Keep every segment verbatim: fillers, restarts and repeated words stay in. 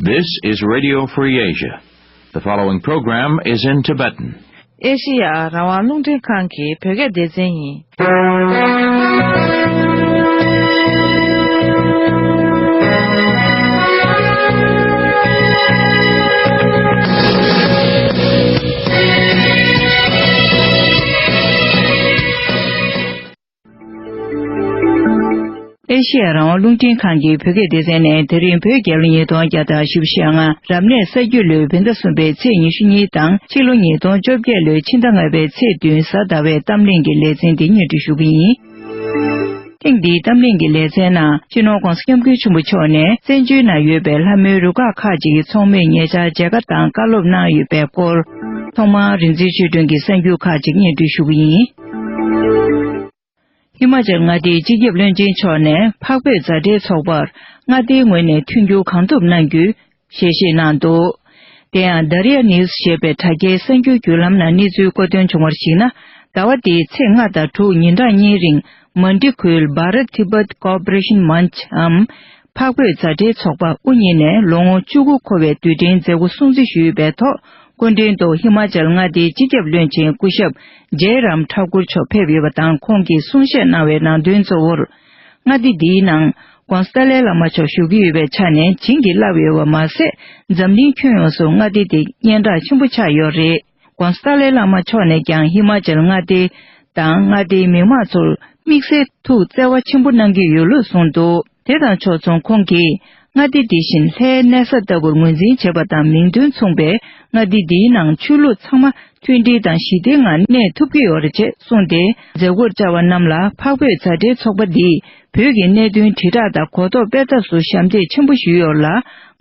This is Radio Free Asia. The following program is in Tibetan. ཨེ་ཤི་ཡ་རང་དབང་རླུང་འཕྲིན་ཁང་གི་བོད་སྐད་སྡེ་ཚན་ཡིན། ཨེ་ཤི་ཡ་རང་དབང་རླུང་འཕྲིན་ཁང་གི་བོད་སྐད་སྡེ་ཚན་ནས་དེ་རིང་བོད་རྒྱལ་ལོ་ཉིས་སྟོང་བརྒྱ་དང་བཞི་བཅུ་ཞེ་ལྔ། རབ་གནས་ས་རྒྱུས་ལོའི་བོད་ཟླ་གསུམ་པའི་ཚེས་ཉི་ཤུ་གཉིས་དང་ཕྱི་ལོ་ཉིས་སྟོང་བཅོ་བརྒྱད་ལོའི་ཕྱི་ཟླ་ལྔ་པའི་ཚེས་བདུན་གཟའ་ཟླ་བའི་གཏམ་གླེང་གི་ལེ་ཚན་འདི་སྙན་སྒྲོན་ཞུ་གི་ཡིན། ཐེངས་འདིའི་གཏམ་གླེང་གི་ལེ་ཚན་ནང་སྤྱི་ནོར་༧གོང་ས་༧སྐྱབས་མགོན་ཆེན་པོ་མཆོག་ནས་བཙན་བྱོལ་ནང་ཡོད་པའི་ལྷ་མོའི་རུ་ཁག་ཁག་ཅིག་གི་ཚོགས་མིར་ཉེ་ཆར་མཇལ་ཁ་དང་བཀའ་སློབ་གནང་ཡོད་པའི་སྐོར། ཐོག་མར་རིག་འཛིན་ཆོས་སྒྲོན་གྱིས་གསར་འགྱུར་ཁག་ཅིག་སྙན་སྒྲོན་ཞུ་གི་ཡིན། ཧི་མ་ཅལ་མངའ་སྡེའི་སྤྱི་ཁྱབ་བློན་ཆེན་མཆོག་ནས་འཕགས་བོད་མཛའ་འབྲེལ་ཚོགས་པར་མངའ་སྡེའི་ངོས་ནས་མཐུན་འགྱུར་གང་ཐུབ་གནང་རྒྱུའི་ཞལ་བཞེས་གནང་འདུག། དེ་ཡང་Daria News ཞེས་པའི་དྲ་རྒྱའི་གསར་འགྱུར་བརྒྱུད་ལམ་ནང་གནས་ཚུལ་བཀོད་དོན་བྱུང་བར་གཞིགས་ན། ཟླ་བ་འདིའི་ཚེས་ལྔ་དང་དྲུག་ཉིན་གྲངས་གཉིས་རིང་མན་ཌི་ཁུལ་Bharat Tibet Cooperation Manch འམ་འཕགས་བོད་མཛའ་འབྲེལ་ཚོགས་པ་དབུ་བརྙེས་ནས་ལོ་ངོ་བཅུ་དགུ་འཁོར་བའི་དུས་དྲན་མཛད་སྒོ་སྲུང་བརྩི་ཞུས་པའི་ཐོག་སྐུ་མགྲོན་དུ་ཧི་མ་ཅལ་མངའ་སྡེའི་སྤྱི་ཁྱབ་བློན་ཆེན་སྐུ་ཞབས་ཇའི་རམ་ཐཱ་ཀུར་མཆོག་ཕེབས་ཡོད་པ་དང་། ཁོང་གིས་གསུང་བཤད་གནང་བའི་ནང་དོན་གཙོ་བོར། མངའ་སྡེ་འདིའི་ནང་༧གོང་ས་ཏཱ་ལའི་བླ་མ་མཆོག་བཞུགས་ཀྱི་ཡོད་པའི་ཆ་ནས་བྱིན་གྱིས་བརླབས་ཡོད་པ་མ་ཟད། འཛམ་གླིང་ཁྱོན་ཡོངས་སུ་མངའ་སྡེ་དེ་སྙན་གྲགས་ཆེན་པོ་ཆགས་ཡོད་རེད། ༧གོང་ས་ཏཱ་ལའི་བླ་མ་མཆོག་ནས་ཀྱང་ཧི་མ་ཅལ་མངའ་སྡེ་དང་མངའ་སྡེའི་མི་མང་ཚོར་དམིགས་བསལ་ཐུགས་བརྩེ་བ་ཆེན་པོ་གནང་གི་ཡོད་ལུགས་གསུངས་འདུག། དེ་དང་ཕྱོགས་མཚུངས་ཁོང་གིས་མངའ་སྡེ་འདི་བཞིན་ལྷའི་གནས་ས་ལྟ་བུར་ངོས་འཛིན་བྱེད་པ་དང་མིང་དོན་མཚུངས་པའི་མངའ་སྡེ་འདིའི་ནང་ཆོས་ལུགས་ཚང་མ་མཐུན་སྒྲིལ་དང་ཞི་བདེའི་ངང་གནས་ཐུབ་ཀྱི་ཡོད་རེད་ཅེས་གསུངས་ཏེ། མཛད་སྒོར་བཅར་བ་རྣམས་ལ་འཕགས་བོད་མཛའ་འབྲེལ་ཚོགས་པ་འདིས་བོད་ཀྱི་གནད་དོན་དྲིལ་བསྒྲགས་དང་གོ་རྟོགས་སྤེལ་ཐབས་སུ་ཞབས་འདེགས་ཆེན་པོ་ཞུས་ཡོད་ལ།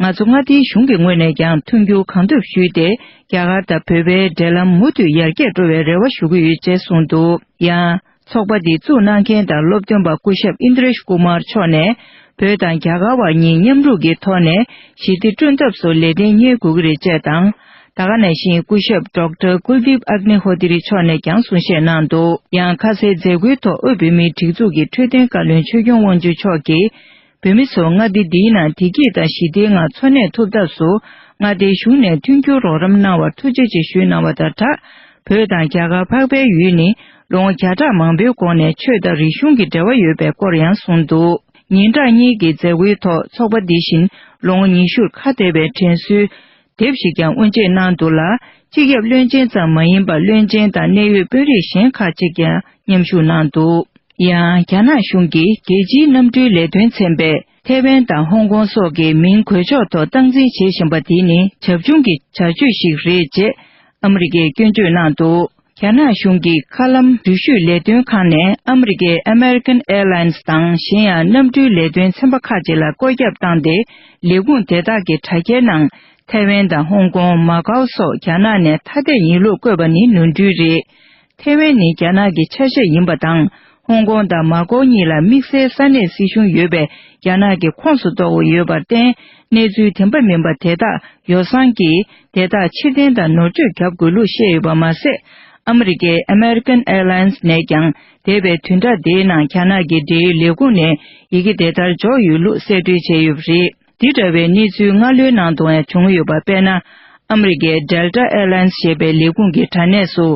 ང་ཚོ་མངའ་སྡེའི་གཞུང་གི་ངོས་ནས་ཀྱང་མཐུན་འགྱུར་གང་ཐུབ་ཞུས་ཏེ། རྒྱ་གར་དང་བོད་པའི་འབྲེལ་ལམ་མུ་མཐུད་ཡར་རྒྱས་འགྲོ་བའི་རེ་བ་ཞུ་གི་ཡོད་ཅེས་གསུངས་འདུག། ཡང་། ཚོགས་པ་འདི་བཙུགས་གནང་མཁན་དང་སློབ་སྟོན་པ་སྐུ་ཞབས་ཨིན་དྲེཤ་ཀུ་མར་མཆོག་ནས། བོད་དང་རྒྱ་གར་བ་གཉིས་མཉམ་རུབ་ཀྱི་ཐོག་ནས་ཞི་བདེ་བསྐྲུན་ཐབས་སུ་ལས་དོན་གཉེར་དགོས་ཀྱི་རེད་ཅེས་དང་། ད་ག་ནང་བཞིན་སྐུ་ཞབས་ཌོག་ཊར་ཀུལ་དིབ་ཨག་ནི་ཧོ་ཏི་རི་མཆོག་ནས་ཀྱང་གསུང་བཤད་གནང་འདུག། ཡང་ཁ་སའི་མཛད་སྒོའི་ཐོག་དབུས་བོད་མིའི་སྒྲིག་འཛུགས་ཀྱི་འཕྲོད་བསྟེན་བཀའ་བློན་ཆོས་སྐྱོང་དབང་ཕྱུག་མཆོག་གིས། བོད་མི་ཚོ་མངའ་སྡེ་འདིའི་ནང་བདེ་སྐྱིད་དང་ཞི་བདེའི་ངང་འཚོ་གནས་ཐུབ་ཐབས་སུ་མངའ་སྡེའི་གཞུང་ནས་མཐུན་འགྱུར་རོགས་རམ་གནང་བར་ཐུགས་རྗེ་ཆེ་ཞུས་གནང་བ་དང་སྦྲགས། བོད་དང་རྒྱ་གར་འཕགས་པའི་ཡུལ་ནི་ལོ་ངོ་བརྒྱ་ཕྲག་མང་པོའི་གོང་ནས་ཆོས་དང་རིག་གཞུང་གི་འབྲེལ་བ་ཡོད་པའི་སྐོར་ཡང་གསུངས་འདུག། ཉིན་གྲངས་གཉིས་ཀྱི་མཛད་སྒོའི་ཐོག་ཚོགས་པ་འདི་བཞིན་ལོ་ངོ་ཉི་ཤུར་ཁ་གཏད་པའི་དྲན་གསོའི་དེབ་ཞིག་ཀྱང་དབུ་འབྱེད་གནང་འདུག་ལ། སྤྱི་ཁྱབ་བློན་ཆེན་ཙམ་མ་ཡིན་པར་བློན་ཆེན་དང་གནད་ཡོད་དཔོན་རིགས་གཞན་ཁག་ཅིག་ཀྱང་མཉམ་ཞུགས་གནང་འདུག། ཡང་རྒྱ་ནག་གཞུང་གིས་རྒྱལ་སྤྱིའི་གནམ་གྲུའི་ལས་དོན་ཚན་པས་ཐའེ་ཝན་དང་ཧོང་ཀོང་སོགས་ཀྱི་མིང་གོད་ཆག་ཐོག་སྟངས་འཛིན་བྱེད་བཞིན་པ་དེ་ནི་བྱབ་ཆུང་གི་བྱ་སྤྱོད་ཞིག་རེད་ཅེས་ཨ་མི་རི་ཀས་སྐྱོན་བརྗོད་གནང་འདུག། རྒྱ་ནག་གཞུང་གི་མཁའ་ལམ་འགྲུལ་བཞུད་ལས་དོན་ཁང་ནས་ཨ་མི་རི་ཀའི་American Airlines དང་གཞན་ཡང་གནམ་གྲུའི་ལས་དོན་ཚན་པ་ཁག་ཅིག་ལ་བཀོད་ཁྱབ་བཏང་སྟེ། ལས་ཁུངས་དེ་དག་གི་དྲ་རྒྱའི་ནང་ཐའེ་ཝན་དང་ཧོང་ཀོང་། མ་ཀའོ་སོགས་རྒྱ་ནག་ནས་ཐ་དད་ཡིན་ལུགས་བཀོད་པ་ནི་ནོར་འཁྲུལ་རེད། ཐའེ་ཝན་ནི་རྒྱ་ནག་གི་ཆ་ཤས་ཡིན་པ་དང་། ཧོང་ཀོང་དང་མ་ཀའོ་གཉིས་ལ་དམིགས་བསལ་ས་གནས་སྲིད་གཞུང་ཡོད་པས། རྒྱ་ནག་གི་ཁོངས་སུ་གཏོགས་ཀྱི་ཡོད་པར་བརྟེན། གནས་ཚུལ་བདེན་པ་མིན་པ་དེ་དག་ཡོ་བསྲང་གིས་དེ་དག་ཕྱིར་འཐེན་དང་ནོར་བཅོས་བརྒྱབ་དགོས་ལུགས་བཤད་ཡོད་པ་མ་ཟད། ཨ་མི་རི་ཀའི་American Airlines ནས་ཀྱང་འདས་པའི་བདུན་ཕྲག་འདིའི་ནང་རྒྱ་ནག་གི་འབྲེལ་ཡོད་ལས་ཁུངས་ནས་ཡི་གེ་དེ་ལྟར་འབྱོར་ཡོད་ལུགས་གསལ་སྟོན་བྱས་ཡོད་པ་རེད། འདི་འདྲ་བའི་གནས་ཚུལ་སྔ་ལོའི་ནང་དུ་ཡང་བྱུང་ཡོད་པ། དཔེར་ན། ཨ་མི་རི་ཀའི་Delta Airlines ཞེས་པའི་ལས་ཁུངས་ཀྱི་དྲ་གནས་སུ།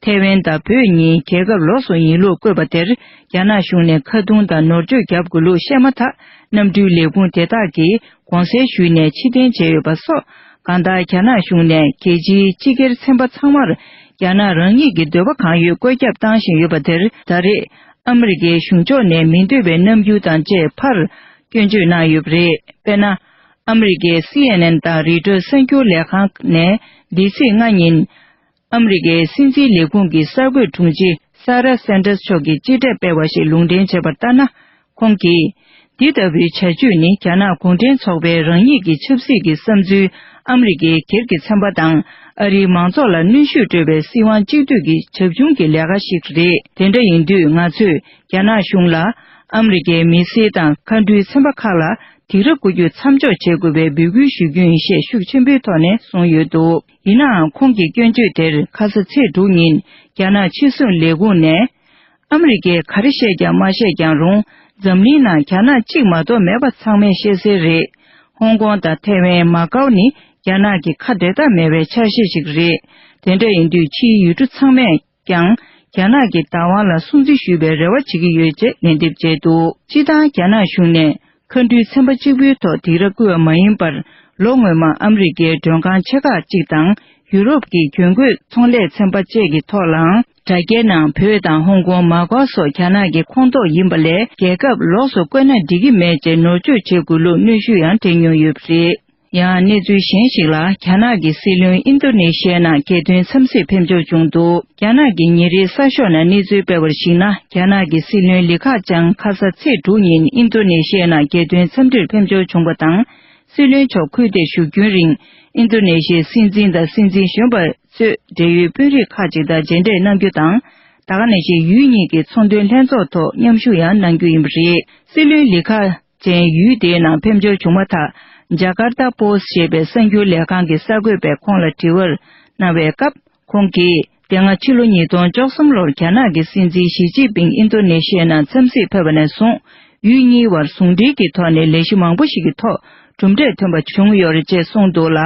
ཐའེ་ཝན་དང་བོད་གཉིས་རྒྱལ་ཁབ་ལོགས་སུ་ཡིན་ལུགས་བཀོད་པ་དེར། རྒྱ་ནག་གཞུང་ནས་ཁ་རྡུང་དང་ནོར་བཅོས་བརྒྱབ་དགོས་ལུགས་བཤད་མ་ཐག་གནམ་གྲུའི་ལས་ཁུངས་དེ་དག་གིས་དགོངས་སེལ་ཞུས་ནས་ཕྱིར་འཐེན་བྱས་ཡོད་པ་སོགས། གང་ལྟར། རྒྱ་ནག་གཞུང་ནས་རྒྱལ་སྤྱིའི་སྤྱི་སྒེར་ཚན་པ་ཚང་མར། རྒྱ་ནག་རང་ཉིད་ཀྱི་འདོད་པ་གང་ཡོད་བཀོད་ཁྱབ་བཏང་བཞིན་ཡོད་པ་དེར། ད་རེས་ཨ་མི་རི་ཀའི་གཞུང་ཕྱོགས་ནས་མི་འདོད་པའི་རྣམ་འགྱུར་དང་བཅས་ཕར་སྐྱོན་བརྗོད་གནང་ཡོད་པ་རེད། དཔེར་ན། ཨ་མི་རི་ཀའི་སི་ཨེན་ཨེན་དང་རོའི་ཊར་གསར་འགྱུར་ལས་ཁང་ནས་འདི་ཚེས་ལྔ་ཉིན། ཨ་མི་རི་ཀའི་སྲིད་འཛིན་ལས་ཁུངས་ཀྱི་གསར་འགོད་དྲུང་ཆེ་ས་ར་སན་ཏར་མཆོག་གིས་ཅིག་སྒྲིལ་སྤེལ་བ་ཞིག་ལུང་འདྲེན་བྱས་པར་ལྟར་ན། ཁོང་གིས། འདི་ལྟ་བུའི་བྱ་སྤྱོད་ནི་རྒྱ་ནག་གུང་ཁྲན་ཚོགས་པའི་རང་ཉིད་ཀྱི་ཆབ་སྲིད་ཀྱི་བསམ་ཚུལ། ཨ་མི་རི་ཀའི་སྒེར་གྱི་ཚན་པ་དང་། ཨ་རིའི་མང་ཚོགས་ལ་གནོན་ཤུགས་སྤྲོད་པའི་སྲིད་དབང་གཅིག་སྡུད་ཀྱི་བྱབ་ཆུང་གི་ལས་ཀ་ཞིག་རེད། དེ་འདྲ་ཡིན་དུས། ང་ཚོས་རྒྱ་ནག་གཞུང་ལ། ཨ་མི་རི་ཀའི་མི་སེར་དང་མཁའ་འགྲུལ་ཚན་པ་ཁག་ལ་སྡིགས་ར་བསྐུལ་རྒྱུ་མཚམས་འཇོག་བྱེད་དགོས་པའི་འབོད་སྐུལ་ཞུ་རྒྱུ་ཡིན་ཞེས་ཤུགས་ཆེན་པོའི་ཐོག་ནས་གསུངས་ཡོད་འདུག། ཡིན་ནའང་། ཁོང་གི་སྐྱོན་བརྗོད་དེར་ཁ་ས་ཚེས་དྲུག་ཉིན་རྒྱ་ནག་ཕྱི་སྲུང་ལས་ཁུངས་ནས། ཨ་མི་རི་ཀས་ག་རེ་བཤད་ཀྱང་མ་བཤད་ཀྱང་རུང་། འཛམ་གླིང་ནང་རྒྱ་ནག་གཅིག་མ་གཏོགས་མེད་པ་ཚང་མས་ཤེས་གསལ་རེད། ཧོང་ཀོང་དང་ཐའེ་ཝན། མ་ཀའོ་ནི་རྒྱ་ནག་གི་ཁ་འབྲལ་ཐབས་མེད་པའི་ཆ་ཤས་ཤིག་རེད། དེ་འདྲ་ཡིན་དུས་ཕྱིའི་ཡུལ་གྲུ་ཚང་མས་ཀྱང་རྒྱ་ནག་གིས་བདག་དབང་ལ་སྲུང་བརྩི་ཞུས་པའི་རེ་བ་བྱེད་ཀྱི་ཡོད་ཅེས་ལན་འདེབས་བྱས་འདུག་སྤྱིར་བཏང་རྒྱ་ནག་གཞུང་ནས་མཁའ་འགྲུལ་ཚན་པ་གཅིག་པུའི་ཐོག་སྡིགས་ར་བསྐུལ་བ་མ་ཡིན་པར། ལོ་སྔོན་མ་ཨ་མི་རི་ཀའི་མགྲོན་ཁང་ཆེ་ཁག་ཅིག་དང་ཡུ་རོབ་ཀྱི་གྱོན་གོས་ཚོང་ལས་ཚན་པ་བཅས་ཀྱི་ཐོག་ལའང་། དྲ་རྒྱའི་ནང་བོད་དང་ཧོང་ཀོང་། མ་ཀའོ་སོགས་རྒྱ་ནག་གི་ཁོངས་གཏོགས་ཡིན་པ་ལས། རྒྱལ་ཁབ་ལོགས་སུ་བཀོད་ན་འགྲིག་གི་མེད་ཅེས་ནོར་བཅོས་བྱེད་དགོས་ལུགས་གནོན་ཤུགས་ཡང་སྤྲད་མྱོང་ཡོད་པ་རེད། ཡང་གནས་ཚུལ་གཞན་ཞིག་ལ། རྒྱ་ནག་གི་སྲིད་བློན་ཨིན་རྡོ་ནེ་ཤི་ཡའི་ནང་རྒྱལ་དོན་འཚམས་གཟིགས་ཕེབས་འབྱོར་བྱུང་འདུག་རྒྱ་ནག་གི་ཉིན་རེའི་གསར་ཤོག་ནང་གནས་ཚུལ་སྤེལ་བར་གཞིགས་ན། རྒྱ་ནག་གི་སྲིད་བློན་ལི་ཁག་ཅང་ཁ་ས་ཚེས་དྲུག་ཉིན་ཨིན་རྡོ་ནེ་ཤི་ཡའི་ནང་རྒྱལ་དོན་འཚམས་འདྲིར་ཕེབས་འབྱོར་བྱུང་བ་དང་། སྲིད་བློན་མཆོག་ཁུལ་དེར་བཞུགས་རྒྱུན་རིང་། ཨིན་རྡོ་ནེ་ཤི་ཡའི་སྲིད་འཛིན་དང་སྲིད་འཛིན་གཞོན་པ་ཚོས་འབྲེལ་ཡོད་དཔོན་རིགས་ཁག་ཅིག་དང་མཇལ་འཕྲད་གནང་རྒྱུ་དང་། ད་ག་ནང་བཞིན་ཡུལ་གཉིས་ཀྱི་ཚོང་དོན་ལྷན་ཚོགས་ཐོག་མཉམ་ཞུགས་ཡང་གནང་རྒྱུ་ཡིན་པ་རེད། སྲིད་བློན་ལི་ཁ་ཅན་ཡུལ་དེའི་ནང་ཕེབས་འབྱོར་བྱུང་མ་ཐག་ཇ་ཀར་ཏ་པོ་སི་ཞེས་པའི་གསར་འགྱུར་ལས་ཁང་གི་གསར་འགོད་པས་ཁོང་ལ་དྲི་བར་གནང་བའི་སྐབས། ཁོང་གིས། དེ་སྔ་ཕྱི་ལོ་ཉིས་སྟོང་བཅུ་གསུམ་ལོར་རྒྱ་ནག་གི་སྲིད་འཛིན་ཞི་ཅིན་ཕིང་ཨིན་རྡོ་ནེ་ཤི་ཡའི་ནང་འཚམས་གཟིགས་ཕེབས་པ་ནས་བཟུང་། ཡུལ་གཉིས་བར་ཟུང་འབྲེལ་གྱི་ཐོག་ནས་ལས་གཞི་མང་པོ་ཞིག་གི་ཐོག་གྲུབ་འབྲས་ཐོན་པ་བྱུང་ཡོད་རེད་ཅེས་གསུངས་འདུག་ལ།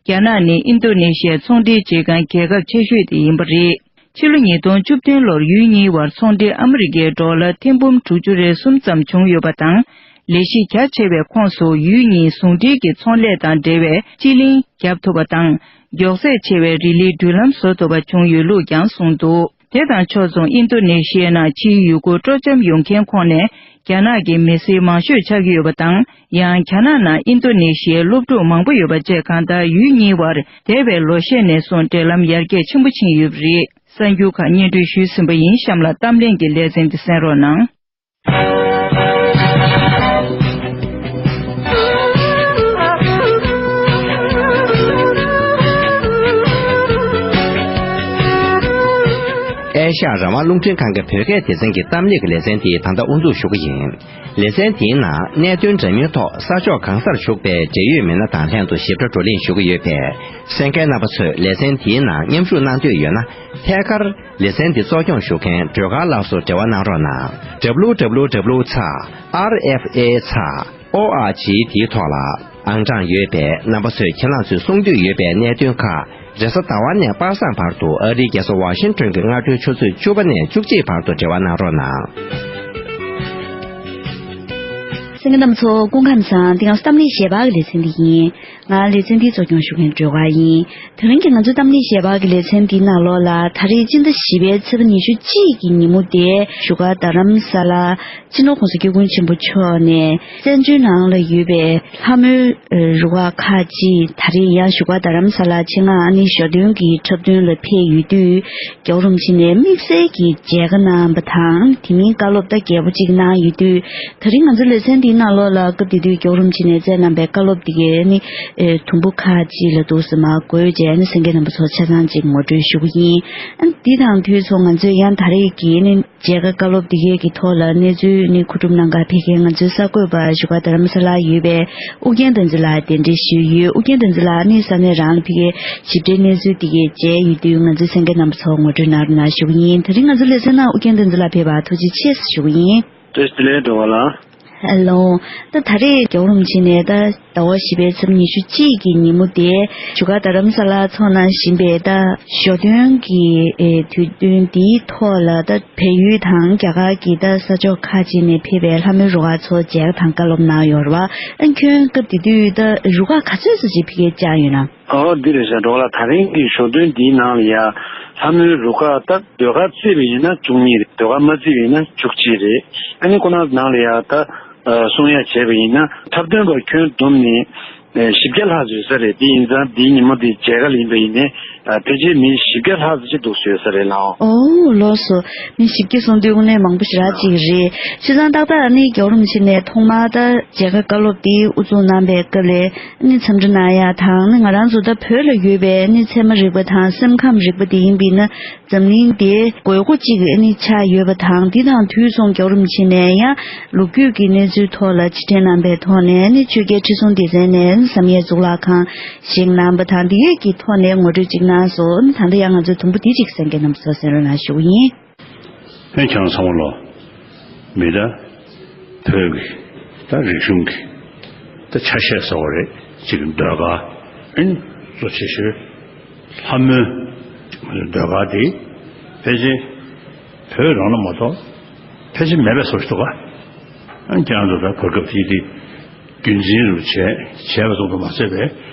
རྒྱ་ནག་ནི་ཨིན་རྡོ་ནེ་ཤི་ཡའི་ཚོང་འབྲེལ་བྱེད་མཁན་རྒྱལ་ཁབ་ཆེ་ཤོས་དེ་ཡིན་པ་རེད། ཕྱི་ལོ་ཉིས་སྟོང་བཅུ་བདུན་ལོར་ཡུལ་གཉིས་བར་ཚོང་འབྲེལ་ཨ་མི་རི་ཀའི་ཌོ་ལར་ཐེར་འབུམ་དྲུག་ཅུ་རེ་གསུམ་ཙམ་བྱུང་ཡོད་པ་དང་། ལས་གཞི་རྒྱ་ཆེ་བའི་ཁོངས་སུ་ཡུལ་གཉིས་ཟུང་འབྲེལ་གྱི་ཚོང་ལས་དང་འབྲེལ་བའི་སྤྱི་གླིང་བརྒྱབ་ཐུབ་པ་དང་། མགྱོགས་ཚད་ཆེ་བའི་རི་ལིའི་འགྲུལ་ལམ་བཟོ་ཐུབ་པ་བྱུང་ཡོད་ལུགས་ཀྱང་གསུངས་འདུག་དེ་དང་ཕྱོགས་མཚུངས། ཨིན་རྡོ་ནེ་ཤི་ཡའི་ནང་ཕྱིའི་ཡུལ་སྐོར་སྤྲོ་འཆམ་ཡོང་མཁན་ཁོངས་ནས་རྒྱ་ནག་གི་མི་སེར་མང་ཤོས་ཆགས་ཀྱི་ཡོད་པ་དང་། ཡང་རྒྱ་ནག་ནང་ཨིན་རྡོ་ནེ་ཤི་ཡའི་སློབ་ཕྲུག་མང་པོ་ཡོད་པ་བཅས། གང་ལྟར་ཡུལ་གཉིས་བར་འདས་པའི་ལོ་ཤས་ནས་བཟུང་འབྲེལ་ལམ་ཡར་རྒྱས་ཆེན་པོ་ཕྱིན་ཡོད་པ་རེད། གསར་འགྱུར་ཁག་སྙན་སྒྲོན་ཞུས་ཟིན་པ་ཡིན། གཤམ་ལ་གཏམ་གླེང་གི་ལེ་ཚན་འདི་གསན་རོགས་གནང་། ཨེ་ཤ་ཡ་རང་དབང་རླུང་འཕྲིན་ཁང་གི་བོད་སྐད་སྡེ་ཚན་གྱི་གཏམ་གླེང་གི་ལེ་ཚན་དེ་ད་ལྟ་དབུ་འཛུགས་ཞུ་གི་ཡིན། ལེ་ཚན་དེའི་ནང་གནད་དོན་འདྲ་མིན་ཐོག་ས་ཕྱོགས་གང་སར་བཞུགས་པའི་འབྲེལ་ཡོད་མི་སྣ་དང་ལྷན་དུ་ཞིབ་ཕྲ་བགྲོ་གླེང་ཞུ་གི་ཡོད་པས། གསན་མཁན་རྣམ་པ་ཚོས་ལེ་ཚན་དེའི་ནང་མཉམ་ཞུགས་གནང་འདོད་ཡོད་ན། ཐད་ཀར་ལེ་ཚན་འདི་གཙོ་སྐྱོང་ཞུ་མཁན་སྒྲོལ་དཀར་ལགས་སུ་འབྲེལ་བ་གནང་རོགས་གནང་། W W W ཚེག་R F A ཚེག་O R G དེའི་ཐོག་ལ་ཨང་གྲངས་ཡོད་པས། རྣམ་པ་ཚོས་ཁྱེད་རང་ཚོས་གསུང་འདོད་ཡོད་པའི་གནད་དོན་ཁག་རེས་གཟའ་ཟླ་བ་ནས་པ་སངས་བར་དུ། ཨ་རིའི་རྒྱལ་ས་ཝ་ཤིང་ཊོན་གྱི་སྔ་དྲོའི་ཆུ་ཚོད་བཅུ་པ་ནས་བཅུ་གཅིག་བར་དུ་འབྲེལ་བ་གནང་རོགས་གནང་། གསན་མཁན་རྣམ་པ་ཚོ་སྐུ་ཁམས་བཟང་། འདི་ང་ཚོ་གཏམ་གླེང་ཞལ་པར་གྱི་ལེ་ཚན་འདི་ཡིན། ང་ལེ་ཚན་འདི་གཙོ་སྐྱོང་ཞུ་མཁན་སྒྲོལ་དཀར་ཡིན། དེ་རིང་གི་ང་ཚོའི་གཏམ་གླེང་ཞལ་པར་གྱི་ལེ་ཚན་འདིའི་ནང་ལོགས་ལ། ད་རེས་སྤྱི་ཟླ་བཞི་པའི་ཚེས་པ་ཉི་ཤུ་གཅིག་གི་ཉིན་མོ་དེ། བཞུགས་སྒར་རྡ་རམ་ས་ལ་སྤྱི་ནོར་༸གོང་ས་༸སྐྱབས་མགོན་ཆེན་པོ་མཆོག་ནས་བཙན་བྱོལ་ནང་ལ་ཡོད་པའི་ལྷ་མོའི་རུ་ཁག་ཁག་ཅིག་ད་རེས་ཡང་བཞུགས་སྒར་རྡ་རམ་ས་ལ་ཆེད་མངགས་ཨ་ནི་ཞོ་སྟོན་གྱི་འཁྲབ་སྟོན་ལ་ཕེབས་ཡོད་དུས། རྒྱལ་བ་རིན་པོ་ཆེ་ནས་དམིགས་བསལ་གྱི་མཇལ་ཁ་གནང་བ་དང་། དེ་མིན་བཀའ་སློབ་ད་རྒྱས་པོ་གཅིག་གནང་ཡོད་དུས། ད་རིང་ང་ཚོ་ལེ་ཚན་འདིའི་ནང་ལོགས་ལ་སྐབས་དེ་དུས་རྒྱལ་བ་རིན་པོ་ཆེ་ནས་སྩལ་གནང་པའི་བཀའ་སློབ་དེ་གའི་ནི་ཨེ་དུམ་བུ་ཁག་ཅིག་ལ་འདུག་སེ་མར་འགོད་བྱས་ནས་གསན་མཁན་རྣམ་པ་ཚོར་ཆ་ཚང་ཅིག་ངོ་སྤྲོད་ཞུ་གི་ཡིན། ཨ་འདི་དང་དུས་མཚུངས་ང་ཚོས་ཡང་ད་རེས་ཀྱི་ནི་མཇལ་ཁ་བཀའ་སློབ་དེ་གའི་གི་ཐོག་ལ་གནས་ཚུལ་ནི་མཁོ་སྒྲུབ་གནང་གར་ཕེབས་མཁན་ང་ཚོའི་གསར་འགོད་པ་བཞུགས་སྒར་རྡ་རམ་ས་ལར་ཡོད་པའི་ཨུ་རྒྱན་བསྟན་འཛིན་ལགས་གདན་འདྲེན་ཞུས་ཡོད། ཨུ་རྒྱན་བསྟན་འཛིན་ལགས་ནི་ས་གནས་རང་ལ་ཕེབས་མཁན་ཞིབ་ཕྲའི་གནས་ཚུལ་དེ་གའི་མཇལ་ཡོད་དུས། ང་ཚོའི་གསན་མཁན་རྣམ་པ་ཚོར་ངོ་སྤྲོད་གནང་རོགས་གནང་ཞུ་གི་ཡིན། དེ་རིང་ང་ཚོ་ལེ་ཚན་ནང་ཨུ་རྒྱན་བསྟན་འཛིན་ལགས་ཕེབས་པར་ཐུགས་རྗེ་ཆེ་ཞུ་གི་ཡིན། བཀྲ་ཤིས་བདེ་ལེགས་སྒྲོལ་དཀར་ལགས། ཧེ་ལོ། ད་ད་རེས་རྒྱལ་བ་རིན་པོ་ཆེ་ནས་ད་ཟླ་བ་བཞི་པའི་ཚེས་ཉི་ཤུ་གཅིག་གི་ཉིན་མོ་དེ་བཞུགས་སྒར་རྡ་རམ་ས་ལར་ཚོགས་གནང་བཞིན་པའི་ད་ཞོ་སྟོན་གྱི་ཨེ་དུས་སྟོན་འདིའི་ཐོག་ལ། ད་བལ་ཡུལ་དང་རྒྱ་གར་གྱི་ད་ས་ཕྱོགས་ཁག་ཅིག་ནས་ཕེབས་པའི་ལྷ་མོའི་རུ་ཁག་ཚོ་མཇལ་ཁ་དང་བཀའ་སློབ་གནང་ཡོད་རེད་བ། ཨ་ཁྱོད་སྐབས་དེ་དུས་ད་རུ་ཁག་ག་ཚོད་ཙམ་ཅིག་ཕ་གིར་བཅར་ཡོད་ན། ཨོ་འདི་རེད་ཤག་སྒྲོལ་དཀར་ལགས། ད་རིང་གི་ཞོ་སྟོན་འདིའི་ནང་ལ་ཡ་ལྷ་མོའི་རུ་ཁག་ད་ཟློས་གར་རྩེས་པ་ཡིན་ན་བཅུ་གཉིས་རེད། ཟློས་གར་མ་རྩེས་པ་ཡིན་ན་བཅུ་གཅིག་རེད། ཨ་ནི་ཁོ་ན་ནང་ལ་ཡ་ད་གསུང་ཡ་བྱས་པ་ཡིན་ན་འཁྲབ་སྟོན་པ་ཁྱོན་བསྡོམས་ནས་བཞི་བརྒྱ་ལྷག་ཙམ་ཡོད་ས་རེད། དེ་ཡིན་ཙང་འདིའི་ཉིན་མོ་འདི་མཇལ་ཁ་ལ་ཡིན་པ་ཡིན་ནའི་ཕལ་ཆེར་མི་བཞི་བརྒྱ་ལྷག་ཙམ་ཅིག་འདུག་སེ་ཡོད་ས་རེད་ལགས། ཨོ་ལགས་སོ། མི་བཞི་བརྒྱ་གསུང་དུས་དངོས་གནས་མང་པོ་ཞེ་དྲག་ཅིག་རེད། བྱས་ཙང་ཏག་ཏག་ཨ་ནི་རྒྱལ་བ་རིན་པོ་ཆེ་ནས་ཐོག་མར་ད་མཇལ་ཁ་བཀའ་སློབ་འདི་དབུ་འཛུགས་གནང་པའི་སྐབས་ལ་ཨ་ནི་འཚམས་འདྲི་གནང་ཡ་དང་། ཨ་ནི་ང་རང་ཚོ་ད་བོད་ལ་ཡོད་པའི་ཨ་ནི་ཚད་མ་རིག་པ་དང་སེམས་ཁམས་རིག་པ་དེ་ཡིན་པས་ན། འཛམ་གླིང་འདིའི་དགོས་མཁོ་གཅིག་ཨ་ནི་ཆགས་ཡོད་པ་དང་། འདི་དང་དུས་མཚུངས་རྒྱལ་བ་རིན་པོ་ཆེ་ནས་ཡང་ལོ་རྒྱུས་ཀྱི་གནས་ཚུལ་ཐོག་ལ་ཕྱིར་དྲན་གནང་པའི་ཐོག་ནས་ཨ་ནི་ཆོས་རྒྱལ་ཁྲི་སྲོང་ལྡེ་བཙན་ནས་ཨ་ནི་བསམ་ཡས་གཙུག་ལག་ཁང་བཞེངས་གནང་པ་དང་། འདི་ཡས་ཀྱི་ཐོག་ནས་ངོ་སྤྲོད་ཅིག་གནང་སོང་། ཨ་ནི་ད་ལྟ་ཡང་ང་ཚོས་དུམ་བུ་འདི་ཅིག་གསན་མཁན་རྣམ་པ་ཚོར་གསན་རོགས་གནང་ཞུ་གི་ཡིན། ཨེ་ཁྱེད་རང་ཚང་མ་ལོ། མི་ད་བོད་ཀྱི་ད་རིག་གཞུང་གི་ ཆ་ཤས་ཟེར་བ་རེད། ཅིག་ཟློས་གར་ཨིན་གཙོ་ཆེ་ཤོས། ལྷ་མོའི་ཟློས་གར་དེ་ཕལ་ཆེར་བོད་རང་ལ་མ་གཏོགས་ཕལ་ཆེར་མེད་པའི་བཟོ་ཞིག་འདུག་ག་ཨ་ཁྱེད་རང་ཚོ་ད་གོ་སྐབས་དེ་དེ་རྒྱུན་འཛིན་རུ་བྱས་བྱས་པ་ཙམ་དུ་མ་ཟད་པའི་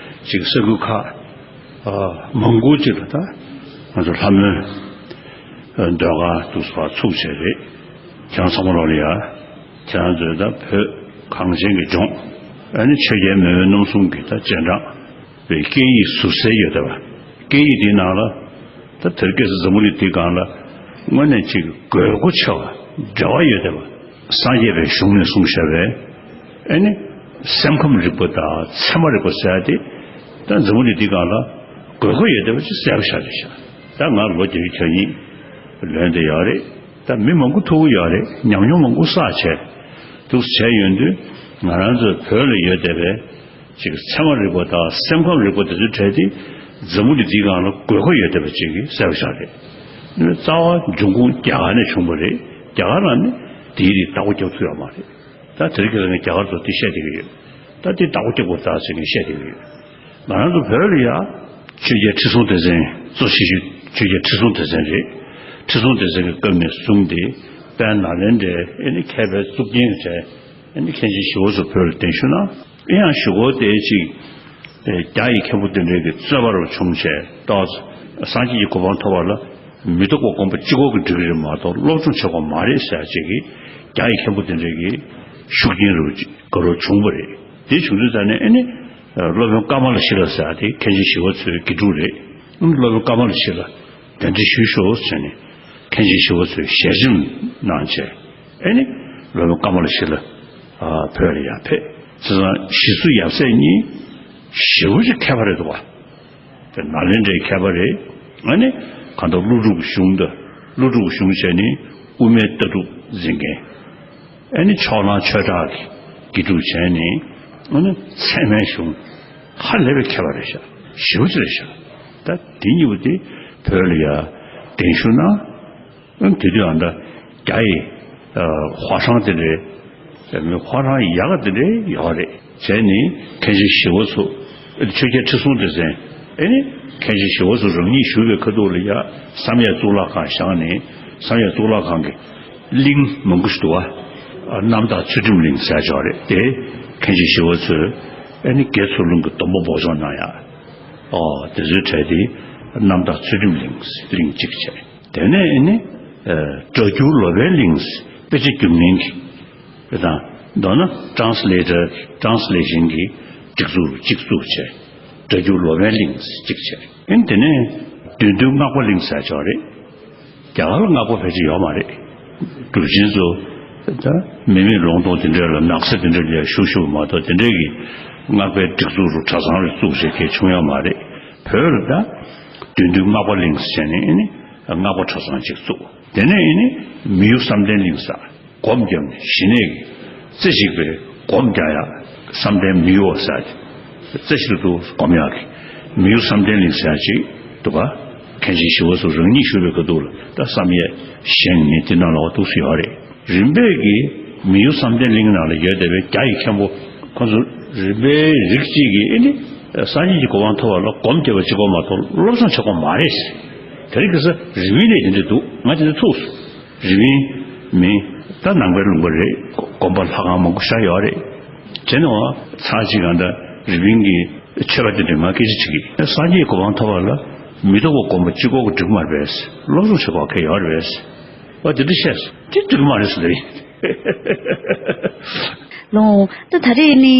ཅིག་ས་ཁུལ་ཁག་ཨ་མང་པོ་ཅིག་ལ་ད་ང་ཚོ་ལྷ་མོའི་ཟློས་གར་འདུག་སེ་ཕར་ཚུགས་བྱས་རེད། ཁྱེད་རང་ཚང་མ་ལོག་ལ་ཡ། ཁྱེད་རང་ཚོས་ད་བོད་གངས་ཅན་གྱི་ལྗོངས་ཨ་ནི་ཆོས་རྒྱལ་མེས་དབོན་རྣམ་གསུམ་གྱི་ད་རྗེས་འབྲང་བའི་སྐད་ཡིག་ཟུར་གསལ་ཡོད་བསྡད་པ། སྐད་ཡིག་འདིའི་ནང་ལ་ད་དེ་རིང་ཁ་སང་འཛམ་བུ་གླིང་འདིའི་སྒང་ལ་དངོས་གནས་ཅིག་དགོས་མཁོ་ཆེ་བ་འབྲེལ་བ་ཡོད་བསྡད་པ། སངས་རྒྱས་པའི་གཞུང་ནས་གསུངས་བཞག་པའི་ཨ་ནི་སེམས་ཁམས་རིག་པ་དང་ཚད་མ་རིག་པ་ཟེར་ཡ་དེ་ད་འཛམ་བུ་གླིང་འདིའི་སྒང་ལ་དགོས་མཁོ་ཡོད་བསྡད་པ་ཅིག་གསལ་པོ་ཤར་རེད་ཤག་ད་ང་ལོ་བརྒྱད་ཅུ་གྱ་གཉིས་ལོན་བསྡད་ཡོད་རེད། ད་མི་མང་པོ་ཐུག་གི་ཡོད་རེད། ཉམས་མྱོང་མང་པོ་བསགས་བྱས་འདུག་བྱས་ཡོང་དུས་ང་རང་ཚོའི་བོད་ལ་ཡོད་བསྡད་པའི་ཅིག་ཚད་མ་རིག་པ་དང་སེམས་ཁམས་རིག་པ་དེ་ཚོའི་གྲས་དེ་འཛམ་བུ་གླིང་འདིའི་སྒང་ལ་དགོས་མཁོ་ཡོད་བསྡད་པ་ཅིག་གསལ་པོ་ཤར་རེད། རྩ་བ་འབྱུང་ཁུངས་རྒྱ་གར་ནས་བྱུང་བ་རེད། རྒྱ་གར་ལ་ནི་དེའི་རིགས་བདག་པོ་རྒྱབ་ཐུབ་ཡོད་མ་རེད། ད་དེ་རིང་ཁ་སང་ངས་རྒྱ་གར་ཚོ་དེ་བཤད་བསྡད་ཀྱི་ཡོད། ད་དེ་བདག་པོ་རྒྱབ་དགོས་ད་ཟེར་ངས་བཤད་བསྡད་ཀྱི་ཡོད། ང་རང་ཚོ་བོད་ལ་ཡ། ཆོས་རྒྱལ་ཁྲི་སྲོང་ལྡེ་བཙན་གཙོ་ཆེ་ཤོས་ཆོས་རྒྱལ་ཁྲི་སྲོང་ལྡེ་བཙན་རེད། ཁྲི་སྲོང་ལྡེ་བཙན་གྱི་སྐབས་ནས་བཟུང་སྟེ་དཔལ་ནཱ་ལེནྡྲའི་ཨེ་ནི་མཁས་པའི་གཙུག་རྒྱན་གྱི་གྲས་ཨེ་ནི་མཁན་ཆེན་ཞི་བ་འཚོ་བོད་ལ་གདན་ཞུ་གནང་། ཨེ་ཡང་ཞི་བ་འཚོ་དེ་ཅིག་རྒྱ་ཡི་མཁན་པོ་དེ་འདྲའི་གི་རྩོད་པ་རུ་བྱུང་བྱས་ཏོག་ཙམ་སངས་རྒྱས་ཀྱི་གོ་འཕང་ཐོབ་པ་ལ་མི་ཐོག་པ་དགོན་པ་གཅིག་པོ་གི་འགྲིག་གི་རེད་མ་གཏོགས་སློབ་སྦྱོང་བྱེད་དགོས་མ་རེད་ཟེར་ཅིག་གི་རྒྱ་ཡི་མཁན་པོ་དེ་འདྲའི་གི་ཤུགས་རྐྱེན་རུ་ག་རུ་བྱུང་བ་རེད། དེ་བྱུང་དུས་ད་ནས་ཨེ་ནི། སློབ་དཔོན་ཀ་མ་ལ་ཤི་ལ་ཟེར་ཡ་དེ་མཁན་ཆེན་ཞི་བ་འཚོའི་དགེ་ཕྲུག་རེད། སློབ་དཔོན་ཀ་མ་ལ་ཤི་ལ་གདན་འདྲེན་ཞུས་ཤོག་ཟེར་ནས་མཁན་ཆེན་ཞི་བ་འཚོས་ཞལ་ཆེམས་གནང་བྱས། ཨེ་ནི་སློབ་དཔོན་ཀ་མ་ལ་ཤི་ལ་བོད་ལ་ཡར་ཕེབས། བྱས་ཙང་ཞི་འཚོ་ཡབ་སྲས་གཉིས་ཞེ་པོ་ཅིག་མཁས་པ་རེད་འདུག་བ། དེ་ནཱ་ལེནྡྲའི་མཁས་པ་རེད། ཨ་ནི་གང་ལྟར་ཀླུ་སྒྲུབ་གཞུང་དང་ཀླུ་སྒྲུབ་གཞུང་བྱས་ནས་དབུ་མའི་ལྟ་གྲུབ་འཛིན་མཁན། ཨ་ནི་ཕྱོགས་གླང་ཆོས་གྲགས་ཀྱི་དགེ་ཕྲུག་བྱས་ནས་ཨ་ནི་ཚད་མའི་གཞུང་ཧ་ལས་པའི་མཁས་པ་རེད་ཤག་ཞེ་པོ་ཅིག་རེད་ཤག་ད་དེ་གཉིས་པོ་དེ་བོད་ལ་ཡར་གདན་ཞུ་གནང་། ཨ་ནི་དེ་དུས་ཨ་ད་རྒྱ་ཡི་ཧྭ་ཤང་དེ་འདྲའི་ཧྭ་ཤང་ཡག་ག་དེ་འདྲའི་ཡོད་རེད། བྱས་ནས་མཁན་ཆེན་ཞི་བ་འཚོ། ཆོས་རྒྱལ་ཁྲི་སྲོང་ལྡེ་བཙན། ཨེ་ནི་མཁན་ཆེན་ཞི་བ་འཚོ་རང་ཉིད་བཞུགས་པའི་ཁ་ཐུག་ལ་ཡ་བསམ་ཡས་གཙུག་ལག་ཁང་བཞེངས་ནས་བསམ་ཡས་གཙུག་ལག་ཁང་གི་གླིང་མང་པོ་ཞིག་འདུག་བ། རྣམ་དག་ཚུལ་ཁྲིམས་གླིང་ཟེར་ཡ་ཅིག་ཡོད་རེད་དེ། མཁན་ཆེན་ཞི་བ་འཚོས་ཨེ་ནི་དགེ་ཚུལ་སློང་གི་སྡོམ་པ་འབོགས་ཆོག་གནང་ཡ། ཨོ་དེ་ཚོའི་གྲས་དེ་རྣམ་དག་ཚུལ་ཁྲིམས་གླིང་གླིང་གཅིག་བྱས། དེ་ནས་ཨེ་ནི་སྒྲ་སྒྱུར་ལོ་པཎ་གླིང་དཔེ་ཆ་སྒྱུར་མཁན་གྱི། དེ་དང་མདོར་ན་ཊྲན་སི་ལེ་ཊར། ཊྲན་སི་ལེ་ཤན་གྱི་སྒྲིག་འཛུགས་གཅིག་བཙུགས་བྱས། སྒྲ་སྒྱུར་ལོ་པཎ་གླིང་གཅིག་བྱས། ཨེ་ནི་དེ་ནས་བདུད་འདུལ་སྔགས་པ་གླིང་ཟེར་ཡ་ཅིག་ཡོད་རེད། རྒྱ་གར་ལ་སྔགས་པ་ཕལ་ཆེར་ཡོད་མ་རེད། གྲུབ་ཆེན་ཚོ་ད་མི་མེད་ལུང་སྟོང་དེ་འདྲ་ལ་ནགས་ཚལ་དེ་འདྲ་ལ་བཞུགས་བཞུགས་མ་གཏོགས་དེ་འདྲའི་གི་སྔགས་པའི་སྒྲིག་འཛུགས་རུ་གྲྭ་ཚང་རུ་བཙུགས་བྱས་མཁན་བྱུང་ཡོད་མ་རེད། བོད་ལ་ད་བདུད་འདུལ་སྔགས་པ་གླིང་ཟེར་ནས་ཨེ་ནི་སྔགས་པ་གྲྭ་ཚང་གཅིག་བཙུགས། དེ་ནས་ཨེ་ནི་མི་གཡོ་བསམ་གཏན་གླིང་ཟེར། སྒོམ་བརྒྱབ་ནས་ཞི་གནས་ཀྱི་རྩེ་གཅིག་པའི་སྒོམ་རྒྱག་ཡ། བསམ་གཏན་མི་གཡོ་བ་ཟེར་ཏེ། རྩེ་གཅིག་ཏུ་སྒོམ་ཡག་གི་མི་གཡོ་བསམ་གཏན་གླིང་ཟེར་ཡ་ཅིག་འདུག་ག་མཁན་ཆེན་ཞི་བ་འཚོ་རང་ཉིད་བཞུགས་པའི་ཁ་ཐུག་ལ་ད་བསམ་ཡས་བཞེངས་ནས་དེ་ནང་ལ་འོ་འདུག་སེ་ཡོད་རེད། རིམ་པས་ཀྱི་མི་གཡོ་བསམ་གཏན་གླིང་ནང་ལ་ཡོད་བསྡད་པའི་རྒྱ་ཡི་མཁན་པོ་ཁོང་ཚོ་རིམ་པས་རིགས་གཅིག་གིས་ཨེ་ནི་སངས་རྒྱས་ཀྱི་གོ་འཕང་ཐོབ་པ་ལ་སྒོམ་རྒྱབ་པ་གཅིག་པོ་མ་གཏོགས་སློབ་སྦྱོང་བྱེད་དགོས་མ་རེད། དེ་རིང་ཁ་སང་རི་བོའི་གནས་དེ་འདྲ་འདུག་ང་དེ་འདྲ་ཐུག་སོང་། རི་བོའི་མི་ད་ནང་པའི་ལུང་པ་རེད། དགོན་པ་ལྷ་ཁང་མང་པོ་ཤར་ཡོད་རེད། བྱས་ནས་འོ་ཚར་གཅིག་གང་ལྟར་རི་བོའི་གི་ཆོས་པ་དེ་འདྲས་ང་སྐད་ཆ་དྲིས་ཀྱི། སངས་རྒྱས་ཀྱི་གོ་འཕང་ཐོབ་པ་ལ་མི་ཐོག་པ་དགོན་པ་གཅིག་པོ་གིས་འགྲིག་མ་རེད་པས། སློབ་སྦྱོང་བྱེད་དགོས་གལ་ཡོད་རེད་པས། འོ་དེ་འདྲ་བཤད་སོང་། དེ་འགྲིག་མ་རེད་ཟེར་ལབ་ཡིན། ལོང་། ད་ད་རེས་ནི་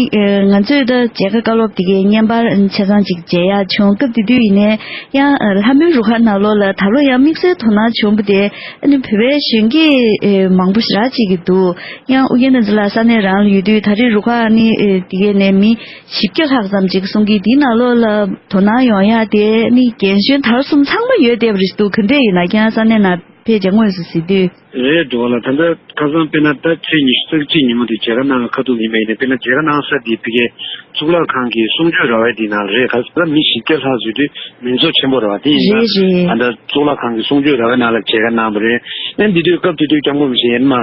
ང་ཚོས་ད་མཇལ་ཁ་བཀའ་སློབ་དེ་གའི་བརྙན་པར་ཆ་ཚང་ཅིག་མཇལ་ཡག་བྱུང་། སྐབས་དེ་དུས་ཡིན་ནའི་ཡང་ལྷ་མོའི་རུ་ཁག་ནང་ལོགས་ལ་ད་ལོ་ཡང་དམིགས་བསལ་དོ་སྣང་བྱུང་བ་དེ་ཨ་ནི་བོད་པའི་གཞོན་སྐྱེས་མང་པོ་ཞེ་དྲག་ཅིག་གིས་འདུག་ཡང་ཨུ་རྒྱན་རྣམ་རྒྱལ་ལགས་ས་གནས་རང་ལ་ཡོད་དུས་ད་རེས་རུ་ཁག་ཨ་ནི་དེ་གའི་ནས་མི་བཞི་བརྒྱ་ལྷག་ཙམ་ཅིག་གསུང་གི། དེའི་ནང་ལོགས་ལ་དོ་སྣང་ཡོང་ཡག་དེ་ཨ་ནི་རྒན་གཞོན་དར་གསུམ་ཚང་མ་ཡོད་བསྡད་པ་རེད་འདུག་ག་འདྲས་ཡིན་ན་ཁྱེད་རང་ས་གནས་ནང་ཕལ་ཆེར་དངོས་སུ་གཟིགས་དུས། རེད་འགྲོ་བ་ལ་ད་ལྟ་ཁ་སང་དཔེར་ན་ད་ཚེས་ཉི་ཤུ་རྩ་གཅིག་ཉིན་མོ་དེ་མཇལ་ཁ་གནང་བའི་ཁ་ཐུག་ཡིན་པ་ཡིན་ན། དཔེར་ན་མཇལ་ཁ་གནང་ས་དེ་ཕ་གིའི་གཙུག་ལག་ཁང་གི་གསུང་ཆོས་ར་བའི་དེ་ནང་རེད། ག་ས་མི་བཞི་བརྒྱ་ལྷག་ཟེར་དུས་མི་ཚོགས་ཆེན་པོ་རེད་བ། དེ་ཡིན་ན་རེད་རེད། ད་ལྟ་གཙུག་ལག་ཁང་གི་གསུང་ཆོས་ར་བའི་ནང་ལ་མཇལ་ཁ་གནང་བ་རེད། ཨེ་འདི་དུས་སྐབས་དེ་དུས་སྐྱབས་མགོན་རིན་པོ་ཆེ་ཡིན་མ་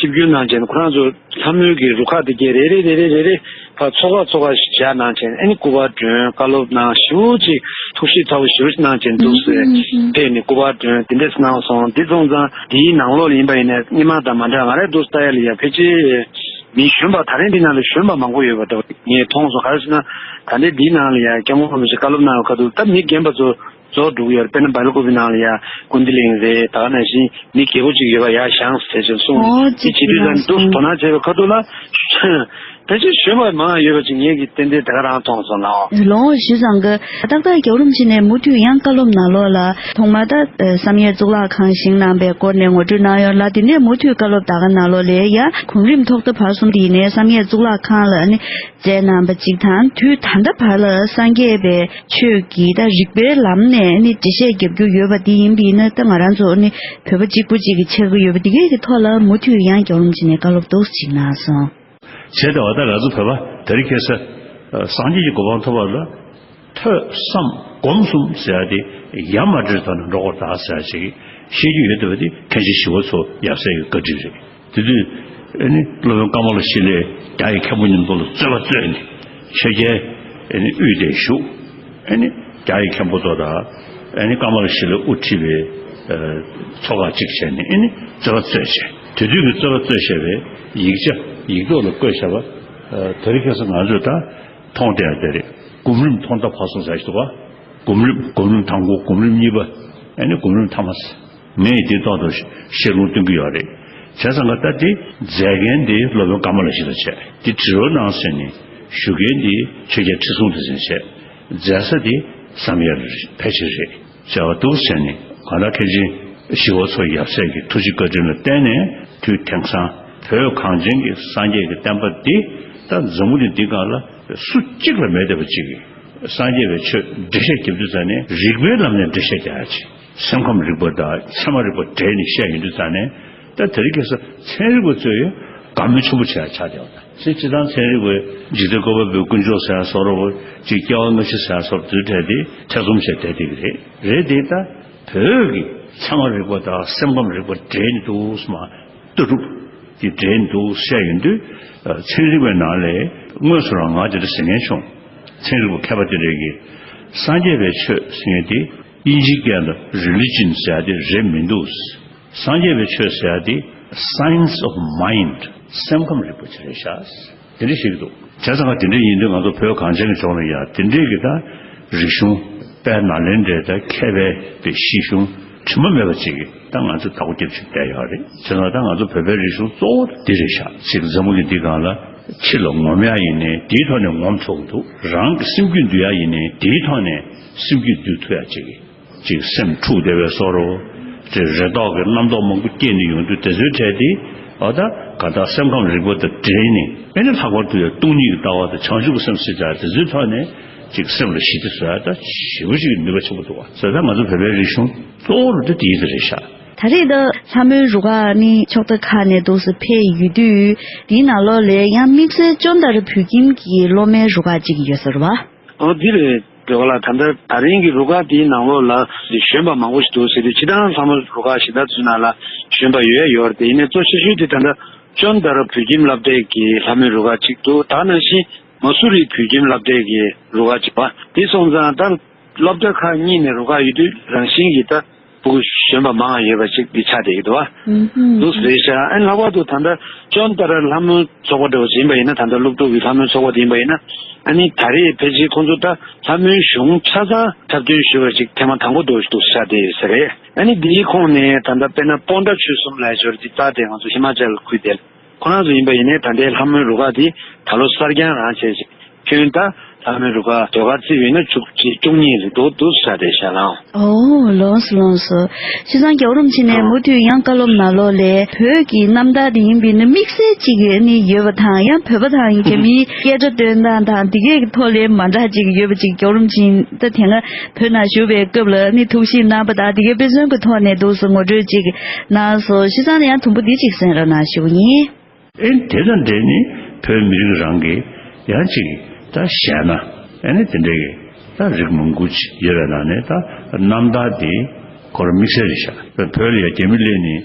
ཞིབ་འཇུག་གནང་བྱས་ནས་ཁོ་རང་ཚོ་ལྷ་མོའི་གི་རུ་ཁག་དེ་གས་རེ་རེ་རེ་རེ་རེ་རེ་ཕར་ཚོ་ཁག་ཚོ་ཁག་ཞིག་བཞག་གནང་བྱས་ནས། ཨ་ནི་སྐུ་པར་སྒྲོན། བཀའ་སློབ་གནང་། ཞེ་པོ་ཅིག་ཐུགས་གཤིས་ཚ་པོ་ཞེ་པོ་ཅིག་གནང་བྱས་འདུག་ཟེར། ཕེབས་ནས་སྐུ་པར་སྒྲོན་དེ་འདྲས་གནང་སོང་། དེ་སོང་ཙང་འདིའི་ནང་ལོགས་ལ་ཡིན་པ་ཡིན་ནའི་སྔོན་མ་དང་མ་འདྲ། ང་རའི་འདུག་ལྟ་ཡ་ལ་ཡ་ཕལ་ཆེར་མི་གཞོན་པ་ད་རིང་འདི་ནང་ལ་གཞོན་པ་མང་པོ་ཡོད་པ་འདྲ་བོ་ངས་མཐོང་སོང་། ག་རེ་ཟེར་ན་ད་ལྟའི་འདིའི་ནང་ལ་ཡ་སྐྱབས་མགོན་རིན་པོ་ཆེ་བཀའ་སློབ་གནང་བའི་ཁ་ཐུག་ད་མི་རྒན་པ་ཚོ་རྫོགས་འགྲོ་གི་ཡོད་རེད། དཔེར་ན་སྦེལ་ཀོབ་ནང་ལ་ཡ་ཀུན་བདེ་གླིང་རེད། ད་ག་ནང་བཞིན་མི་རྒས་པོ་ཅིག་ཡོད་པ་ཡར་བཞེངས་ཟེར་བྱས་གསུངས། ཨོ་དེ་བྱེད་དུས་ཙང་འདུག་དོ་སྣང་བྱས་པའི་ཁ་ཐུག་ལ་ཕལ་ཆེར་གཞོན་པ་མང་ཡོད་པ་ཅིག་ངེད་ཀྱིས་ཏན་ཏན་དེ་ག་རང་མཐོང་སོང་ལགས། ལོ་ངོ་བཞི་ཙམ་གི་ཏག་ཏག་རྒྱལ་བ་རིན་པོ་ཆེ་ནས་མུ་མཐུད་ཡང་བཀའ་སློབ་ནང་ལོགས་ལ་ཐོག་མར་ད་བསམ་ཡས་གཙུག་ལག་ཁང་བཞེངས་གནང་པའི་སྐོར་ནས་ངོ་སྤྲོད་གནང་ཡོད་ལ། དེ་ནས་མུ་མཐུད་བཀའ་སློབ་ད་ག་ནང་ལོགས་ལ་ཡ་གོམ་རིམ་ཐོག་མཐའ་བར་གསུམ་དེ་ཡིན་ནའི་བསམ་ཡས་གཙུག་ལག་ཁང་ལ་ནི་མཛད་གནང་པ་གཅིག་དང་། དུས་ད་ལྟ་བར་ལ་སངས་རྒྱས་པའི་ཆོས་ཀྱི་ད་རིག་པའི་ལམ་ནས་ནི་འགྲེལ་བཤད་རྒྱབ་རྒྱུ་ཡོད་པ་འདི་ཡིན་པས་ན། ད་ང་རང་ཚོ་ནི་བོད་པ་གཅིག་པུ་གཅིག་གི་ཆགས་ཀྱི་ཡོད་པ་འདི་གའི་གི་ཐོག་ལ་མུ་མཐུད་ཡང་རྒྱལ་བ་རིན་པོ་ཆེ་ནས་བཀའ་སློབ་ཏོག་ཙམ་ཅིག་གནང་སོང་། བྱས་ཏེ་བ་ད་ང་ཚོ་བོད་པ་དེ་རིང་ཁ་སང་སངས་རྒྱས་ཀྱི་གོ་འཕང་ཐོབ་པ་ལ་ཐོས་བསམ་སྒོམ་གསུམ་ཟེར་ཡ་དེ་ཡ་མ་བྲལ་ཐོག་ནས་འགྲོ་དགོས་རེད་ད་ཟེར་ཡ་ཅིག་བཤད་རྒྱུ་ཡོད་བསྡད་པ་དེ་མཁན་ཆེན་ཞི་བ་འཚོ་ཡབ་སྲས་ཀྱི་བཀའ་དྲིན་རེད། དེ་དུས་ཨ་ནི་སློབ་དཔོན་ཀ་མ་ལ་ཤཱི་ལས་རྒྱ་ཡི་མཁན་པོ་མཉམ་དུ་ལ་རྩོད་པ་རྩོད་ནས་ཆོས་རྒྱལ་ཨ་ནི་དབུས་དེར་བཞུགས། ཨ་ནི་རྒྱ་ཡི་མཁན་པོ་ཚོ་དང་ཨ་ནི་ཀ་མ་ལ་ཤཱི་ལས་དབུ་ཁྲིད་པའི་ཨ་ཚོགས་ཁག་ཅིག་བྱས་ནས་ཨ་ནི་རྩོད་པ་རྩོད་བྱས། དེ་དུས་ཀྱི་རྩོད་པ་རྩོད་བྱས་པའི་ཡིག་ཆ་ཡིག་ཐོག་ལ་བཀོད་བཞག་པ་ཨ་དེ་རིང་ཁ་སང་ང་ཚོས་ད་མཐོང་བསྡད་ཡ་དེ་རེད། སྒོམ་རིམ་ཐོག་མཐའ་བར་གསུམ་ཟེར་ཞིག་འདུག་ག་སྒོམ་རིམ་སྒོམ་རིམ་དང་པོ། སྒོམ་རིམ་གཉིས་པ། ཨ་ནི་སྒོམ་རིམ་ཐ་མ་ཟེར། ངས་དེ་ཐོག་ཏུ་ཤེས་ལྷུང་སྟོན་གྱི་ཡོད་རེད། བྱས་ཙང་ང་ད་དེ་མཛད་མཁན་དེ་སློབ་དཔོན་ཀ་མ་ལ་ཤཱི་ལ་བྱས། དེ་དྲི་རོ་གནང་ཟེར་ནས་ཞུ་མཁན་དེ་ཆོས་རྒྱལ་ཁྲི་སྲོང་ལྡེ་བཙན་བྱས། མཛད་ས་དེ་བསམ་ཡས་ཕལ་ཆེར་རེད། བྱས་པ་འདུག་ཟེར་ནས་ང་རང་མཁན་ཆེན་ཞི་བ་འཚོ་ཡབ་སྲས་ཀྱི་ཐུགས་རྗེ་བཀའ་དྲིན་ལ་བརྟེན་ནས་དུས་དེང་སང་བོད་གངས་ཅན་གྱི་སངས་རྒྱས་ཀྱི་བསྟན་པ་འདི་ད་འཛམ་བུ་གླིང་འདི་སྒང་ལ་སུ་གཅིག་ལ་མེད་བསྡད་པ་ཅིག་གིས་སངས་རྒྱས་པའི་ཆོས་འགྲེལ་བཤད་རྒྱབ་དུས་ཙ་ནས་རིགས་པའི་ལམ་ནས་འགྲེལ་བཤད་རྒྱག་ཡ་ཅིག་སེམས་ཁམས་རིག་པ་དང་ཚད་མ་རིག་པ་འདྲེས་ནས་བཤད་ཡོང་དུས་ཙ་ནས། ད་དེ་རིང་ཁ་སང་ཚན་རིག་པ་ཚོས་ཡང་དགའ་མོས་ཆེན་པོ་བྱེད་ཡ་ཆགས་བསྡད་པ་དང་། སྤྱིར་བཏང་ཚན་རིག་པས་འཇིག་རྟེན་བཀོད་པ་པོའི་དཀོན་མཆོག་ཟེར་ཡ་སོགས་རོ། ཅིག་སྐྱེ་བ་སྔ་ཕྱི་ཟེར་ཡ་སོགས་དེ་འདྲ་དེ་ཐེ་ཚོམ་བྱས་བསྡད་བསྡད་ཀྱི་རེད། རེད་དེ་ད་བོད་ཀྱི་ཚད་མ་རིག་པ་དང་སེམས་ཁམས་རིག་པ་འདྲེས་ནས་འདུག་སེ་མ། ལྟ་གྲུབ་དེ་འདྲེས་འདུག་བཤད་ཡོང་དུས། ཚན་རིག་པའི་ནང་ལས་དངོས་སུ་རང་ང་དེ་འདྲ་ཟེར་མཁན་བྱུང་། ཚན་རིག་པ་མཁས་པ་དེ་འདྲས་ཀྱིས་སངས་རྒྱས་པའི་ཆོས་ཟེར་མཁན་དེ་དབྱིན་ཇིའི་སྐད་ལ་རི་ལི་ཇན་ཟེར་ཡ་དེ་རེད་མི་འདུག་སངས་རྒྱས་པའི་ཆོས་ཟེར་ཡ་དེ་science of mind། སེམས་ཁམས་རིག་པ་ཅིག་རེད་ཤག་དེ་འདྲ་ཞིག་འདུག་བྱས་ཙང་ང་དེ་འདྲ་ཡིན་དུས་ང་ཚོ་བོད་གངས་ཅན་གྱི་ལྗོངས་ལ་ཡ་དེ་འདྲས་ཀྱི་ད་རིག་གཞུང་དཔལ་ནཱ་ལེནྡྲའི་ད་མཁས་པའི་པའི་གཞི་གཞུང་དྲི་མ་མེད་པ་ཅིག་གིས་ད་ང་ཚོ་བདག་པོ་རྒྱབ་བཞིན་བསྡད་ཡོད་རེད། བྱས་ཙང་ད་ང་ཚོ་བོད་པའི་རིག་གཞུང་གཙོ་བོ་འདི་རེད་ཤག་ཅིག་འཛམ་བུ་གླིང་འདི་སྒང་ལ་ཕྱི་ལ་ངོམ་ཡ་ཡིན་ནའི་དེའི་ཐོག་ནས་ངོམ་ཐུབ་ཀྱི་འདུག་རང་གི་སེམས་རྒྱུད་འདུལ་ཡ་ཡིན་ནའི་དེའི་ཐོག་ནས་སེམས་རྒྱུད་འདུལ་ཐུབ་ཡ་ཅིག་གིས། ཅིག་སེམས་འཁྲུགས་བསྡད་པའི་བཟོ་འདྲ། ཅིག་རེ་དོགས་ཀྱི་རྣམ་རྟོག་མང་པོ་སྐྱེས་ནས་ཡོང་དུས་དེ་ཚོའི་གྲས་དེ་འོ་ད་ག་ད་སེམས་ཁམས་རིག་པ་དང་འབྲེལ་ནས་ཨེ་ནི་ལྷག་པར་དུ་ཡང་སྟོང་ཉིད་ཀྱི་ལྟ་བ་དང་བྱང་ཆུབ་ཀྱི་སེམས་ཟེར་ཡ་དེ་ཚོའི་ཐོག་ནས་ཅིག་སེམས་ལ་ཞི་བདེ་བཟོ་ཡ་ད་ཞེ་པོ་ཅིག་ནུས་པ་ཆེན་པོ་འདུག་བ། བྱས་ཙང་ང་ཚོ་བོད་པའི་རིག་གཞུང་གཙོ་བོ་རུ་དེ་དེའི་དེ་རེད་ཤག་ད་རེས་ད་ལྷ་མོའི་རུ་ཁག་ནི་ཕྱོགས་མཐའ་ཁག་ནས་འདུག་སེ་ཕེབས་ཡོད་དུས་དེའི་ནང་ལོགས་ལ་ཡང་དམིགས་བསལ་ཅོན་ཏ་ར་བོད་ཁྱིམ་གྱི་སློབ་མའི་རུ་ཁག་ཅིག་ཡོད་ས་རེད་བ། ཨོ་འདི་རེད། རེད་བ་ལགས། ད་ལྟ་ད་རིང་གི་རུ་ཁག་དེའི་ནང་ལོགས་ལ་གཞོན་པ་མང་པོ་ཞིག་འདུག་ཟེར་དུས། སྤྱིར་བཏང་ལྷ་མོ་རུ་ཁག་གཞན་དག་ཚོའི་ནང་ལ་གཞོན་པ་ཡོད་ཡ་ཡོད་རེད་དེ། ཡིན་ནའི་གཙོ་ཆེ་ཤོས་དེ་ད་ལྟ་ཅོན་ཏ་ར་བོད་ཁྱིམ་སློབ་གྲྭའི་གི་ལྷ་མོའི་རུ་ཁག་ཅིག་འདུག་ད་ནང་བཞིན་མ་སུ་རི་བོད་ཁྱིམ་སློབ་གྲྭའི་གི་རུ་ཁག་ཅིག་བ། དེ་སོང་ཙང་ད་སློབ་གྲྭ་ཁག་གཉིས་ནས་རུ་ཁག་ཡོད་དུས་རང་བཞིན་གྱིས་ད་ཕྲུ་གུ་གཞོན་པ་མང་ཡོད་པ་ཅིག་འདི་ཆགས་བསྡད་ཀྱི་འདུག་བ། ཨུམ་ཧུམ། འདུག་ཟེར་ཤག་ཨ་ནི་ལྷག་པར་དུ་ད་ལྟ་ཅོན་ཏ་ར་ལྷ་མོའི་ཚོགས་པ་འདྲ་བོ་ཅིག་ཡིན་པ་ཡིན་ན། ད་ལྟ་སློབ་ཕྲུག་གི་ལྷ་མོའི་ཚོགས་པ་དེ་ཡིན་པ་ཡིན་ན། ཨ་ནི་ད་རེས་ཕལ་ཆེར་ཁོང་ཚོ་ད་ལྷ་མོའི་གཞུང་ཆ་ཚང་འཁྲབ་སྟོན་ཞུ་བ་ཅིག་ཐེངས་མ་དང་པོ་འདྲ་བོ་ཞིག་འདུག་ཤག་དེ་ཟེར་རེད། ཨ་ནི་འདིའི་ཁོངས་ནས་ད་ལྟ་དཔེར་ན་སྤོན་ཊ་ཆོས་གསུམ་ལ་ཞོར་འདི་རྩ་དེ་ང་ཚོ་ཧི་མ་ཅལ་ཁུལ་དེ་ཁོ་རང་ཚོ་ཡིན་པ་ཡིན་ནའི་ད་ལྟའི་ལྷ་མོའི་རུ་ཁག་འདི་ད་ལོ་གསར་རྐྱང་རང་བྱས་ཤིང་། ཁྱོན་ད་ལྷ་མོའི་རུ་ཁག་ཟློས་གར་རྩིས་པ་ཡིན་ན་བཅུ་གཅིག་བཅུ་གཉིས་ལ་འདུག་འདུག་ས་རེད་ཤག་ལགས། ཨོ་ལགས་སོ་ལགས་སོ། བྱས་ཙང་རྒྱལ་བ་རིན་པོ་ཆེ་ནས་ཨ་མུ་མཐུད་ཡང་བཀའ་སློབ་ནང་ལོགས་ལ་བོད་ཀྱི་རྣམ་ཐར་དེ་ཡིན་པས་ན་དམིགས་བསལ་ཅིག་ནི་ཡོད་པ་དང་། ཡང་བོད་པ་དང་རྒྱ་མིའི་སྐད་སྒྲ་སྟོན་སྟངས་དང་དེ་གའི་ཐོག་ལ་མ་འདྲ་ཅིག་ཡོད་པ་ཅིག་རྒྱལ་བ་རིན་པོ་ཆེ་ད་དེ་སྔ་བོད་ནང་བཞུགས་པའི་སྐབས་ལ་ནི་ཐུགས་ཞིབ་གནང་པ་དང་དེ་གའི་དཔེ་མཚོན་གྱི་ཐོག་ནས་འདུག་སེ་ངོ་སྤྲོད་ཅིག་གནང་སོང་། བྱས་ཙང་ཡང་དུམ་བུ་འདི་ཅིག་གསན་རོགས་གནང་ཞུ་བ་ཡིན། ཨེ་དེ་དང་འབྲེལ་ནས་བོད་མི་རིགས་རང་གི་ཡང་ཅིག་ད་གཞས་སྣ་ཨེ་ནི་དེ་འདྲའི་གི་ད་རིགས་མང་པོ་ཅིག་ཡོད་པའི་ནང་ནས་ད་རྣམ་ཐར་དེ་ཁོ་རང་དམིགས་བསལ་རེད་ཤག་བོད་ལ་ཡ་རྒྱ་མི་སླེབས་ནས་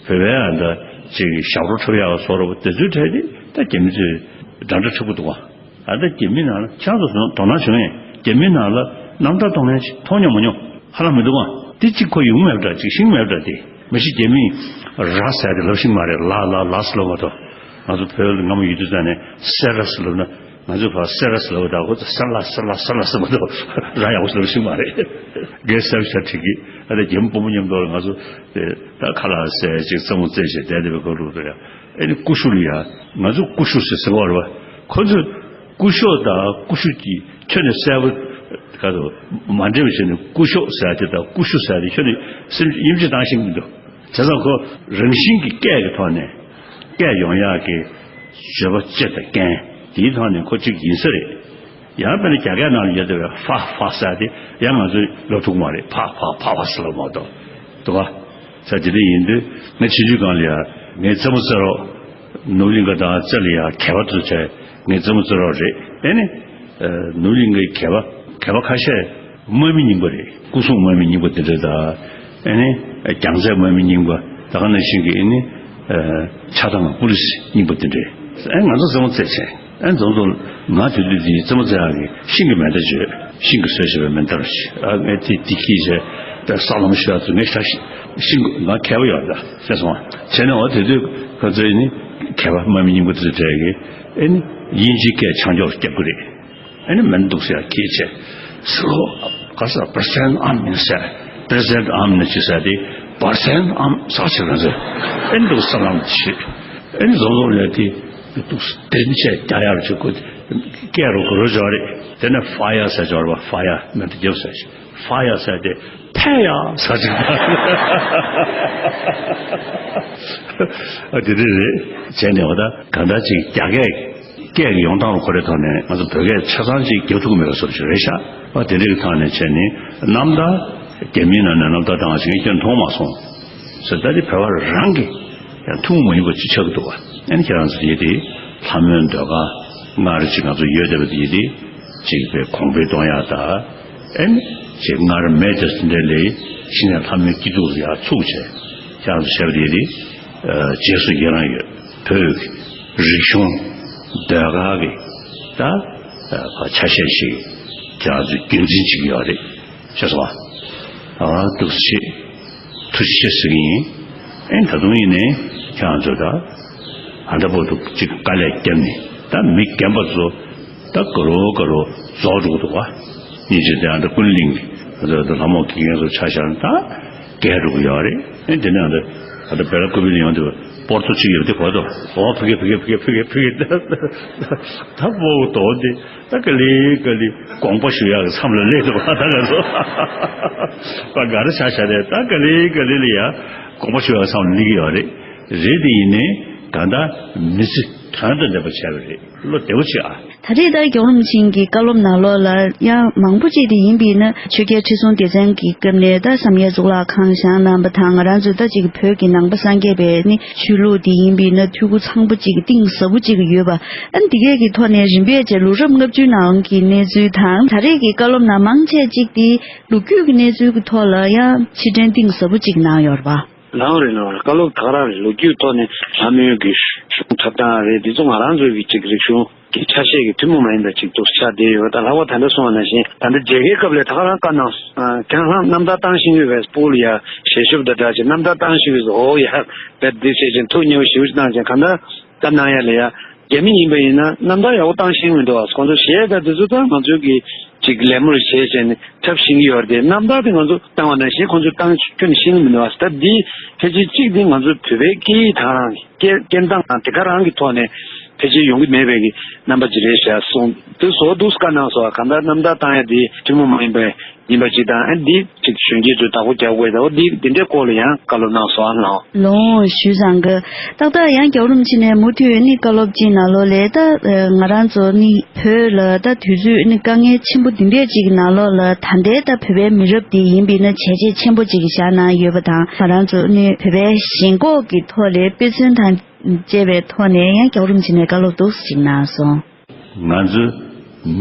བོད་པའི་ཨ་ད་ ཅིག་ཞབས་བྲོ་འཁྲབ་ཡག་བཟོ་འདྲ་པོ་དེ་ཚོའི་གྲས་དེ་ད་རྒྱ་མི་ཚོས་འདྲ་འདྲ་འཁྲབ་ཀྱི་འདུག་ག་ཨ་ད་རྒྱ་མི་ནང་ལ་ཁྱེད་རང་ཚོ་དོ་སྣང་བྱུང་ངས་རྒྱ་མི་ནང་ལ་གནམ་བདག་གཏོང་མཁན་ཞིག་མཐོང་མྱོང་མ་མྱོང་ཧ་ལམ་མི་འདུག་ག་དེ་གཅིག་ཁོ་ཡོང་མེད་པ་འདྲ་ཅིག་ཤེས་མེད་པ་འདྲ་དེ་མ་གཞི་རྒྱ་མིས་ར་ཟེར་དེ་ལབ་ཤེས་མ་རེད། ལ་ལ་ལ་ཟེར་ལབ་མ་གཏོགས། ང་ཚོ་བོད་ལ་སྔ་མོ་ཡོད་དུས་ཙང་ནས་སེ་ར་ཟེར་ལབ་ན། ང་ཚོས་ཕར་སེ་ར་ཟེར་ལབ་པ་དང་ཁོ་ཚོས་སེ་ལ་སེ་ལ་སེ་ལ་ཟེར་མ་གཏོགས་ར་ཡག་པོ་ཟེར་ཤེས་མ་རེད། རྒན་གསར་ཤ་ཁྲིད་ཀྱི་ཨ་ད་རྒྱ་མི་དཔོན་པོ་མཉམ་དུ་ལ་ང་ཚོ་དེ་ད་ཁ་ལག་ཟས་ཅིག་རྩེད་མོ་རྩེ་བྱས་བསྡད་བསྡད་པའི་ཁོ་ལུགས་དེ་ཡ། ཨེ་ནི་ཀུ་ཤུ་ལ་ཡ། ང་ཚོ་ཀུ་ཤུ་ཟེར་ཟེར་བ་རེད་བ། ཁོ་ཚོས་ཀུ་ཤོག་དང་ཀུ་ཤུ་གྱི་ཁྱོན་ནས་གསལ་པོ་ག་ཚོད་མ་འདྲེས་པ་བྱས་ནས་ཀུ་ཤོག་ཟེར་དེ་དང་ཀུ་ཤུ་ཟེར་དེ་ཁྱོན་ནས་སེམས་དབྱིབས་འབྱེད་བཏང་ཤེས་ཀྱི་མི་འདུག་བྱས་ཙང་ཁོ་རང་བཞིན་གྱི་སྐད་ཀྱི་ཐོག་ནས་སྐད་ཡོང་ཡག་གི་བརྗོད་པ་སྤྱི་དང་རྐྱེན་དེའི་ཐོག་ནས་ཁོ་གཅིག་ཡིན་ས་རེད། ཡང་དཔེར་ན་རྒྱ་སྐད་ནང་ལ་ཡོད་བསྡད་པའི་ཧྥ་ཧྥ་ཟེར་དེ་ཡང་ང་ཚོས་ལབ་ཐུབ་ཀྱི་མ་རེད། ཕ་ཕ་ཕ་ཕ་ཟེར་ལབ་མ་གཏོགས་འདུག་ག་ས་དེ་འདྲ་ཡིན་དུས་ངས་ཆུང་ཆུང་སྒང་ལ་ཡ་ངའི་རྩེད་མོ་རྩེ་རོགས། ནོར་བུ་གླིང་ག་དང་རྩེ་ལ་ཡ་གད་པ་དུ་བྱས་ངའི་རྩེད་མོ་རྩེ་རོགས་རེད། ཨེ་ནི། ནོར་བུ་གླིང་གའི་གད་པ་གད་པ་ཁ་ཤས་དམག་མི་རྙིང་པ་རེད། སྐུ་སྲུང་དམག་མི་རྙིང་པ་དེ་འདྲ་དང་། ཨེ་ནི། རྒྱང་རྩེད་དམག་མི་རྙིང་པ་ད་ག་ནང་བཞིན་གྱི་ཨེ་ནི། ཆགས་སྡང་པུ་ལི་སི་རྙིང་པ་དེ་འདྲས། ཨེ་ང་ཚོ་རྩེད་མོ་རྩེ་བྱས། ཨེ་རྫོང་རྫོང་ང་དེ་དུས་དེ་རྩེད་མོ་རྩེ་ཡག་གི་ཤིང་གི་མེ་མདའ་བརྗོད། ཤིང་གི་བཟོས་བྱས་པའི་མེ་མདའ་རེད། ཨ་ངས་དེ་དེ་ཁྱེར་བྱས་ད་ས་ལམ་ཤོར་ཡག་ཚོ་ངས་ཤ་ཤིང་ང་མཁས་པ་ཡོད་ད་ཤེས་སོང་བྱས་ནས་འོ་དེ་དུས་ཁོ་ཚོས་ནི་མཁས་པ་དམག་མི་རྙིང་པ་དེ་ཚོ་གྲས་ཀྱིས་ཨེ་ནི་དབྱིན་ཇིའི་སྐད་ཆང་འཇོག་རྒྱབ་གི་རེད། ཨེ་ནི་མེ་མདའ་འདུག་ཟེར་ཡག་ཁྱེར་བྱས་སི་ལོ་ག་ས་པར་སེན་ཨམ་མིན་ཟེར། པར་སེན་ཨམ་ནི་ཅི་ཟེར་དེ་པར་སེན་ཨམ་ཟག་ཆེ་ག་ཟེར། ཨེ་ནི་འདུག་ས་ལམ་ཆེ། ཨེ་ནི་བཟོ་བཟོ་ལས་དེ། ཏུག་དེ་ནི་བཤད་རྒྱག་ཡག་ཅིག་དགོས། སྐད་རུ་གུ་རུ་སྦྱོར་རེད། དེ་ནས་ཧྥ་ཡ་ཟེར་སྦྱོར་བ། ཧྥ་ཡ་མེ་མདའ་རྒྱབ་ཟེར་ཞིག་ཧྥ་ཡ་ཟེར་དེ་ཕེ་ཡ་ཟེར་ཅིག་ཨ་དེ་འདྲ་རེད། བྱས་ནས་འོ་ད་གང་ལྟར་ཅིག་རྒྱ་སྐད་སྐད་ཀྱི་ཡོང་སྟངས་ལ་གོ་རེ་ཐོག་ནས་ང་ཚོ་བོད་སྐད་ཆ་ཚང་ཅིག་རྒྱབ་ཐུབ་ཀྱི་མེད་པ་བཟོ་ཞིག་རེད་ཤག་ཨ་དེ་འདྲ་གི་ཐོག་ནས་བྱས་ནས་གནམ་བདག་རྒྱ་མིའི་ནང་ནས་གནམ་བདག་བཏང་བ་ཞིག་ཁྱོན་མཐོང་མ་སོང་། ཟེར་ད་དེ་བོད་པ་རང་གི་ཡང་ཐུན་མོང་མ་ཡིན་པ་ཅིག་ཆགས་ཀྱི་འདུག་བ། ཨ་ནི་ཁྱེད་རང་ཚོ་ཡིད་དེ་ལྷ་མོའི་ཟློས་གར་སྔར་ཅིག་ང་ཚོ་ཡོད་བསྡད་པ་དེ་ཡིད་དེ་ཅིག་པའི་གོང་འཕེལ་གཏོང་ཡག་དང་། ཨ་ནི་ཅིག་སྔར་མེད་དེ་འདྲ་ལས་ཕྱི་ནས་ལྷ་མོའི་སྐྱིད་སྡུག་ཡར་ཚུགས་བྱས་ཁྱེད་རང་ཚོ་བྱས་པ་དེ་ཡིད་དེ་རྗེས་སུ་ཡི་རང་ཡོད། བོད་ཀྱི་རིག་གཞུང་ཟློས་གར་གྱི་ད་ཆ་ཤས་ཤིག་ཁྱེད་རང་ཚོས་རྒྱུན་འཛིན་བྱེད་ཀྱི་ཡོད་རེད། ཤེས་སོང་ཨ། ཨ་འདུག་སེ་ཐུགས་རྗེ་ཆེ་ཟེར་གྱི་ཡིན། ཨེ་ད་དུང་ཡིན་ནའི་ཁྱེད་རང་ཚོ་ད་ཨ་འདྲ་པོ་འདུག་ཅིག་དཀའ་ལས་བརྒྱབ་ནས་ད་མི་རྒན་པ་ཚོ་ད་དགའ་རོ་དགའ་རོ་རྫོགས་འགྲོ་གི་འདུག་བ། སྙིང་རྗེ་དེ་ཨ་འདྲ་ཀུན་གླིང་གི་ཨ་ད་ལྷ་མོ་དགེ་རྒན་ཚོ་ཆ་བཞག་ན་ད་རྒས་འགྲོ་གི་ཡོད་རེད། ཨེ་དེ་ནས་ཨ་ད་ཨ་ད་བེ་ར་ཀུ་པི་ལ་ཡོང་དུས་སྤོར་ཐོ་ཅིག་ཡོད་དེ་གོ་ད། འོ་ཕ་གི་ཕ་གི་ཕ་གི་ཕ་གི་ཕ་གི་ད་སྤོ་བོ་དོ་དེ། ད་ག་ལེ་ག་ལེ་དགོངས་པ་ཞུ་ཡག་གི་མཚམས་ལ་སླེབས་འདུག་བ། ད་ང་ཚོ་པ་ག་རེ་ཆ་བཞག་རེད། ད་ག་ལེ་ག་ལེ་ལ་ཡ་དགོངས་པ་ཞུ་ཡག་གི་མཚམས་ལ་སླེབས་ཀྱི་ཡོད་རེད། རེད་དེ་ཡིན་ནའི་གང་ལྟར་མི་ཚེ་དོན་དང་ལྡན་པ་བྱས་པ་རེད། བློ་བདེ་པོ་བྱེད་ཨ། ད་རེས་ད་རྒྱལ་བ་རིན་པོ་ཆེ་གི་བཀའ་སློབ་ནང་ལོགས་ལ་ཡང་མང་པོ་ཅིག་དེ་ཡིན་པས་ན་ཆོས་རྒྱལ་ཁྲི་སྲོང་ལྡེ་བཙན་གྱི་སྐབས་ནས་ད་བསམ་ཡས་གཙུག་ལག་ཁང་བཞེངས་གནང་བ་དང་ང་རང་ཚོ་ད་ཅིག་བོད་ཀྱི་ནང་པ་སངས་རྒྱས་པའི་ནི་ཆོས་ལུགས་དེ་ཡིན་པས་ན་འཐུས་སྒོ་ཚང་པོ་ཅིག་གཏིང་ཟབ་པོ་ཅིག་ཡོད་པ། ཨ་ནི་འདི་གས་ཀྱི་ཐོག་ནས་རིམ་པས་བྱས་ལོ་རབས་ལྔ་བཅུའི་ནང་གི་གནས་ཚུལ་དང་ད་རེས་ཀྱི་བཀའ་སློབ་ནང་མང་ཆེ་ཅིག་དེ་ལོ་རྒྱུས་ཀྱི་གནས་ཚུལ་གྱི་ཐོག་ལ་ཡང་ཕྱིར་དྲན་གཏིང་ཟབ་པོ་ཅིག་གནང་ཡོད་རེད་པ། ལའང་རེད་ལའང་རེད། བཀའ་སློབ་ད་ག་རང་རེད། ལོ་རྒྱུས་ཐོག་ནས་ལྷ་མོའི་གི་གཞུང་འཁྲབ་སྟངས་རེད། འདི་ཚོ་ང་རང་ཚོའི་གི་ཅིག་རིག་གཞུང་གི་ཆ་ཤས་ཀྱི་ཐུན་མོང་མ་ཡིན་པ་ཅིག་ཏུ་ཆགས་བསྡད་ཡོད། ད་ལྷག་པར་ད་ལྟ་གསུངས་པ་ནང་བཞིན་ད་ལྟ་མཇལ་ཁའི་སྐབས་ལ་ད་ག་རང་བཀའ་གནང་སོང་། ཁྱེད་རང་གནམ་བདག་བཏང་ཤེས་ཀྱི་ཡོད་པས་སྤོ་ལ་ཡ་ཞལ་ཤུབས་དང་འདྲ་ཅིག་གནམ་བདག་བཏང་ཤེས་ཀྱི་ཡོད་པས་འོ་ཡ་བས་འདི་བྱས་ཅིག་ཐུགས་མཉེས་པོ་ཞེ་པོ་ཅིག་བཏང་ཅིག་གང་ལྟར་བཀའ་གནང་ཡ་ལ་ཡ། རྒྱ་མི་ཡིན་པ་ཡིན་ན་གནམ་བདག་ཡག་པོ་བཏང་ཤེས་མི་འདུག་ཨ། ཁོང་ཚོ་གཞས་དང་དེ་ཚོ་ད་ང་ཚོའི་གི་ཅིག་ལད་མོ་རེ་བྱས་བྱས་ནས་འཁྲབ་ཤེས་ཀྱི་ཡོད་རེད་དེ། གནམ་བདག་དེ་ང་ཚོ་བཏང་བ་ནང་བཞིན་ཁོང་ཚོས་བཏང་ཁྱོན་ནས་ཤེས་ཀྱི་མི་འདུག་ཨ། ད་འདི་ཕལ་ཆེར་གཅིག་དེ་ང་ཚོའི་བོད་པའི་སྐད་ཡིག་དེ་ག་རང་གི་སྐད་སྐད་གདངས་དང་དེ་ག་རང་གི་ཐོག་ནས་ཕལ་ཆེར་ཡོང་གི་མེད་པའི་གི་རྣམ་པ་ཅིག་རེད་ཤག་གསུངས། དེ་བཟོ་འདུག་བཀའ་གནང་སོང་ཨ། གང་ལྟར་གནམ་བདག་བཏང་ཡ་དེ་ཐུན་མོང་མ་ཡིན་པའི་ཡིན་པ་ཅིག་དང་། ཨ་འདི་ཅིག་གཞོན་སྐྱེས་ཚོས་བདག་པོ་རྒྱག་དགོས་ད། འོ་འདི་འདི་འདྲའི་སྐོར་ལ་ཡང་བཀའ་སློབ་གནང་སོང་ཨ་ལགས། ལོང་ཞུས་ཙང་གི། ཏག་ཏག་ཡང་རྒྱལ་བ་རིན་པོ་ཆེ་ནས་མུ་མཐུད་ནི་བཀའ་སློབ་ཅིག་ནང་ལོགས་ལས་ད་ང་རང་ཚོ་ནི་བོད་ལ་ད་དུས་ཚོད་ནི་དཀའ་ངལ་ཆེན་པོ་འདི་འདྲས་ཅིག་ནང་ལོགས་ལ་ད་ལྟའི་ད་བོད་པའི་མི་རབས་འདི་ཡིན་པས་ན་བྱས་རྗེས་ཆེན་པོ་ཅིག་བཞག་གནང་ཡོད་པ་དང་། ང་རང་ཚོ་ནི་བོད་པའི་ཞེན་ཁོག་གི་ཐོག་ལས་དཔེ་མཚོན་དང་བཅས་པའི་ཐོག་ནས་ཡང་རྒྱལ་བ་རིན་པོ་ཆེ་ནས་བཀའ་སློབ་ཏོག་ཙམ་ཅིག་གནང་སོང་། ང་ཚོའི་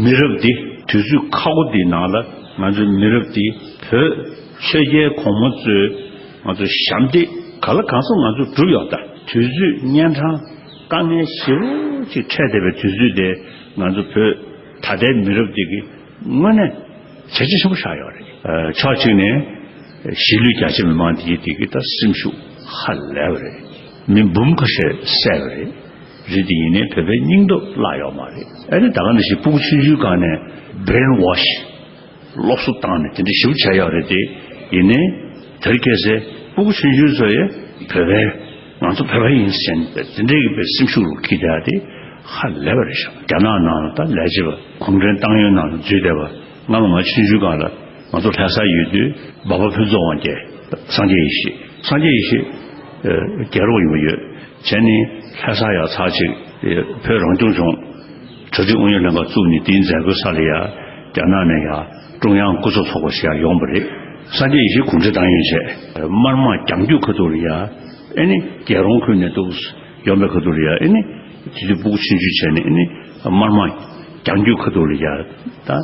མི་རབས་འདི་དུས་ཚོད་ཁག་པོ་འདིའི་ནང་ལ་ང་ཚོའི་མི་རབས་འདི་བོད་ཆོས་རྒྱལ་གོང་མ་ཚོས་ང་ཚོ་ཞབས་འདེགས་ག་ལ་གང་འཚམ་ང་ཚོ་བསྒྲུབས་ཡོད་ད། དུས་ཚོད་གཉན་འཕྲང་དཀའ་ངལ་ཞེ་པོ་ཅིག་འཕྲད་བསྡད་པའི་དུས་ཚོད་དེ། ང་ཚོ་བོད་ད་ལྟའི་མི་རབས་འདི་གིས་དངོས་གནས་བྱས་རྗེས་ཆེན་པོ་བཞག་ཡོད་རེད། ཨ། ཕྱོགས་གཅིག་ནས་གཞིས་ལུས་རྒྱ་ཆེ་མི་མང་འདི་གི་འདི་གི་ད་སེམས་ཤུགས་ཧ་ལས་པ་རེད། མི་འབུམ་ཁ་ཤས་བསད་པ་རེད། རེད་དེ་ཡིན་ནའི་བོད་པའི་སྙིང་སྟོབས་བརླག་ཡོད་མ་རེད། ཨ་ནི་ད་ག་ནང་བཞིན་སྤུ་གུ་ཆུང་ཆུང་སྒང་ནས་brainwash སློབ་གསོ་བཏང་ནས་དེ་འདྲ་ཞིབ་བྱས་ཡོད་རེད་དེ། ཡིན་ནའི་དེར་ཁྱད་བསད་སྤུ་གུ་ཆུང་ཆུང་ཚོ་ཡི་བོད་པའི་ང་ཚོ་བོད་པ་ཡིན་ཟེར་ནས་དེ་འདྲའི་གི་བའི་སེམས་ཤུགས་རུ་འཁྱེར་བསྡད་དེ་ཧ་ལས་པ་རེད་ཤག་རྒྱ་ནག་ནང་ལ་ད་ལས་བྱེད་པ་གུང་ཁྲན་ཏང་ཡོན་ནང་ལ་འཛུལ་བསྡད་པ། སྔ་མོ་ང་ཆུང་ཆུང་སྒང་ལ་ང་ཚོ་ལྷ་ས་ཡོད་དུས་འབའ་པ་ཕུན་ཚོགས་དབང་རྒྱལ། སངས་རྒྱས་ཡེ་ཤེས། སངས་རྒྱས་ཡེ་ཤེས་ཨ་རྒྱལ་རོགས་ཡིན་པ་ཡོད། བྱས་ནས་ལྷ་ས་ཡར་ཚར་གཅིག་བོད་རང་སྐྱོང་ལྗོངས་གྲ་སྒྲིག་ཨུ་ཡོན་ལྷན་ཁང་བཙུགས་ནས་དེའི་མཛད་སྒོའི་ས་ལ་ཡ་རྒྱ་ནག་ནས་ཡ་ཀྲུང་དབྱང་སྐུ་ཚབ་ཚོགས་པ་ཞིག་ཡ་ཡོང་བ་རེད། སངས་རྒྱས་ཡེ་ཤེས་གུང་ཁྲན་ཏང་ཡོན་བྱས། དམར་དམག་རྒྱང་རྒྱུག་ཁ་ཐུག་ལ་ཡ་ཨེ་ནི་རྒྱལ་རོང་ཁུལ་ནས་འདུག་ཡོང་བའི་ཁ་ཐུག་ལ་ཡ་ཨེ་ནི་དེ་དུས་སྤུ་གུ་ཆུང་ཆུང་བྱས་ནས་ཨེ་ནི་དམར་དམག་རྒྱང་རྒྱུག་ཁ་ཐུག་ལ་ཡ་ད་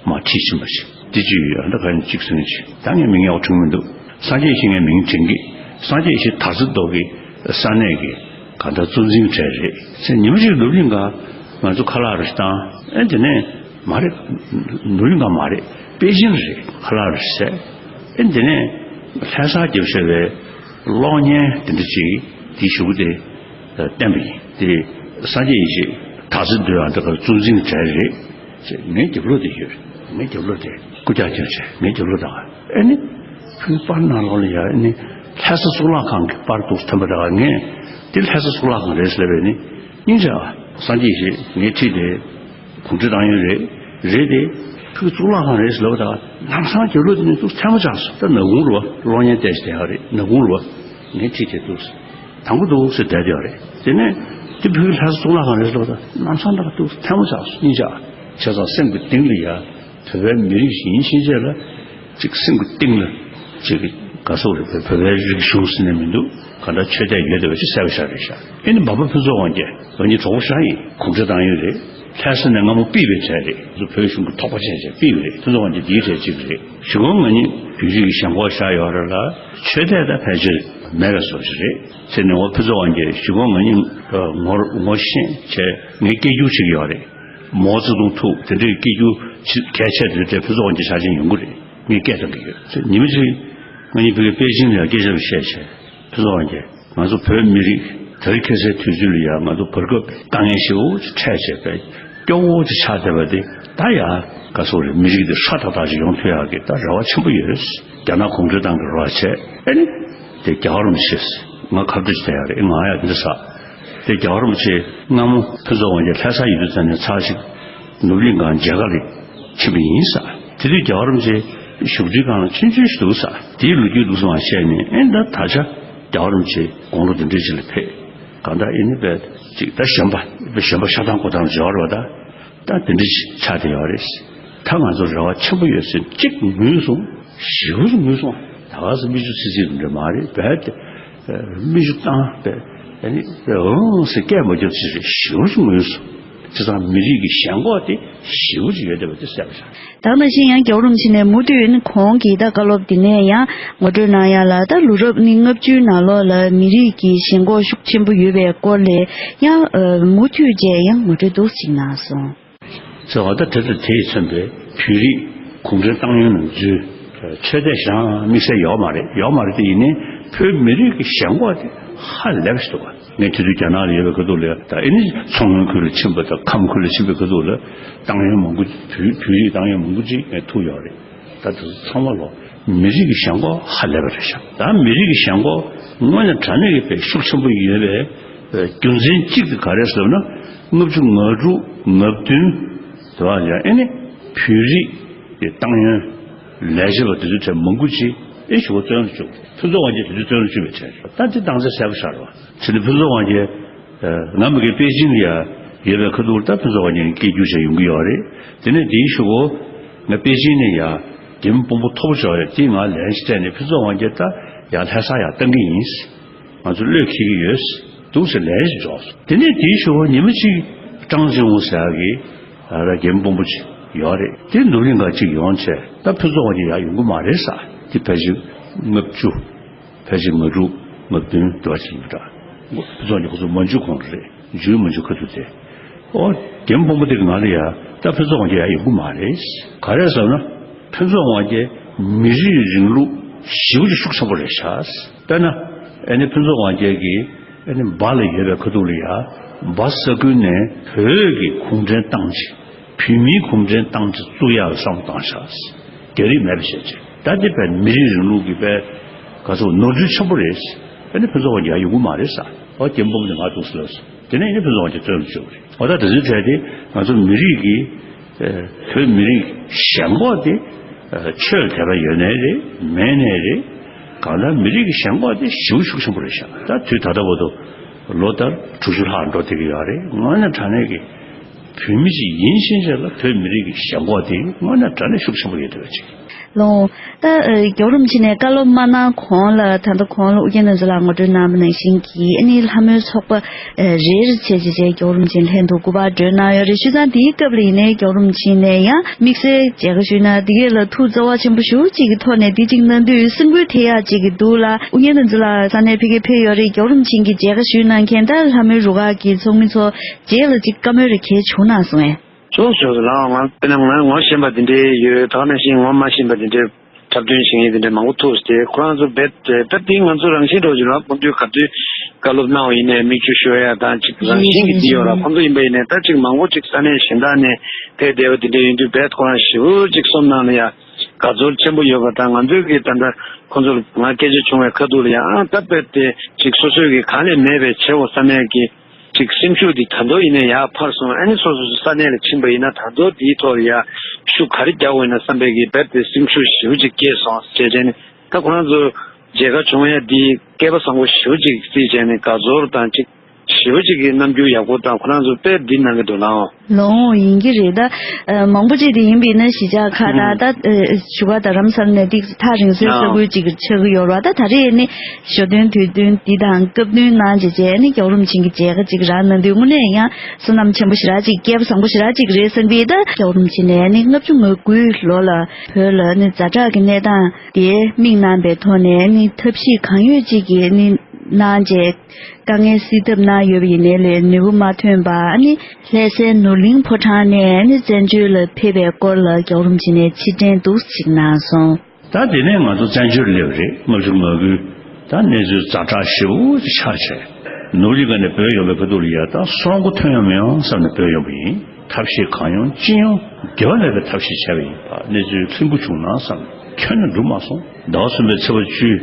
མར་ཁྲིད་ཕྱིན་པ་ཞིག་དེ་ཅི་ཡོད། ཨ་ད་ག་ནས་གཅིག་ཟེར་ནས་ཅིག་ད་ངས་མིང་ཡག་པོ་དྲན་མི་འདུག་སངས་རྒྱས་ཡེ་ཤེས་ངས་མིང་དྲན་གི། སངས་རྒྱས་ཡེ་ཤེས་དར་རྩེ་རྡོ་རྗེ་ས་གནས་ཀྱི་གང་ལྟར་གཙོ་འཛིན་གྲས་རེད་ཟེར། ཉི་མ་གཅིག་ནུབ་གླིང་ག་ང་ཚོ་ཁ་ལག་རེ་ཞིག་བཏང་། ཨེ་དེ་ནས་མ་རེད། ནུབ་གླིང་ག་མ་རེད། པེ་ཅིན་རེད། ཁ་ལག་རེ་ཟས། ཨེ་དེ་ནས་ལྷ་སར་རྒྱབ་བཞག་པའི་གློག་བརྙན་དེ་འདྲ་ཅིག་དེའི་གཞུག་གུ་དེ་བསྟན་པ་ཡིན། དེ་སངས་རྒྱས་ཡེ་ཤེས་དར་རྩེ་རྡོ་རྗེ་ཨ་འདི་ག་གཙོ་འཛིན་གྲས་རེད་ཟེར། ངའི་རྒྱབ་ལོགས་དེ་ཡོད་རེད། ངའི་རྒྱབ་ལོགས་དེ་སྐུ་རྒྱགས་རྒྱབ་བྱས་ངའི་རྒྱབ་ལོགས་དང་། ཨེ་ནི་ཁོའི་པར་ནང་ལོགས་ལ་ཡ་ཨེ་ནི་ལྷ་ས་གཙུག་ལག་ཁང་གི་པར་འདུག་ཐོན་པ་དང་། ངས་འདི་ལྷ་ས་གཙུག་ལག་ཁང་རེད་ཟེར་ལབ་པས་ནི། སྙིང་རྗེ་ཨ། སངས་རྒྱས་ཡེ་ཤེས་ངའི་འཁྲིས་དེ་གུང་ཁྲན་ཏང་ཡོན་རེད། རེད་དེ། ཁོའི་གཙུག་ལག་ཁང་རེད་ཟེར་ལབ་པ་དང་། ལམ་སང་རྒྱབ་ལོགས་དེ་ནས་འདུག་ཐལ་མོ་ཆགས་སོང་། ད་ནག་ཁུང་རུ་བ་གློག་བརྙན་བལྟས་བྱས་བསྡད་ཡ་རེད། ནག་ཁུང་རུ་བ་ངའི་འཁྲིས་དེ་འདུག་དང་པོ་འདུག་ཟེར་བསྡད་ཡོད་རེད། དེ་ནས་དེ་བོད་ཀྱི་ལྷ་ས་གཙུག་ལག་ཁང་རེད་ཟེར་ལབ་པ་དང་། ལམ་སང་ད་འདུག་ཐལ་མོ་ཆགས་སོང་། སྙིང་རྗེ་ཨ། བྱས་ཙང་སེམས་ཀྱི་གཏིང་ལ་ཡ། བོད་པའི་མི་རིགས་ཤིག་ཡིན་ཕྱིན་ཆད་ལ་ཅིག་སེམས་ཀྱི་གཏིང་ལ་ཅིག་ག་ཟེར་རེད། བོད་པའི་རིག་གཞུང་ཟེར་ནས་མི་འདུག་གང་ལྟར་ཆོས་དད་ཡོད་བསྡད་པ་ཅིག་གསལ་པོ་ཤར་རེད་ཤག་ཨེ་ནི་འབའ་པ་ཕུན་ཚོགས་དབང་རྒྱལ་ང་གཉིས་གྲོགས་པོ་ཤག་ཡིན། གུང་ཁྲན་ཏང་ཡོན་རེད། ལྷ་ས་ནས་སྔ་མོ་ཕུད་པའི་གྲས་རེད། བོད་གཞུང་གི་ཐོགས་པ་ཆེ་ཆེ་ཕུད་པ་རེད། ཕུན་ཚོགས་དབང་རྒྱལ་འདིའི་གྲས་གཅིག་རེད། གཞུག་གུ་ང་གཉིས་བོད་རིགས་ཀྱི་ཞེན་ཁོག་ཤར་ཡོད་རེད་ལ། ཆོས་དད་ད་ཕལ་ཆེར་མེད་པའི་བཟོ་ཞིག་རེད་ཟེར་ནས། འོ་ཕུན་ཚོགས་དབང་རྒྱལ་གཞུག་གུ་ང་གཉིས་ངོ་ངོ་ཤེས་བྱས། ངས་སྐད་སྒྱུར་བྱེད་ཀྱི་ཡོད་རེད། མའོ་ཙེ་ཏུང་ཐུག་དེ་འདྲའི་སྐད་སྒྱུར་གལ་ཆེ་དེ་འདྲའི་ཕུན་ཚོགས་དབང་རྒྱལ་ཕྱག་ཆེན་ཡོང་གི་རེད། ངས་སྐད་བཏང་གི་ཡོད། ཉི་མ་གཅིག་ང་གཉིས་བོད་ཀྱི་པེ་ཅིན་ལ་སྐད་ཆ་རེ་བཤད་བྱས། ཕུན་ཚོགས་དབང་རྒྱལ་ང་ཚོ་བོད་མི་རིགས་དེ་རིང་ཁ་སང་དུས་ཚོད་ལ་ཡ་ང་ཚོ་བར་སྐབས་དཀའ་ངལ་ཞེ་པོ་ཅིག་འཕྲད་བྱས་པས་སྐྱོ་བོ་ཅིག་ཆགས་བསྡད་པ་དེ། ད་ཡ་ག་ཟེར་རེད། མི་རིགས་འདི་ཧྲ་ཏག་ཏག་ཅིག་ཡོང་ཐུབ་ཡག་གི་ད་རེ་བ་ཆེན་པོ་ཡོད། རྒྱ་ནག་གུང་ཁྲན་ཏང་གི་རེ་བ་བྱས། ཨེ་ནི་དེ་རྒྱལ་བ་རིན་པོ་ཆེ་ང་ཁ་བརྡ་ཅིག་བྱས་ཡ་རེད། ང་ཡ་འདི་ཟ། དེ་རྒྱལ་བ་རིན་པོ་ཆེ་སྔ་མོ་ཕུན་ཚོགས་དབང་རྒྱལ་ལྷ་ས་ཡོད་དུས་ཙམ་ནས་ཚར་ཞིག་ནུབ་གླིང་ག་མཇལ་ཁ་ལ་ཕྱིན་པ་ཡིན་ཟེར། དེ་དུས་རྒྱལ་བ་རིན་པོ་ཆེ་བཞུགས་ཁྲིའི་སྒང་ལ་ཆུང་ཆུང་ཞིག་འདུག་ཟེར། དེའི་ལོ་རྒྱུས་འདུག་སེ་མར་བཤད་ནས། ཨེ་ད་ད་ཆ་རྒྱལ་བ་རིན་པོ་ཆེ་དགུང་ལོ་འདི་འདྲའི་ཅིག་ལ་ཕེབས། གང་ལྟར་ཨེ་ནི་དཔེ་ཅིག་ད་གཞོན་པ་དཔེ་གཞོན་པ་ཤ་སྟག་ཁོ་ཐང་འབྱོར་བ་ད། ད་དེ་འདྲ་ཅིག་ཆགས་བསྡད་ཡོད་རེད། ད་ང་ཚོ་རེ་བ་ཆེན་པོ་ཡོད་ཟེར་གཅིག་ངུས་སོང་། ཞེ་པོ་ཅིག་ངུས་སོང་། ད་ག་ཟེ་མིག་ཆུ་སིལ་སིལ་འདྲ་མ་རེད། རྦད་དེ་མིག་ཆུ་བཏང་བས། ཨ་ནི་ཨང་ཟེར་སྐད་མ་རྒྱབ་ཅིག་རེད། ཞེ་པོ་ཅིག་ངུས་སོང་། བྱས་ཙང་མི་རིགས་ཀྱི་ཞེན་ཁོག་དེ་ཞེ་པོ་ཅིག་ཡོད་བསྡད་པ་དེ་གསལ་པོ་ཆགས། ད་ནང་བཞིན་ཡང་རྒྱལ་བ་རིན་པོ་ཆེ་ནས་མུ་མཐུད་ནས་ཁོང་གིས་ད་བཀའ་སློབ་དེ་ནས་ཡང་ངོ་སྤྲོད་གནང་ཡ་ལ། ད་ལོ་རབས་ནི་ལྔ་བཅུའི་ནང་ལོགས་ལ་མི་རིགས་ཀྱི་ཞེན་ཁོག་ཤུགས་ཆེན་པོ་ཡོད་པའི་སྐོར་ལ་ཡང་མུ་མཐུད་བཅས་ཡང་ངོ་སྤྲོད་འདུག་ཅིག་གནང་སོང་། ཟེར་བ་ད་དེ་ལྟར་དེས་མཚོན་པའི་བོད་རིགས་གུང་ཁྲན་ཏང་ཡོན་ནང་འཛུལ། ཆོས་དད་ཞེ་དྲག་དམིགས་བསལ་ཡོད་མ་རེད། ཡོད་མ་རེད་དེ། ཡིན་ནའི་བོད་མི་རིགས་ཀྱི་ཞེན་ཁོག་དེ་ཧ་ལས་པ་ཞིག་འདུག་ག་ངས་དེ་དུས་རྒྱ་ནག་ལ་ཡོད་པའི་ཁ་ཐུག་ལ། ད་ཨེ་ནི་མཚོ་སྔོན་ཁུལ་ལ་ཕྱིན་པ་དང་ཁམས་ཁུལ་ལ་ཕྱིན་པའི་ཁ་ཐུག་ལ་ཏང་ཡོན་མང་པོ་བོད་བོད་རིགས་ཏང་ཡོན་མང་པོ་ཅིག་ངས་ཐུག་ཡོད་རེད། ད་དེ་ཚོ་ཚང་མ་ལོ་མི་རིགས་ཀྱི་ཞེན་ཁོག་ཧ་ལས་པ་རེད་ཤག་ད་མི་རིགས་ཀྱི་ཞེན་ཁོག་དངོས་གནས་དྲང་གནས་ཀྱི་དཔེ་ཤུགས་ཆེན་པོ་ཡོད་པའི་རྒྱུ་མཚན་གཅིག་དེ་ག་རེ་ཟེར་ན། ལྔ་བཅུ་ང་དྲུག་ང་བདུན་དེ་བ་ཡང་ཨེ་ནི་བོད་རིགས་ཀྱི་ཏང་ཡོན་ལས་བྱེད་པ་དེ་ཚོའི་གྲས་མང་པོ་ཅིག་ཨེ་ཞུ་བ་བཙོན་ལ་བཅུག་ཕུན་ཚོགས་དབང་རྒྱལ་དེ་ཚོའི་བཙོན་ལ་བཅུག་པའི་གྲས་རེད། ད་དེ་སྟངས་འཛིན་གསལ་པོ་ཤར་བ། ཕྱི་ནས་ཕུན་ཚོགས་དབང་རྒྱལ་ང་མ་གི་པེ་ཅིན་ལ་ཡ་ཡོད་པའི་ཁ་ཐུག་ལ་ད་ཕུན་ཚོགས་དབང་རྒྱལ་སྐད་སྒྱུར་བྱས་ཡོང་གི་ཡོད་རེད། དེ་ནས་དེའི་གཞུག་གུ་ང་པེ་ཅིན་ནས་ཡ་རྒྱལ་མོ་དཔོན་པོ་མཐོ་པོ་ཅིག་ཡོད་རེད། དེས་ང་ལན་ཞིག་སྤྲད་ནས་ཕུན་ཚོགས་དབང་རྒྱལ་ད་ཡ་ལྷ་ས་ཡ་བཏང་གི་ཡིན། ང་ཚོ་བློས་འཁེལ་གྱི་ཡོད་འདུག་ཟེར་ལན་ཞིག་འབྱོར་སོང་། དེ་ནས་དེའི་གཞུག་གུ་ཉི་མ་གཅིག་ཀྲང་ཅིང་ཝུ་ཟེར་ཡག་གི་ཨ་ར་རྒན་དཔོན་པོ་ཅིག་ཡོད་རེད། དེ་ནུབ་གླིང་ག་ཅིག་ཡོང་བྱས། ད་ཕུན་ཚོགས་དབང་རྒྱལ་ཡར་ཡོང་གི་མ་རེད་ཟེར། དེ་ཕལ་ཆེར་ལྔ་བཅུ་ཕལ་ཆེར་ང་དྲུག་ང་བདུན་དེ་བ་ཅིག་ཡིན་འདྲ། ཕུན་ཚོགས་ཀྱི་ཁོ་ཚོ་མ་འཇུ་གོང་རེད། འཇུ་མ་འཇུ་ཁ་ཐུག་དེ། ཨོ། རྒན་པོ་མོ་དེ་གི་ང་ལ་ཡ། ད་ཕུན་ཚོགས་དབང་རྒྱལ་ཡ་ཡོང་གི་མ་རེད། ག་རེ་ཟེར་ན། ཕུན་ཚོགས་དབང་རྒྱལ་མི་རིགས་རིང་ལུགས་ཞེ་པོ་ཅིག་ཤུགས་ཆེན་པོ་རེད་ཤག་དཔེར་ན། ཨ་ནི་ཕུན་ཚོགས་དབང་རྒྱལ་གྱིས་ཨ་ནི་འབའ་ལ་ཡོད་པའི་ཁ་ཐུག་ལ་ཡ། འབའ་ས་ཁུལ་ནས་བོད་ཀྱི་གུང་ཁྲན་ཏང་ཅིག་བོད་མིའི་གུང་ཁྲན་ཏང་ཅིག་བཙུགས་ཡག་ལ་བསམ་བློ་བཏང་ཤག་རྒྱ་རིགས་མེད་པ་བྱས་ཅིག་ད་འདི་བས་མི་རིགས་རིང་ལུགས་ཀྱི་བས་ག་ཚོད་ནོར་འཁྲུལ་ཆེན་པོ་རེད། ཨ་ནི་ཕུན་ཚོགས་དབང་རྒྱལ་ཡ་ཡོང་གི་མ་རེད་ས། ཨོ། རྒན་པོ་མོ་ནི་ང་འདུག་ཟེར་ལབ་སོང་། དེ་ནས་ཨ་ནི་ཕུན་ཚོགས་དབང་རྒྱལ་བཙོན་ལ་བཅུག་པ་རེད། ཨོ། ད་དེ་ཚོའི་གྲས་དེ་ང་ཚོ་མི་རིགས་ཀྱི་ཨ། བོད་མི་རིགས་ཞེན་ཁོག་དེ་ཨ། ཆོས་ལ་དད་པ་ཡོད་ནའི་རེད། མེད་ནའི་རེད། གང་ལྟར་མི་རིགས་ཀྱི་ཞེན་ཁོག་དེ་ཞེ་པོ་ཤུགས་ཆེན་པོ་རེད་ཤག་ད་དུས་ད་ལྟ་བར་དུ་ལོ་ལྟར་དྲུག་ཅུ་ལྷག་འགྲོ་བསྡད་ཀྱི་ཡོད་རེད། དངོས་གནས་དྲང་གནས་ཀྱི་བོད་མི་ཞིག་ཡིན་ཕྱིན་ཆད་ལ་བོད་མི་རིགས་ཀྱི་ཞེན་ཁོག་དེ་དངོས་གནས་དྲང་གནས་ཤུགས་ཆེན་པོ་ཡོད་བསྡད་པ་ཅིག་ལགས་འོང་། ད་ཨ། རྒྱལ་བ་རིན་པོ་ཆེ་ནས་བཀའ་སློབ་མ་གནང་གོང་ལ། ད་ལྟ་གོང་ལ་ཨུ་རྒྱན་བསྟན་འཛིན་ལགས་ངོ་སྤྲོད་གནང་བ་ནང་བཞིན་གྱི་ཨ་ནི་ལྷ་མོའི་ཚོགས་པ་ཨ། རེ་རེ་བྱས་བྱས་བྱས་རྒྱལ་བ་རིན་པོ་ཆེ་ལྷན་དུ་སྐུ་པར་སྒྲོན་གནང་ཡོད་རེད། བྱས་ཙང་དེའི་སྐབས་ལ་ཡིན་ནའི་རྒྱལ་བ་རིན་པོ་ཆེ་ནས་ཡང་དམིགས་བསལ་མཇལ་ཁ་ཞུས་གནང་། དེ་གས་ལ་ཐུགས་རྩ་བ་ཆེན་པོ་ཞེ་པོ་ཅིག་གི་ཐོག་ནས་འདི་གཅིག་གནང་དུས་སེམས་འགུལ་ཐེབས་ཡག་ཅིག་གི་འདུག་ལ། ཨུ་རྒྱན་བསྟན་འཛིན་ལགས་ས་གནས་ཕ་གིར་ཕེབས་ཡོད་རེད། རྒྱལ་བ་རིན་པོ་ཆེ་གི་མཇལ་ཁ་ཞུས་གནང་མཁན་ད་ལྷ་མོའི་རུ་ཁག་གི་ཚོགས་མི་ཚོ་རྗེས་ལ་ཅིག་བཀའ་མོལ་རེ་གལ་བྱུང་གནང་སོང་ངས། བྱུང་བྱུང་ལགས། ང་དཔེར་ན་ང་ངོ་ཤེས་པ་འདི་འདྲའི་ཡོད། ད་ག་ནང་བཞིན་ངོ་མ་ཤེས་པ་འདི་འདྲའི་འཁྲབ་སྟོན་བྱེད་མཁན་འདི་འདྲ་མང་པོ་ཐུག་སྟེ། ཁོ་རང་ཚོ་རྦད་དེ་ད་དེ་ང་ཚོ་རང་བཞིན་འགྲོ་བཞིན་ལ་སྐུ་མདུན་ག་དུས་བཀའ་སློབ་གནང་བ་ཡིན་ནའི་མིག་ཆུ་ཤོར་ཡ་དང་ཅིག་རང་བཞིན་གྱི་འདི་ཡོད་ལ། ཁོང་ཚོ་ཡིན་པ་ཡིན་ནའི་ད་ཅིག་མང་པོ་ཅིག་ས་གནས་གཞན་དག་ནས་ཕེབས་བསྡད་པ་འདི་འདྲ་ཡིན་དུས་རྦད་ཁོ་རང་ཞེ་པོ་ཅིག་སེམས་ནང་ལ་ཡ་དགའ་ཚོར་ཆེན་པོ་ཡོད་པ་དང་། ང་ཚོས་ཀྱི་ད་ལྟ་ཁོང་ཚོར་ང་སྐད་ཆ་བྱུང་བའི་ཁ་ཐུག་ལ་ཡ། ཨ། ད་རྦད་དེ་ཅིག་སོ་སོས་ཀྱི་གང་ལས་མེད་པའི་བྱེད་འོ་ས་གནས་ཀྱི་ཅིག་སེམས་ཤུགས་འདི་ད་དུང་ཡིན་ནའི་ཡར་འཕར་སོང་། ཨ་ནི་སོ་སོ་སོ་ས་གནས་ལ་ཕྱིན་པ་ཡིན་ན་ད་དུང་དེའི་ཐོག་ལ་ཡ་ཤུགས་ག་རེ་རྒྱག་དགོས་ཡིན་ན་བསམ་པའི་གི་རྦད་དེ་སེམས་ཤུགས་ཞེ་པོ་ཅིག་སྐྱེས་སོང་ཟེར་བྱས་ནས། ད་ཁོ་རང་ཚོ་མཇལ་ཁ་བྱུང་ཡ་འདི་སྐལ་པ་བཟང་པོ་ཞེ་པོ་ཅིག་བརྩིས་བྱས་ནས་དགའ་ཚོར་དང་ཅིག་ཞེ་པོ་ཅིག་གི་རྣམ་འགྱུར་ཡག་པོ་དང་། ཁོ་རང་ཚོ་དཔེ་འདི་གནང་གི་འདུག་ལགས་འོང་། ལགས་འོང་། ཡིན་གྱི་རེད། ད་ཨ། མང་པོ་ཅིག་དེ་ཡིན་པ་ཡིན་ན་གཞིས་ཆགས་ཁག་དང་ད་ཨ། བཞུགས་སྒར་རྡ་རམ་ས་ལ་ནས་ཏིག་ཐག་རིང་སའི་ས་ཁུལ་ཅིག་ཆགས་ཀྱི་ཡོད་རེད་བ། ད་ད་རེས་ནི་ཞོ་སྟོན་དུས་སྟོན་འདི་དང་སྐབས་བསྟུན་གནང་བྱས་བྱས་ནི་རྒྱལ་བ་རིན་པོ་ཆེ་གི་མཇལ་ཁ་ཅིག་རག་གནང་དུས་དངོས་གནས་ཡང་བསོད་ནམས་ཆེན་པོ་ཞེ་དྲག་ཅིག་སྐལ་པ་བཟང་པོ་ཞེ་དྲག་ཅིག་རེད་བསམ་པའི། ད་རྒྱལ་བ་རིན་པོ་ཆེ་ནས་ནི་ལྔ་བཅུ་ང་དགུའི་ལོ་ལ་བོད་ལ་ནི་ཛ་དྲག་གི་གནས་སྟངས་དེ་དམིགས་གནང་པའི་ཐོག་ནས་ནི་ཐབས་ཤེས་གང་ཡོད་ཅིག་གིས་ནི་གནང་བྱས། དཀའ་ངལ་སེལ་ཐབས་གནང་ཡོད་པ་ཡིན་ནའི་ལས་ནུས་པ་མ་ཐོན་པ། ཨ་ནི་ལྷ་སའི་ནོར་གླིང་ཕོ་བྲང་ནས་ཨ་ནི་བཙན་བྱོལ་ལ་ཕེབས་པའི་སྐོར་ལ་རྒྱལ་བ་རིན་པོ་ཆེ་ནས་ཕྱིར་དྲན་འདུག་ཅིག་གནང་སོང་། ད་དེ་ནས་ང་ཚོ་བཙན་བྱོལ་སླེབས་རེད། ལྔ་བཅུ་ང་དགུའི་ད་གནས་ཚུལ་ཛ་དྲག་ཞེ་པོ་ཅིག་ཆགས་བྱས། ནོར་གླིང་ག་ནས་བྲོས་ཡོང་བའི་ཁ་ཐུག་ལ་ཡ། ད་སོ་མགོ་ཐོན་ཡོང་མི་ཡོང་བསམ་ནས་བྲོས་ཡོང་པ་ཡིན། ཐབས་ཤེས་གང་ཡོང་ཅི་ཡོང་འགལ་བ་མེད་པའི་ཐབས་ཤེས་བྱས་པ་ཡིན་པ། གནས་ཚུལ་ལྷུན་པོ་བྱུང་ན་བསམ། ཁྱོན་ནས་འགྲུབ་མ་སོང་། ཟླ་བ་གསུམ་པའི་ཚེས་པ་བཅུ།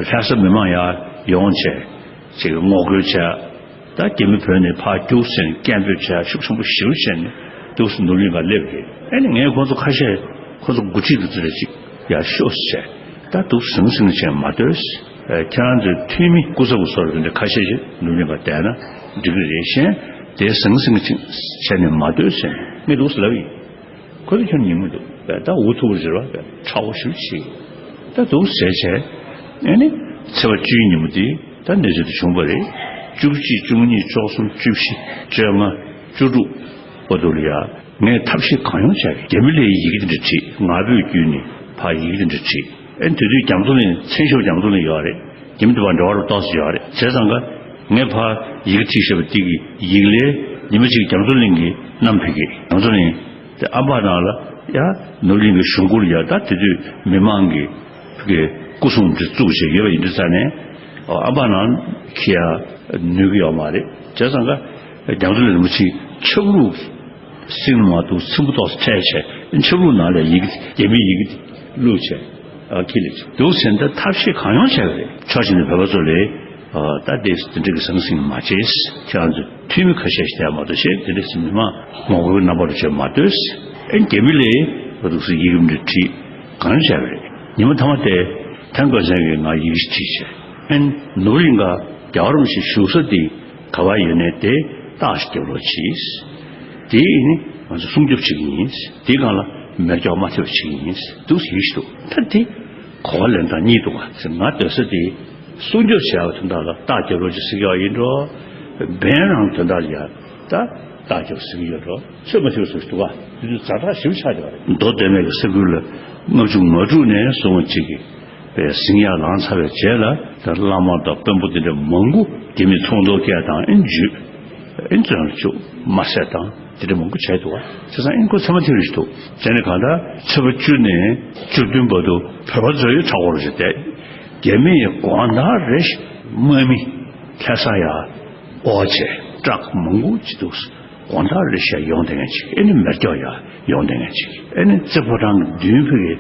ལྷ་ས་མི་མང་ཡར་ཡོང་བྱས། ཅིག་ངོ་རྒོལ་བྱས། ད་རྒྱ་མི་བོད་ནས་ཕར་རྒྱུགས་ཟེར་ནས་སྐད་འབོད་བྱས། ཤུགས་ཆེན་པོ་ཞེ་པོ་བྱས་ནས་འདུག་སེ་ནོར་གླིང་ག་སླེབས་རེད། ཨ་ནི་ངས་ཁོང་ཚོ་ཁ་ཤས། ཁོང་ཚོ་དགུ་ཁྲི་དུ་ཙི་རེ་ཅིག་ཡར་ཤོག་ཟེར། ད་འདུག་ཟང་ཟིང་བྱས་མ་སྡོད་ཟེར། ཁྱེད་རང་ཚོའི་འཐུས་མི་སྐུ་ཚབ་བཟོ་འདྲ་འདི་འདྲ་ཁ་ཤས་ཤིག་ནོར་གླིང་ག་བསྡད་ན་འགྲིག་གི་རེད། གཞན་དེ་ཟང་ཟིང་བྱས་ནས་མ་སྡོད་ཟེར་ནས་ངས་འདུག་སེ་ལབ་ཡིན། ཁོ་ཚོ་ཁྱོད་ཉིན་མོ་འདུག་བས་ད་འུ་ཐུག་རེ་བ་བས་ཁྲ་བོ་ཞུ་ཆེ། ད་འདུག་ཟེར་བྱས། ཨ་ནི་ཚེས་པ་བཅུའི་ཉིན་མོ་དེ་ད་གནས་ཚུལ་དེ་བྱུང་བ་རེད། བཅུ་གཅིག་བཅུ་གཉིས་བཅུ་གསུམ་བཅུ་བཞི་བཅོ་ལྔ་བཅུ་དྲུག་བར་དུ་ལ་ཡ། ངས་ཐབས་ཤེས་གང་ཡོང་བྱས། རྒྱ་མི་ལ་ཡི་གེ་དེ་འདྲ་བྲིས། ང་ཕོད་བརྒྱུད་ནས་ཕར་ཡི་གེ་དེ་འདྲ་བྲིས། ཨ་ནི་དེ་དུས་རྒྱ་མཚོ་གླིང་། མཚན་ཤོར། རྒྱ་མཚོ་གླིང་ཡོད་རེད། རྒྱ་མི་དེ་བར་འབྲེལ་བ་རུ་ཏོག་ཙམ་ཡོད་རེད། བྱས་ཙང་ཀ་ངས་ཕར་ཡི་གེ་བྲིས་བཞག་པ་དེ་གི་ཡིག་ལན་ཉི་མ་གཅིག་རྒྱ་མཚོ་གླིང་གི་བསྣམས་ཕེབས་ཀྱི། རྒྱ་མཚོ་གླིང་དེ་ཨམ་བན་ནང་ལ་ཡ། ནོར་གླིང་གི་གཞུང་སྐོར་ཡ། ད་དེ་དུས་མི་མང་གི་གི་སྐུ་སྲུང་དེ་བཙུགས་བྱས་ཡོད་པ་ཡིན་དུས་ཙ་ནས། ཨམ་བན་ནང་འཁྱེར་ཡ་ནུས་ཀྱི་ཡོད་མ་རེད། བྱས་ཙང་ཀ་རྒྱ་མཚོ་གླིང་རིན་པོ་ཆེའི་ཆབ་རུ་སྲིང་མ་འདུག་ཚིམ་པོ་ཏོག་ཙམ་ཕྲལ་བྱས། ཆབ་རུ་ནང་ལ་ཡི་གེ། རྒྱ་མིའི་ཡི་གེ་བླུགས་བྱས། ཨ། ཁྱེད་ལ་འདུག་ཟེར་ད་ཐབས་ཤེས་གང་ཡོང་བྱས་པ་རེད། ཕྱོགས་གཅིག་ནས་བོད་པ་ཚོ་ལ། ཨ། ད་དེ་དེ་འདྲ་གི་ཟང་ཟིང་མ་བྱེད། ཁྱེད་རང་ཚོ་འཐུས་མི་ཁ་ཤས་ཤིག་བསྡད་མ་གཏོགས་བྱས། དེ་འདྲ་ཟིང་མི་མང་ངོ་རྒོལ་རྣམ་པ་རུ་བྱས་མ་སྡོད། ཨེ། རྒྱ་མི་ལ་འདུག་ཟེར་ཡི་གེ་འདྲ་བྲིས་གང་བྱས་པ་རེད། ཉི་མ་མཐའ་མ་དེ་ཐན་ཀོན་སན་གྱིས་ང་ཡི་གེ་ཞིག་བྲིས་བྱས། ཨེ། ནོར་གླིང་ག་རྒྱལ་བ་རིན་པོ་ཆེ་བཞུགས་ས་དེ་ག་བ་ཡོད་ནའི་དེ་རྟགས་ཤིག་རྒྱབ་རོགས་གྱིས། དེ་ནི་ང་ཚོ་སྲུང་སྐྱོབ་བྱེད་ཀྱི་ཡིན། དེའི་སྒང་ལ་མེ་སྒྱོགས་མ་ཐེབས་པ་བྱེད་ཀྱི་ཡིན་འདུག་ཟེར་ཡི་གེ་ཞིག་འདུག་ད་དེ་གོ་བ་ལེན་སྟངས་གཉིས་འདུག་ག་ཟེར། ང་སྡོད་ས་དེ་སྲུང་སྐྱོབ་བྱེད་ཡག་དོན་དག་ལ་རྟགས་རྒྱབ་རོགས་གྱིས་ཟེར་གྱི་ཡོད་ཡིན་འགྲོ། འབེན་རང་དོན་དག་ལ་ཡ་ད་རྟགས་རྒྱབ་ཟེར་གྱི་ཡོད་འགྲོ། ཚོད་མ་ཐིག་ཟེར་འདུག་ག་དེ་དུས་ཛ་དྲག་ཞེ་པོ་ཆགས་ཀྱི་ཡོད་རེད། མདོ་སྟོད་སྨད་ཀྱི་ས་ཁུལ་ལ་ལྔ་བཅུ་ང་དྲུག་ནས་བཟུང་བ་གཅིག་གི་པའི་ཟིང་ཡ་ལངས་ཚར་བའི་རྗེས་ལ་ད་བླ་མ་དང་དཔོན་པོ་དེ་འདྲ་མང་པོ་རྒྱ་མི་ཚོང་དོ་སྐད་དང་ཨེ་འཇུས་ཨེ་བཙོན་ལ་བཅུག་དམར་བསད་དང་དེ་འདྲ་མང་པོ་བྱས་འདུག་བ། བྱས་ཙང་ཨེ་ཁོ་ཚད་མ་ཐིག་རེ་ཞིག་འདུག་བྱས་ནས་གང་ལྟར་ཚེས་པ་བཅུ་ནས་བཅུ་བདུན་བར་དུ་བོད་པ་ཚོ་ཡི་གྲྭ་སྐོར་ཞིག་བསྡད། རྒྱ་མི་ཡི་དགོང་དག་རེ་ཞིག་དམག་མི་ལྷ་ས་ཡ་ཨོ་ཆེ་ཀྲག་མང་པོ་ཅིག་འདུག་དགོང་དག་རེ་ཞིག་ཡོང་བསྡད་མཁན་ཅིག་ཨེ་ནི་མེ་སྒྱོགས་ཡ་ཡོང་བསྡད་མཁན་ཅིག་ཨེ་ནི་རྩེ་ཕོ་བྲང་གི་མདུན་ཕུ་གི་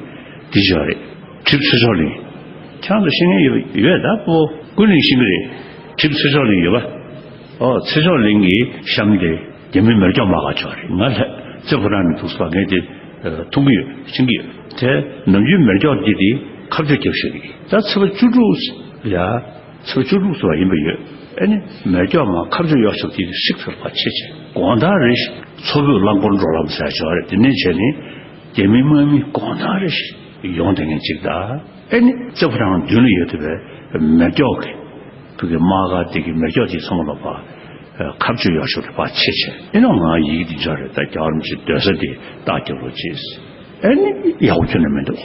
དེ་ཅོག་རེད། གྲིབ་ཚེ་མཆོག་གླིང་། ཁྱེད་རང་ཚོ་ཤེས་མཁན་ཡོད་ཡོད་ད་པོ་ཀུན་གླིང་ཤེས་ཀྱི་རེད། གྲིབ་ཚེ་མཆོག་གླིང་ཡོད་པ། ཨོ་ཚེ་མཆོག་གླིང་གི་གཤམ་དེ་རྒྱ་མི་མེ་སྒྱོགས་མ་ག་ཅོག་རེད། ང་ལྷ་རྩེ་ཕོ་བྲང་ནས་འདུག་སེ་ཕ་གི་དེ་མཐོང་གི་ཡོད་ཤེས་ཀྱི་ཡོད་དེ། ནམ་རྒྱུན་མེ་སྒྱོགས་འདི་དེ་ཁ་བཅོས་རྒྱབ་ཤེས་ཀྱི་ད་ཚེས་པ་བཅུ་དྲུག་ཡ། ཚེས་བཅུ་དྲུག་ཚོ་ཡིན་པ་ཡོད། ཨེ་ནི་མེ་སྒྱོགས་མ་ཁ་བཅུ་གཡོག་ཆོག་དེ་ཧྲིག་ཐུར་པ་ཆེ་ཆེ་དགོང་དག་རེ་ཞིག་མཚོ་བོད་རླངས་འཁོར་འགྲོ་ལམ་ཟེར་ཆོག་རེད། དེ་ནས་བྱས་ནས་རྒྱ་མི་དམག་མི་དགོང་དག་རེ་ཞིག་ཡོང་བསྡད་མཁན་ཅིག་ད། ཨེ་ནི་རྩེ་ཕོ་བྲང་མདུན་ལ་ཡོད་དེ་བས་མེ་སྒྱོགས་ཀྱི་བུ་གི་དམག་སྒར་དེ་གི་མེ་སྒྱོགས་དེ་ཚང་མ་ལ་ཕ་ཁ་བཅུ་གཡོག་ཆོག་དེ་ཕ་ཆེ་ཆེ་ཨེ་ནོ་ང་ཡིག་དེ་འབྱོར་རེད། ད་རྒྱལ་བ་རིན་པོ་ཆེ་སྡོད་ས་དེ་བརྟག་རྒྱབ་རོགས་གྱིས། ཨེ་ནི་ཡག་པོ་ཁྱོན་ནས་མི་འདུག་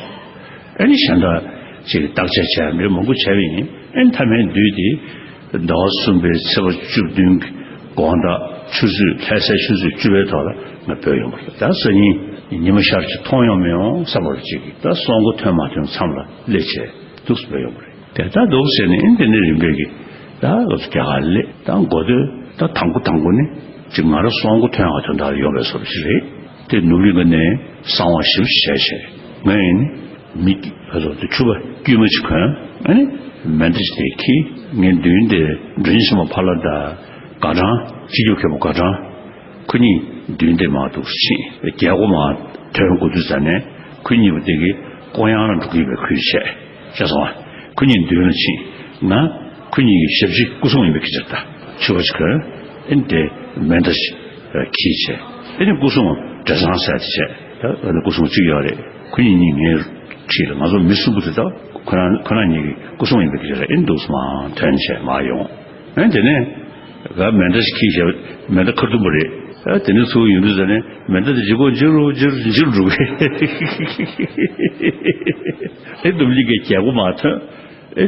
ཨེ་ནི་གཞན་དག་ཅིག་བརྟག་དཔྱད་བྱས་མི་མང་པོ་བྱས་པ་ཡིན། ཨེ་ནི་མཐའ་མའི་དུས་དེ་ཟླ་བ་གསུམ་པའི་ཚེས་པ་བཅུ་བདུན་གྱི་དགོང་དག་ཆུ་ཚོད་ལྷ་སའི་ཆུ་ཚོད་བཅུ་པའི་ཐོག་ལ་ང་བོད་ཡོང་བ་རེད། ད་སང་ཉིན་ཉི་མ་ཤར་ཅིག་མཐོང་ཡོང་མི་ཡོང་བསམ་པ་ཅིག་གིས་ད་སོང་གོ་ཐོན་མ་ཐོན་མཚམས་ལ་སླེབས་བྱས་འདུག་སེ་བོད་ཡོང་བ་རེད། དེ་ལྟར་འདུག་ཟེར་ནས་ཨེ་འདི་ནས་རིམ་པས་ཀྱི་ད་ལོ་རྒྱ་གར་སླེབས་ད་འགོ་སྟོད་ད་དང་པོ་དང་པོ་ནི་ཅིག་ང་རང་སོང་གོ་ཐོན་ཡག་དོན་དག་ལ་ཡོང་བའི་བཟོ་འདྲ་ཞིག་རེད། དེ་ནུབ་གླིང་ག་ནས་གསང་བ་ཞིབ་བྱས་བྱས་ང་ཡིན་ནི་མི་ཕ་ཚོ་དེ་ཕྱུ་པ་དཀྱུས་མ་ཅིག་གོན་ཨ་ནི་མེ་མདའ་ཞིག་དེ་ཁྱེར་ངའི་མདུན་དེ་མགྲོན་ཆེན་མོ་ཕ་ལ་ད་དགའ་གྲང་སྤྱི་ཁྱབ་མཁན་པོ་དགའ་གྲང་ཁོ་གཉིས་མདུན་དེ་མར་འདུག་ཕྱིན་རྒྱལ་སྒོ་མར་ཐོན་དགོས་དུས་ཙ་ནས་ཁོ་གཉིས་པོ་དེ་གི་ཀོང་ཡང་ལ་འགྲོ་གི་ཡོད་པའི་ཁུལ་བྱས། ཤེས་སོང་ཨ། ཁོ་གཉིས་མདུན་ལ་ཕྱིན། ང་ཁོ་གཉིས་ཀྱི་ཞབས་ཕྱི་སྐུ་སྲུང་ཡིན་པའི་སྐད་ཆ་ད་ཕྱུ་པ་ཞིག་གོན། ཨེ་དེ་མེ་མདའ་ཞིག་ཁྱེར་བྱས། ཨེ་ནི་སྐུ་སྲུང་བྲེ་ཚང་ཟེར་དེ་བྱས། ད་ཨ་ནི་སྐུ་སྲུང་གཅིག་ཡོད་རེད། ཁོ་གཉིས་གཉིས་ངའི་འཁྲིས་ལ་ང་ཚོ་མི་གསུམ་པོ་དེ་ད་ཁོ་རང་ཁོ་རང་གཉིས་ཀྱི་སྐུ་སྲུང་ཡིན་པའི་སྐད་ཆ་རེད། ཨེ་འདུག་སེ་མར་ཐོན་བྱས་མར་ཡོང་། ཨེ་དེ་ནས་ང་མེ་མདའ་ཞིག་ཁྱེར་བྱས་མེ་མདའ་ཁ་ཐུམ་པ་རེད། ཨ་དེ་ནས་ཚུར་ཡོང་དུས་ཙ་ནས་མེ་མདའ་དེ་ལྗིད་ཁོག་འཇིར་རུ་འཇིར་འཇིར་འགྲོ་གི། ཨེ་ནུབ་གླིང་གི་རྒྱལ་སྒོ་མར་ཐོན། ཨེ་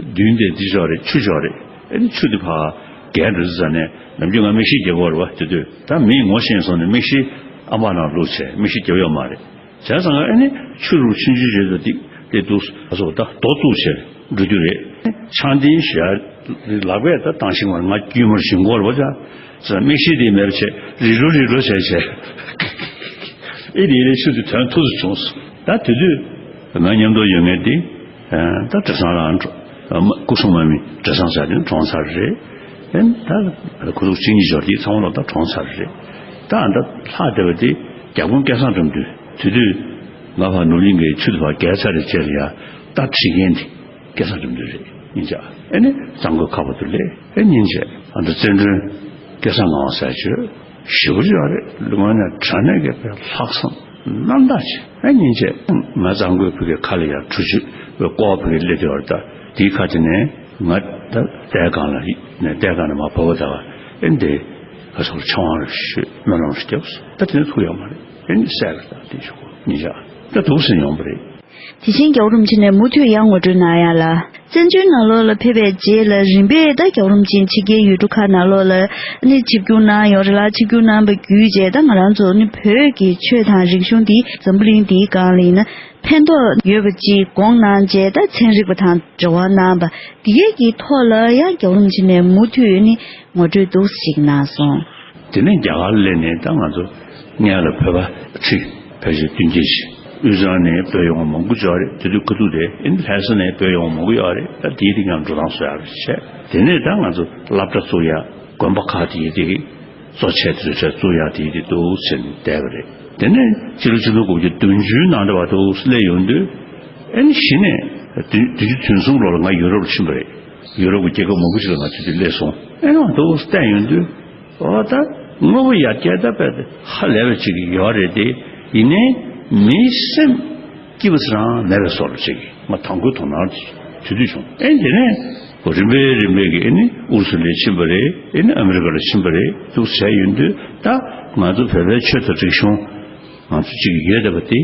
མདུན་དེ་འདི་ཕྱོགས་རེད། ཆུ་ཕྱོགས་རེད། ཨེ་ཆུ་དེ་ཕར་བརྒལ་འགྲོ་དུས་ཙ་ནས་ནམ་རྒྱུན་ང་མིག་ཤེལ་རྒྱག་གི་ཡོད་རེད་བ། དེ་དུས་ད་མིས་ངོ་ཤེས་སོང་ནས་མིག་ཤེལ་ཨ་མ་ནང་བླུགས་བྱས་མིག་ཤེལ་རྒྱབ་ཡོད་མ་རེད། བྱས་ཙང་ཨ་ནི་ཆུ་རུ་ཆུང་ཆུང་བྱས་ཏེ་དེ་དུས་ཨ་སོ་ད་རྡོ་བཙུགས་བྱས་འགྲོ་རྒྱུ་རེད། ཆང་དེའི་ཞལ་ལག་པས་ད་བཏང་ཤིང་བར་ང་དཀྱུས་མར་ཞིང་འཁོར་བ་ཅག་ཙང་མིག་ཤེལ་དེ་མེད་པ་བྱས་རི་ལོ་རི་ལོ་བྱས་བྱས་ཨེ་དེ་ལས་ཆུ་དེ་ཐོན་ཐུབ་སུ་བྱུང་སོང་། ད་དེ་དུས་ང་མཉམ་དུ་ཡོད་མཁན་དེ་ད་བྲེ་ཚང་ལ་སྐུ་སྲུང་མ་མི་བྲེ་ཚང་ཟེར་དེ་གྲོངས་ཚར་རེད། ད་ཁོ་ཚོ་གཅིག་གཉིས་འབྱོར་དེ་ཚང་མ་ལ་ད་གྲོངས་ཚར་རེད། ད་ཨ་ད་ལྷག་བསྡད་པ་དེ་རྒྱ་དཔོན་སྐལ་བཟང་འགྲམ་དུ་དེ་དུས་ང་ཕར་ནུབ་གླིང་གི་ཆུ་དེ་ཕར་བརྒལ་ཚར་རེད་བྱས་ལ་ཡ་རྟ་ཁྲིད་མཁན་དེ་སྐལ་བཟང་འགྲམ་དུ་རེད་སྙིང་རྗེ། ཨེ་ནི་གཙང་པོའི་ཁ་པར་དུ་སླེབས་ཨེ་སྙིང་རྗེ་ཨ་ད་བཙན་སྒྲོན་སྐལ་བཟང་ངག་དབང་ཟེར་བྱོས་ཞེ་པོ་ཅིག་ཡོད་རེད། ལུས་ངག་ནས་དྲང་གནས་ཀྱི་ལྷག་བསམ་རྣམ་དག་ཅིག་ཨེ་སྙིང་རྗེ་ང་གཙང་པོའི་ཕ་གི་ཁ་ལ་ཡ་གྲུ་ཆུ་བའི་ཀོ་བ་ཕ་གི་སླེབས་དུས་བར་ད་དེའི་ཁ་དེ་ནས་ང་ད་ལྟས་གང་ལ་ནས་ལྟས་གང་ནས་མ་བབས་པ་ད་ཨེ་འདི་ཨ་སོར་ཆང་བ་རེ་ཞུས་སྨོན་ལམ་རེ་བརྒྱབ་སོང་། ད་དེ་ནས་ཐུག་ཡོད་མ་རེད། ཨེ་ནི་སད་རེད། ད་དེ་ཞུ་གོ་སྙིང་རྗེ་ད་འདུག་སེ་ཡོང་པ་རེད། དེ་བཞིན་རྒྱལ་བ་རིན་པོ་ཆེ་ནས་མུ་མཐུད་ཡང་ངོ་སྤྲོད་གནང་ཡ་ལ། བཙན་བྱོལ་ནང་ལོགས་ལ་ཕེབས་པའི་རྗེས་ལ་རིམ་པས་ད་རྒྱལ་བ་རིན་པོ་ཆེ་ཕྱི་རྒྱལ་ཡུལ་གྲུ་ཁག་ནང་ལོགས་ལ་ནི་ཆིབས་བསྒྱུར་གནང་ཡོད་རེད་ལ། ཆིབས་བསྒྱུར་གནང་བ་བརྒྱུད་རྗེས་ད་ང་རང་ཚོ་ནི་བོད་ཀྱི་ཆོས་དང་རིག་གཞུང་འདི་འཛམ་བུ་གླིང་འདིའི་སྒང་ལ་ཡིན་ན་ཕན་ཐོགས་ཡོད་པ་ཅིག་དགོངས་གནང་རྗེས་ད་ཚན་རིག་པ་དང་འབྲེལ་བ་གནང་བ་འདི་གའི་གི་ཐོག་ལ་ཡང་རྒྱལ་བ་རིན་པོ་ཆེ་ནས་མུ་མཐུད་ནི་ངོ་སྤྲོད་འདུག་ཅིག་གནང་སོང་། དེ་ནས་རྒྱ་གར་སླེབས་ནས་ད་ང་ཚོ་སྔོན་ལ་བོད་པ་ཁྲི་ཕལ་ཆེར་བདུན་བརྒྱད་ཅིག་དབུས་གཙང་ནས་བོད་ཡོང་བ་མང་པོ་ཅིག་ཡོད་རེད། དེ་དུས་ཁ་ཐུག་དེ་ཨིན་ལྷ་ས་ནས་བོད་ཡོང་བ་མང་པོ་ཡོད་རེད། ད་དེའི་རིང་ཡང་འགྲོ་སྟངས་བཟོ་ཡག་རེ་བྱས། དེ་ནས་ད་ང་ཚོ་སློབ་གྲྭ་བཙུགས་ཡག་དགོན་པ་ཁག་དེའི་རིགས་གཙོ་ཆེ་དེ་ཚོ་བཙུགས་ཡག་དེའི་རིགས་འདུག་ཟེར་ནས་བསྡད་པ་རེད། དེ་ནས་ཕྱི་ལོ་ཆིག་སྟོང་དགུ་བརྒྱ་བདུན་ཅུ་ནང་འདྲ་བ་འདུག་སླེབས་ཡོང་དུས་ཨིན་གཞི་ནས་བདུན་བདུན་ཅུ་དོན་གསུམ་ལོ་ལ་ང་ཡུ་རོབ་ལ་ཕྱིན་པ་རེད། ཡུ་རོབ་ཀྱི་རྒྱལ་ཁབ་མང་པོ་ཞིག་ལ་ང་ཚོ་དེ་སླེབས་སོང་། ཨེ་ནོ་འདུག་བལྟས་ཡོང་དུས། འོ་ད་དངོས་པོ་ཡར་རྒྱས་ད་དཔེ་ཧ་ལས་པ་ཅིག་ཡོད་རེད་དེ། ཡིན་ནའི་མིའི་སེམས་སྐྱིད་པ་ཚེ་རང་མེད་པའི་བཟོ་འདྲ་ཅིག་ང་དང་པོའི་དོ་སྣང་དེ་དུས་ཤོང་། ཨེ་དེ་ནས་རིམ་པས་རིམ་པས་ཀྱི་ཨེ་ནི་ཨུ་རུ་སུ་ལ་ཕྱིན་པ་རེད། ཨེ་ནི་ཨ་མི་རི་ཀ་ལ་ཕྱིན་པ་རེད། འདུག་བྱས་ཡོང་དུས་ད་ང་ཚོ་བོད་པའི་ཆོས་དང་རིག་གཞུང་ང་ཚོ་ཅིག་ཡོད་བསྡད་པ་དེ།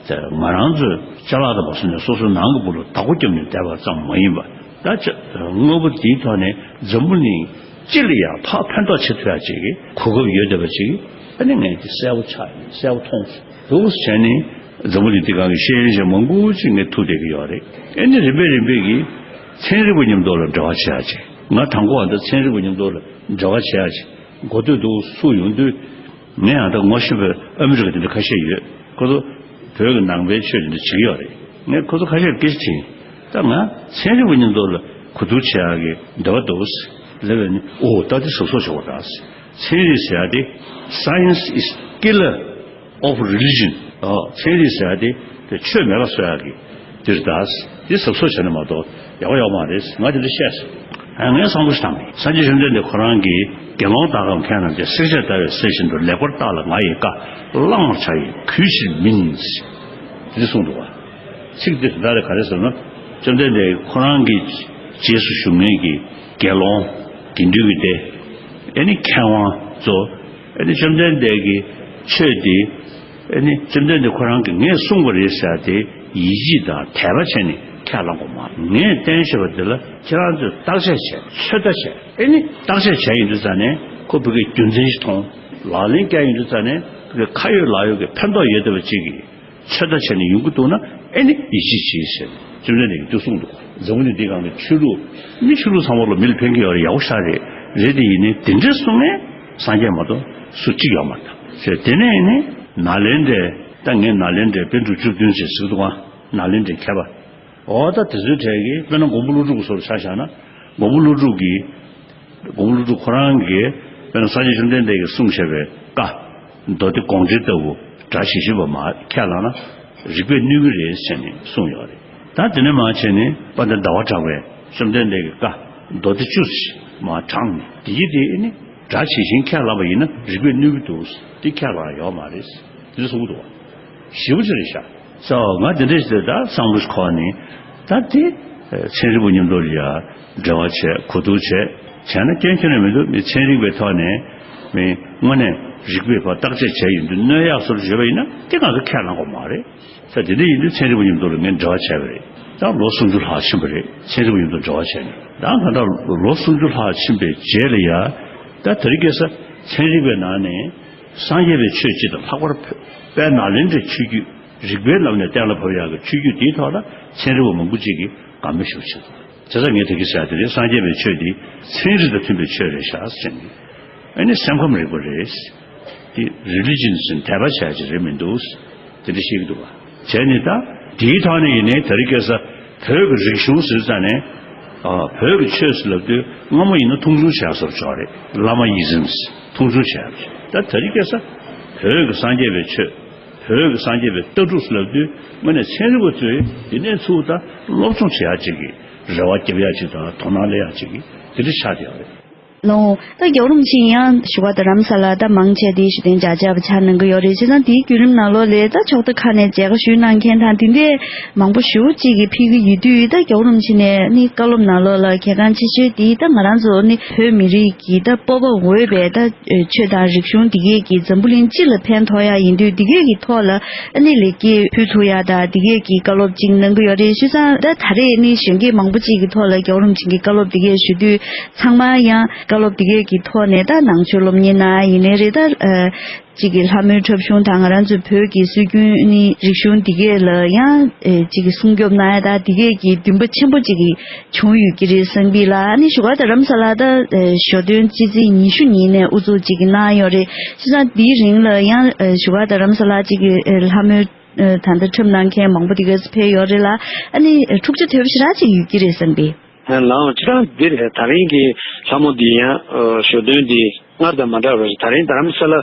དེ་ང་རང་ཚོའི་ཅ་ལག་དང་བ་སོ་ནས་སོ་སོའི་ནང་གི་སྦུག་ལ་བདག་པོ་བརྒྱབ་ནས་བསྡད་པ་ཙམ་མ་ཡིན་པ། ད་ཅ་དངོས་པོ་འདིའི་ཐོག་ནས་འཛམ་བུ་གླིང་སྤྱི་ལ་ཡང་ཕར་ཕན་ཐོགས་བྱེད་ཐུབ་ཡ་ཅིག་གི་གོ་སྐབས་ཡོད་བསྡད་པ་ཅིག་ཨ་ནི་ངས་འདི་གསལ་པོ་ཆགས་ཡིན། གསལ་པོ་མཐོང་སོང་། འདུག་བྱས་ནས་འཛམ་བུ་གླིང་འདི་སྒང་གི་ཤེས་ཡོན་ཅན་མང་པོ་ཅིག་ངས་ཐུག་བསྡད་ཀྱི་ཡོད་རེད། ཨ་ནི་རིམ་པས་རིམ་པས་ཀྱིས་ཚན་རིག་པ་མཉམ་དུ་ལ་འབྲེལ་བ་བྱེད་ཡ་ཅིག་ང་དང་པོ་ཨ་ད་ཚན་རིག་པ་མཉམ་དུ་ལ་འབྲེལ་བ་བྱེད་ཡ་ཅིག་མགོ་སྟོད་དུ་སུ་ཡོང་དུས། ངས་ཡང་ད་ངོ་ཤེས་པའི་ཨ་མི་རི་ཀ་དེ་འདྲ་ཁ་ཤས་ཡོད། ཁོ་ཚོ་བོད་ཀྱི་ནང་པའི་ཆོས་དེ་འདྲ་བྱེད་ཀྱི་ཡོད་རེད། ངས་ཁོ་ཚོ་ཁ་ཤས་སྐད་ཆ་དྲིས། ད་ང་ཚན་རིག་པ་མཉམ་དུ་ལ་གོ་བསྡུར་བྱེད་ཡག་གི་འདོད་པ་འདུག་ཟེར་ལབ་པས་ནི། ཨོ་ད་དེ་གཟབ་གཟབ་བྱེད་དགོས་རེད། ཚན་རིག་ཟེར་ཡག་དེ། Science is killer of religion. ཨོ་ཚན་རིག་ཟེར་ཡག་དེ་དེ་ཆོས་མེད་པ་བཟོ་ཡག་གི་འདིར་གདའ། འདི་གཟབ་གཟབ་བྱས་ན་མ་གཏོགས་ཡག་པོ་ཡོད་མ་རེད། ང་དེ་འདྲ་བཤད་སོང་། ཨ་ངས་བསམ་བློ་ཞིག་བཏང་། སངས་རྒྱས་བཅོམ་ལྡན་འདས་ཁོ་རང་གིས་དགེ་སློང་དག་གམ་མཁས་རྣམས་ཀྱིས། བསྲེགས་བཅད་བརྡར་བའི་གསེར་བཞིན་དུ། ལེགས་པར་བརྟགས་ལ་ང་ཡི་བཀའ། བླང་བར་བྱ་ཡི་གུས་ཕྱིར་མིན། དེ་གསུངས་འདུག་བ། ཚིག་འདི་དེ་ལྟར་ག་རེ་ཟེར་ན། བཅོམ་ལྡན་འདས་ཁོ་རང་གི་རྗེས་སུ་ཞུགས་མཁན་གྱི་དགེ་སློང་། དགེ་འདུན་གྱི་སྡེ། ཨེ་ནི་མཁས་དབང་ཚོ། ཨེ་ནི་བཅོམ་ལྡན་འདས་ཀྱི་ཆོས་འདི། ཨེ་ནི་བཅོམ་ལྡན་འདས་ཁོ་རང་གིས་ངས་གསུངས་པ་རེད་ཟེར་ཏེ་ཡིད་ཆེས་དང་དད་པ་བྱས་ནས་ཁས་བླངས་དགོས་མ་རེད། ངས་བསྟན་བཞག་པ་འདི་ལ་ཁྱེད་རང་ཚོས་བརྟག་དཔྱད་བྱས། ཚོད་ལྟ་བྱས། ཨེ་ནི་བརྟག་དཔྱད་བྱས་ཡོང་དུས་ཙ་ནས་ཁོ་བོད་ཀྱི་རྒྱུ་མཚན་ཞིག་མཐོང་། ལག་ལེན་བསྐྱལ་ཡོང་དུས་ཙ་ནས་བོད་ཀྱི་ཁ་ཡོད་ལག་ཡོད་ཀྱི་ཕན་ཐོགས་ཡོད་བསྡད་པ་ཅིག་གི་ཚོད་ལྟ་བྱས་ནས་ཡོང་གི་འདུག་ན། ཨེ་ནི་ཡིད་ཆེས་བྱེད་ཟེར་བཅོམ་ལྡན་འདས་ཀྱིས་འདི་གསུངས་འདུག་འཛམ་བུ་གླིང་འདི་སྒང་གི་ཆོས་ལུགས། མི་ཆོས་ལུགས་ཚང་མ་ལ་མི་ལ་ཕན་གྱི་ཡོད་རེད། ཡག་པོ་ཞེ་དྲག་རེད། རེད་དེ་ཡིན་ནའི་དེ་འདྲ་གསུང་མཁན་སངས་རྒྱས་མ་གཏོགས་སུ་གཅིག་ཡོད་མ་རེད། ཟེར་དེ་ནས་ནི་ནཱ་ལེནྡྲའི། ད་ངས་ནཱ་ལེནྡྲའི་པཎ་གྲུབ་བཅུ་བདུན་ཅེས་ཟེར་གྱི་འདུག་ག་ནཱ་ལེནྡྲའི་མཁས་པ། འོ་ད་དེ་ཚོའི་གྲས་ཀྱིས་དཔེར་ན་མགོན་པོ་ཀླུ་སྒྲུབ་ཀྱི་བཟོ་འདྲ་ཆ་བཞག་ན། མགོན་པོ་ཀླུ་སྒྲུབ་ཀྱིས། མགོན་པོ་ཀླུ་སྒྲུབ་ཁོ་རང་གིས་དཔེར་ན་སངས་རྒྱས་བཅོམ་ལྡན་འདས་ཀྱིས་གསུངས་བཞག་པའི་བཀའ། མདོ་སྡེ་དགོངས་འགྲེལ་ལྟ་བུ་སྒྲ་ཇི་བཞིན་པ་མར་ཁས་བླངས་ན་རིགས་པས་གནོད་ཀྱི་རེད་ཟེར་ནས་གསུངས་ཡོད་རེད། ད་དེ་ནས་མར་བྱས་ནས་དཔལ་ལྡན་ཟླ་བ་གྲགས་པས་བཅོམ་ལྡན་འདས་ཀྱི་བཀའ་མདོ་སྡེ་བཅུ་ཞིག་མར་དྲངས་ནས། དེ་ཡི་དེ་ནི་སྒྲ་ཇི་བཞིན་ཁས་བླངས་པ་ཡིན་ན་རིགས་པས་གནོད་ཀྱི་འདུག་འདི་ཁས་བླངས་ཡོད་མ་རེད། འདི་གསུངས་འདུག་བ། ཞེ་པོ་ཅིག་རེད་ཤག་ས་འོ་ང་དེ་འདྲ་ཞིག་ད་བསམ་བློ་ཞིག་འཁོར་ནས། ད་དེ་ཚན་རིག་པ་མཉམ་དུ་ཡ་འབྲེལ་བ་བྱས། གོ་བསྡུར་བྱས། བྱས་ན་སྐྱོན་ཁྱོན་ནས་མི་འདུག་མི་ཚན་རིག་པའི་ཐོག་ནས་མི་དངོས་གནས་རིགས་པས་ཕར་བརྟག་དཔྱད་བྱས་ཡོང་དུས་གནོད་ཡག་བཟོ་འདྲ་ཡོད་པ་ཡིན་ན་དེ་ང་ཚོ་ཁས་བླངས་དགོས་མ་རེད། ས་དེ་འདྲ་ཡིན་དུས་ཚན་རིག་པ་མཉམ་དུ་ལ་ངས་འབྲེལ་བ་བྱས་པ་རེད། ད་ལོ་སུམ་ཅུ་ལྷག་ཕྱིན་པ་རེད། ཚན་རིག་པ་མཉམ་དུ་འབྲེལ་བ་བྱས་ནས། ད་གང་ལྟར་ལོ་སུམ་ཅུ་ལྷག་ཕྱིན་པའི་རྗེས་ལ་ཡ། ད་དེ་རིང་ཁ་སང་ཚན་རིག་པའི་ནང་ནས་སངས་རྒྱས་པའི་ཆོས་སྤྱི་དང་ལྷག་པར་དཔལ་ནཱ་ལེནྡྲའི་ཆོས་བརྒྱུད། རིགས་པའི་ལམ་ནས་གཏན་ལ་ཕབ་ཡག་གི་ཆོས་བརྒྱུད་འདིའི་ཐོག་ལ་ཚན་རིག་པ་མང་པོ་ཅིག་གིས་དགའ་མོས་ཞེ་པོ་བྱེད་འདུག་བྱས་ཙང་ངས་དེ་གི་ཟེར་དེ་རེད། སངས་རྒྱས་པའི་ཆོས་འདི་ཚན་རིག་དང་མཐུན་པའི་ཆོས་རེད་ཤག་ཟེར་ནས། ཨ་ནི་སེམས་ཁམས་རིག་པ་རེད། འདི་རི་ལི་ཇན་ཟེར་ནས་དད་པ་བྱ་ཡག་ཅིག་རེད་མི་འདུག་དེ་འདྲ་བཤད་ཀྱི་འདུག་བ། བྱས་ནས་ད་དེའི་ཐོག་ནས་ཡིན་ནའི་དེ་རིང་ཁ་སང་བོད་ཀྱི་རིག་གཞུང་ཟེར་ཙང་ནས། ཨ་བོད་ཀྱི་ཆོས་ཟེར་ལབ་དུས་སྔ་མོ་ཡིན་ན་མཐོང་ཆུང་བྱས་སོར་ཆོག་རེད། བླ་མ་ཡིད་བཟུང་མཐོང་ཆུང་བྱས་རེད། ད་དེ་རིང་ཁ་སང་བོད་ཀྱི་སངས་རྒྱས་པའི་ཆོས། བོད་ཀྱི་སངས་རྒྱས་པའི་ལྟ་གྲུབ་ཟེར་ལབ་དུས་དངོས་གནས་ཚན་རིག་པ་ཚོས་འདི་ནས་ཚུར་ད་སློབ་སྦྱོང་བྱེད་ཡག་ཅིག་གི་རེ་བ་རྒྱབ་ཡག་ཅིག་དང་དོ་སྣང་སླེབས་ཡག་ཅིག་གི་དེ་འདྲ་ཆགས་བསྡད་ཡོད་རེད། ལོ། ད་རྒྱལ་བ་རིན་པོ་ཆེ་ཡང་བཞུགས་སྒར་རྡ་རམ་ས་ལ་ད་མང་ཆེ་དེ་ཞུ་རྟེན་མཇལ་མཇལ་བ་ཆགས་གནང་གི་ཡོད་རེད། བྱས་ཙང་དེའི་བརྒྱུད་རིམ་ནང་ལོགས་ལ་ད་ཕྱོགས་མཐའ་ཁག་ནས་མཇལ་ཁ་ཞུས་གནང་མཁན་དང་དེ་འདྲས་མང་པོ་ཞེ་པོ་ཅིག་གིས་ཕེབས་ཀྱི་ཡོད་དུས། ད་རྒྱལ་བ་རིན་པོ་ཆེ་ནས་ནི་བཀའ་སློབ་ནང་ལོགས་ལ་གལ་འགངས་ཆེ་ཤོས་དེ་ད་ང་རང་ཚོ་ནི་བོད་མི་རིགས་ཀྱི་ད་སྤོབས་པ་འོས་པའི་ད་ཆོས་དང་རིག་གཞུང་འདི་གས་ཀྱིས་འཛམ་བུ་གླིང་སྤྱི་ལ་ཕན་ཐོགས་ཡག་ཡིན་དུས། འདི་གས་ཀྱི་ཐོག་ལ་ཨ་ནི་ལེགས་སྐྱེས་ཕུལ་ཐུབ་ཡག་དང་འདི་གས་ཀྱི་བཀའ་སློབ་ཅིག་གནང་གི་ཡོད་རེད། བྱས་ཙང་ད་ད་རེས་ནི་གཞོན་སྐྱེས་མང་པོ་ཅིག་གི་ཐོག་ལ་རྒྱལ་བ་རིན་པོ་ཆེ་གི་བཀའ་སློབ་འདི་གས་ཞུ་དུས། ཚང་མ་ཡང་བཀའ་སློབ་འདི་གས་ཀྱི་ཐོག་ནས་ད་ནང་ཆོས་སློབ་གཉེར་གནང་ཡ་ཡིན་ནའི་རེད། ད་ཨ་ཅིག་གི་ལྷ་མོའི་འཁྲབ་གཞུང་དང་ང་རང་ཚོའི་བོད་ཀྱི་སྲོལ་རྒྱུན་ནི་རིག་གཞུང་འདི་གས་ལ་ཡང་ཨ་ཅིག་གི་སྲུང་སྐྱོབ་གནང་ཡ་ད་འདི་གས་ཀྱི་འདུན་པ་ཆེན་པོ་ཅིག་གི་བྱུང་ཡོད་ཀྱི་རེད་བསམ་གི་ལ། ཨ་ནི་བཞུགས་སྒར་རྡ་རམ་ས་ལ་ད་ཨ་ཞོ་སྟོན་སྤྱི་ཚེས་ཉི་ཤུ་ཉིན་ནས་དབུ་འཛུགས་ཅིག་གི་གནང་ཡོད་རེད། བྱས་ཙང་འདིའི་རིང་ལ་ཡང་ཨ་བཞུགས་སྒར་རྡ་རམ་ས་ལ་ཅིག་གི་ཨ་ལྷ་མོའི་ཨ་ད་ལྟ་འཁྲབ་གནང་མཁན་མང་པོ་དེ་ག་ཚོད་ཕེབས་ཡོད་རེད་ལ། ཨ་ནི་ཨ་འཁྲུག་ཆ་དོད་པོ་ཞེ་དྲག་ཅིག་ཡོད་ཀྱི་རེད་བསམ་པས། ལགས་འོང་། སྤྱིར་བཏང་འདི་རེད། ད་རིང་གི་ལྷ་མོ་འདི་ཡང་ཨ་ཞོ་སྟོན་འདི་སྔར་དང་མ་འདྲ་བ་རེད། ད་རིང་རྡ་རམ་ས་ལ་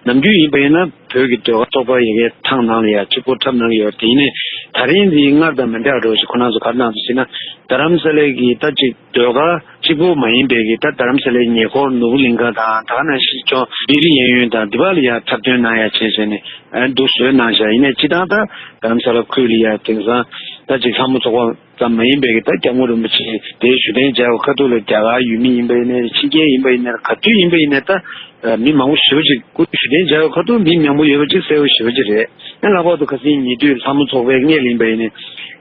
ནམ་རྒྱུན་ཡིན་པ་ཡིན་ན་བོད་ཀྱི་ཟློས་གར་ཚོགས་པ་ཡ་གིའི་ཐང་ནང་ལ་ཡ་གཅིག་པོ་འཁྲབ་གནང་གི་ཡོད་རེད། དེ་ཡིན་ནའི་ད་རིང་འདི་སྔར་དང་མི་འདྲ་བ་འདྲ་བོ་ཞིག་ཁོ་རང་ཚོ་ག་རེ་གནང་འདུག་ཟེར་ན། རྡ་རམ་ས་ལའི་གི་ད་ཅིག་ཟློས་གར་གཅིག་པོ་མ་ཡིན་པའི་གི་ད་རྡ་རམ་ས་ལའི་ཉེ་འཁོར་ནོར་བུ་གླིང་ཁ་དང་ད་ག་ནང་བཞིན་ཅུང་སྦིར་གཡས་གཡོན་དང་འདི་པ་ལ་ཡ་འཁྲབ་སྟོན་གནང་ཡ་བྱས་བྱས་ནས་ཨ་འདུག་བཟོས་གནང་བཞག་ཡིན་ནའི་སྤྱིར་བཏང་ད་རྡ་རམ་ས་ལ་ཁུལ་ལ་ཡ་དེང་སང་ད་ཅིག་ལྷ་མོ་ཚོགས་པ་ཙམ་མ་ཡིན་པའི་གི་ད་སྐྱབས་མགོན་རིན་པོ་ཆེ་དེའི་བཞུགས་གདན་མཇལ་བ་ཁ་ཐུག་ལ་རྒྱ་གར་ཡུལ་མི་ཡིན་པ་ཡིན་ནའི་ཕྱི་རྒྱལ་ཡིན་པ་ཡིན་ནའི་ག་དུས་ཡིན་པ་ཡིན་ནའི་ད་ མི་མང་པོ་ཞེ་པོ་ཅིག་སྐུ་མདུན་ཞུ་གཏན་འཇལ་བའི་ཁ་ཐུག་མི་མང་པོ་ཡོད་པ་ཅིག་གསལ་པོ་ཞེ་པོ་ཅིག་རེད། ཡང་ལྷག་པར་དུ་ཁ་སང་ཉེ་དུས་ལྷ་མོ་ཚོགས་པའི་སྔོན་ལ་ཡིན་པ་ཡིན་ནའི་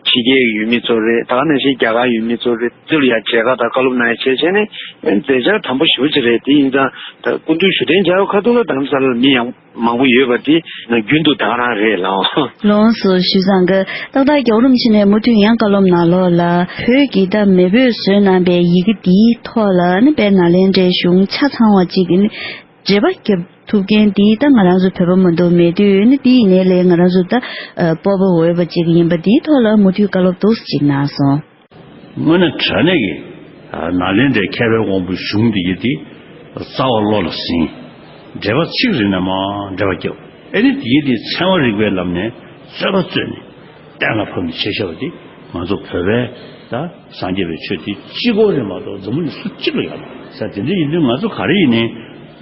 ཕྱི་རྒྱལ་གྱི་ཡུལ་མི་ཚོ་རེད། ད་ག་ནང་བཞིན་རྒྱ་གར་ཡུལ་མི་ཚོ་རེད། ཚུར་ཡ་མཇལ་ཁ་དང་བཀའ་སློབ་གནང་ཡ་བྱས་བྱས་ནས་མཛད་འཆར་དམ་པོ་ཞེ་པོ་ཅིག་རེད། དེ་ཡིན་ཙང་ད་སྐུ་མདུན་ཞུ་གཏན་འཇལ་བའི་ཁ་ཐུག་ལ་རྡ་རམ་ས་ལ་ལ་མི་ཡང་མང་པོ་ཡོད་པ་དེ་ནང་རྒྱུན་དུ་ད་ག་རང་རེད་ལགས། ལགས་སོ་ཞུ་ཙང་གི་ཏག་ཏག་རྒྱལ་བ་རིན་པོ་ཆེ་ནས་མུ་མཐུད་ཡང་བཀའ་སློབ་གནང་ལོག་ལ། བོད་ཀྱི་ད་མེས་པོས་བཟོས་གནང་པའི་ཡི་གེ་འདིའི་ཐོག་ལ་ནི་དཔལ་ནཱ་ལེནྡྲའི་གཞུང་ཆ་ཚང་བ་གཅིག་གིས་ནི་འགྲེལ་པ་རྒྱབ་ཐུབ་མཁན་འདི་ད་ང་རང་ཚོ་བོད་པ་མ་གཏོགས་མེད་དུས་ནི་འདི་ཡིན་ནའི་ལས་ང་རང་ཚོ་ད་སྤོབས་པ་འོས་པ་གཅིག་ཡིན་པ་འདིའི་ཐོག་ལ་མུ་མཐུད་བཀའ་སློབ་འདུག་སེ་གཅིག་གནང་སོང་། དངོས་གནས་དྲང་གནས་ཀྱི་ནཱ་ལེནྡྲའི་མཁས་པའི་དབང་པོའི་གཞུང་འདི་ཡི་དེ་རྩ་བ་བློ་ལ་ཟིན། འགྲེལ་པ་ཚིག་རེ་ནས་མར་འགྲེལ་པ་རྒྱབ། ཨེ་ནི་དེ་ཡི་དེ་ཚན་པ་རིག་པའི་ལམ་ནས་རྩོད་པ་རྩོད་ནས་གཏན་ལ་ཕབ་ནས་བྱས་བཞག་པ་དེ་ང་ཚོ་བོད་པའི་ད་སངས་རྒྱས་པའི་ཆོས་དེ་གཅིག་པོ་རེད་མ་གཏོགས་འཛམ་བུ་གླིང་སུ་གཅིག་ལ་ཡོད་མ་རེད་ཟེར། དེ་འདྲ་ཡིན་དུས་ང་ཚོ་ག་རེ་ཡིན་ནའི་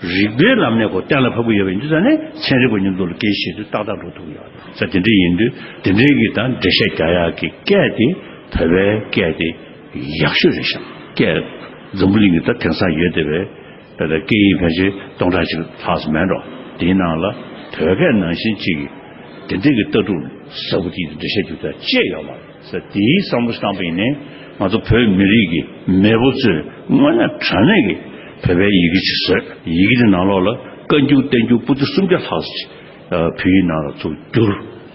རིག་པའི་ལམ་ནས་ཁོ་གཏན་ལ་ཕབ་ཀྱི་ཡོད་པ་ཡིན་དུས་ཙང་ནས་ཚན་རིག་པ་མཉམ་དུ་ལ་སྐད་ཆ་བཤད་དུས་ཏག་ཏག་འགྲོ་ཐུབ་ཀྱི་ཡོད་རེད་ཟེར། དེ་འདྲ་ཡིན་དུས་དེ་འདྲའི་གི་ད་འགྲེལ་བཤད་རྒྱག་ཡག་གི་སྐད་དེ་བོད་པའི་སྐད་དེ་ཡག་ཤོས་རེད་ཤག་སྐད་འཛམ་བུ་གླིང་གི་ད་དེང་སང་ཡོད་བསྡད་པའི་ད་ལྟ་སྐད་ཡིག་ཕལ་ཆེར་སྟོང་ཕྲག་གཅིག་ལྷག་ཙམ་མེད་འགྲོ། དེའི་ནང་ལ་བོད་སྐད་ནང་བཞིན་གཅིག་གི་དེ་འདྲའི་གི་ལྟ་གྲུབ་ཟབ་པོ་དེ་འགྲེལ་བཤད་རྒྱུ་དང་བཅས་ཡོད་མ་རེད་ཟེར། དེའི་བསམ་བློ་བཏང་པ་ཡིན་ནའི་ང་ཚོ་བོད་མི་རིགས་ཀྱི་མེས་པོ་ཚོས་དངོས་གནས་དྲང་གནས་ཀྱི་བོད་པའི་ཡི་གེ་ཅིག་བཟོས། ཡི་གེ་དེ་ནང་ལོགས་ལ་བཀའ་འགྱུར་བསྟན་འགྱུར་པོ་ཏི་སུམ་བརྒྱ་ལྷག་ཙམ་ཅིག་བོད་ཡིག་ནང་ལ་ཚུར་བསྒྱུར།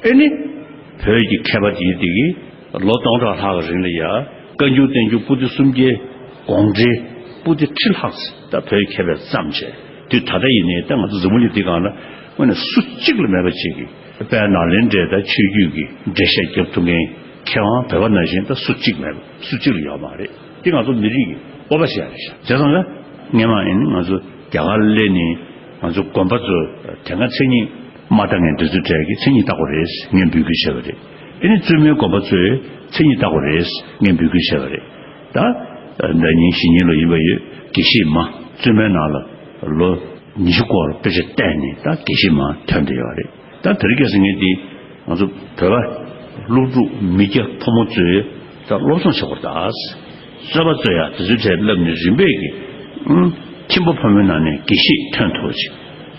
ཨེ་ནི་བོད་ཀྱི་མཁས་པ་དེ་དེ་གིས་ལོ་སྟོང་ཕྲག་ལྷག་གི་རིང་ལ་ཡ་བཀའ་འགྱུར་བསྟན་འགྱུར་པོ་ཏི་སུམ་བརྒྱའི་དགོངས་འགྲེལ་པོ་ཏི་ཁྲི་ལྷག་ཙམ་ད་བོད་ཀྱི་མཁས་པས་བརྩམས་བྱས། དུས་ད་ལྟ་ཡིན་ནའི་ད་ང་ཚོ་འཛམ་བུ་གླིང་འདི་སྒང་ལ་དངོས་གནས་སུ་གཅིག་ལ་མེད་པ་ཅིག་གིས་དཔལ་ནཱ་ལེནྡྲའི་ད་ཆོས་བརྒྱུད་ཀྱི་འགྲེལ་བཤད་རྒྱབ་ཐུབ་མཁན་མཁས་དབང་བོད་པ་ནང་བཞིན་ད་སུ་གཅིག་མེད་པ་སུ་གཅིག་ལ་ཡོད་མ་རེད། འདི་ང་ཚོ་མི་རིགས་ཀྱི་སྤོབས་པ་ཞིག་རེད་ཤག་བྱས་ཙང་ལ་སྔན་མ་ཡིན་ནའི་ང་ཚོ་རྒྱ་གར་སླེབས་ནས་ང་ཚོ་དགོན་པ་ཚོ་དེ་སྔ་མཚན་ཉིད་མ་བཏགས་མཁན་དེ་ཚོའི་གྲས་ཀྱིས་མཚན་ཉིད་བཏགས་པ་རེད་ངས་འབོད་སྐུལ་བྱས་པ་རེད། ཨེ་ནི་བཙུན་མའི་དགོན་པ་ཚོས་མཚན་ཉིད་བཏགས་པ་རེད་ངས་འབོད་སྐུལ་བྱས་པ་རེད། ད་ཟླ་ཉིན་གཞེས་ནིང་ལོ་ཡིན་པ་ཡོད། དགེ་བཤེས་མ་བཙུན་མའི་ནང་ལ་ལོ་ཉི་ཤུ་སྐོར་དཔེ་ཆ་བལྟས་ནས་ད་དགེ་བཤེས་མ་ཐོན་བསྡད་ཡོད་རེད། ད་དེ་རིང་ཁ་སང་ངས་འདི་ང་ཚོ་བོད་པ་སློབ་ཕྲུག་མི་སྐྱ་ཕོ་མོ་ཚོས་ད་སློབ་སྦྱོང་བྱེད་དགོས་རེད་ད། རྩོད་པ་རྩོད་ཡ་དེ་ཚོའི་གྲས་བསླབས་ནས་རིམ་པས་ཀྱི་ཨུམ་ཁྱིམ་པ་ཕ་མའི་ནང་ནས་དགེ་བཤེས་ཐོན་ཐུབ་ཅིག་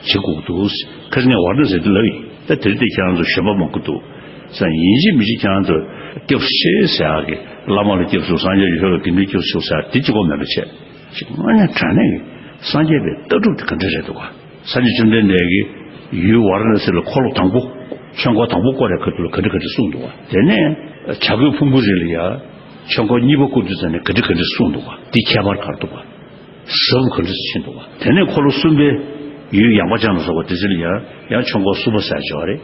བྱེད་དགོས་འདུག་ཁ་སང་ངས་ཝཱ་ར་ཎ་སི་དུ་ལབ་ཡིན། ད་དེ་རིང་དེ་ཁྱེད་རང་ཚོ་གཞོན་པ་མང་པོ་འདུག་ས་ཡིན་གཅིག་མིན་གཅིག་ཁྱེད་རང་ཚོ་སྐྱབས་སུ་མཆི་ཟེར་ཡག་གི་བླ་མ་ལ་སྐྱབས་སུ་སངས་རྒྱས་ཆོས་ལ་དགེ་འདུན་སྐྱབས་སུ་མཆི་ཟེར་ཡག་དེ་གཅིག་པོ་མེད་པ་བྱས། ཅིག་དངོས་གནས་དྲང་གནས་ཀྱི་སངས་རྒྱས་པའི་ལྟ་གྲུབ་དེ་ག་འདྲ་རེད་འདུག་ག་སངས་རྒྱས་བཅོམ་ལྡན་འདས་ཀྱིས་ཡུལ་ཝཱ་ར་ཎ་སི་ལ་འཁོར་ལོ་དང་པོ་ཆོས་འཁོར་དང་པོ་བསྐོར་བའི་ཁ་ཐུག་ལ་ག་འདྲ་ག་འདྲ་གསུངས་འདུག་ག་དེ་ནས་བྱ་རྒོད་ཕུང་པོའི་རི་ལ་ཡ་ཆོས་འཁོར་གཉིས་པ་བསྐོར་དུས་ཙམ་ནས་ག་འདྲ་ག་འདྲ་གསུངས་འདུག་ག་དེ་ཁྱད་པར་ག་རེ་འདུག་ག་ཟབ་ག་འདྲ་ཕྱིན་འདུག་ག་དེ་ནས་འཁོར་ལོ་གསུམ་པའི་ཡུལ་ཡངས་པ་ལྗང་ལ་སོགས་པ་དེ་ཚོ་ལ་ཡ་ཡང་ཆོས་འཁོར་གསུམ་པ་ཟེར་ཡག་ཅིག་ཡོད་རེད།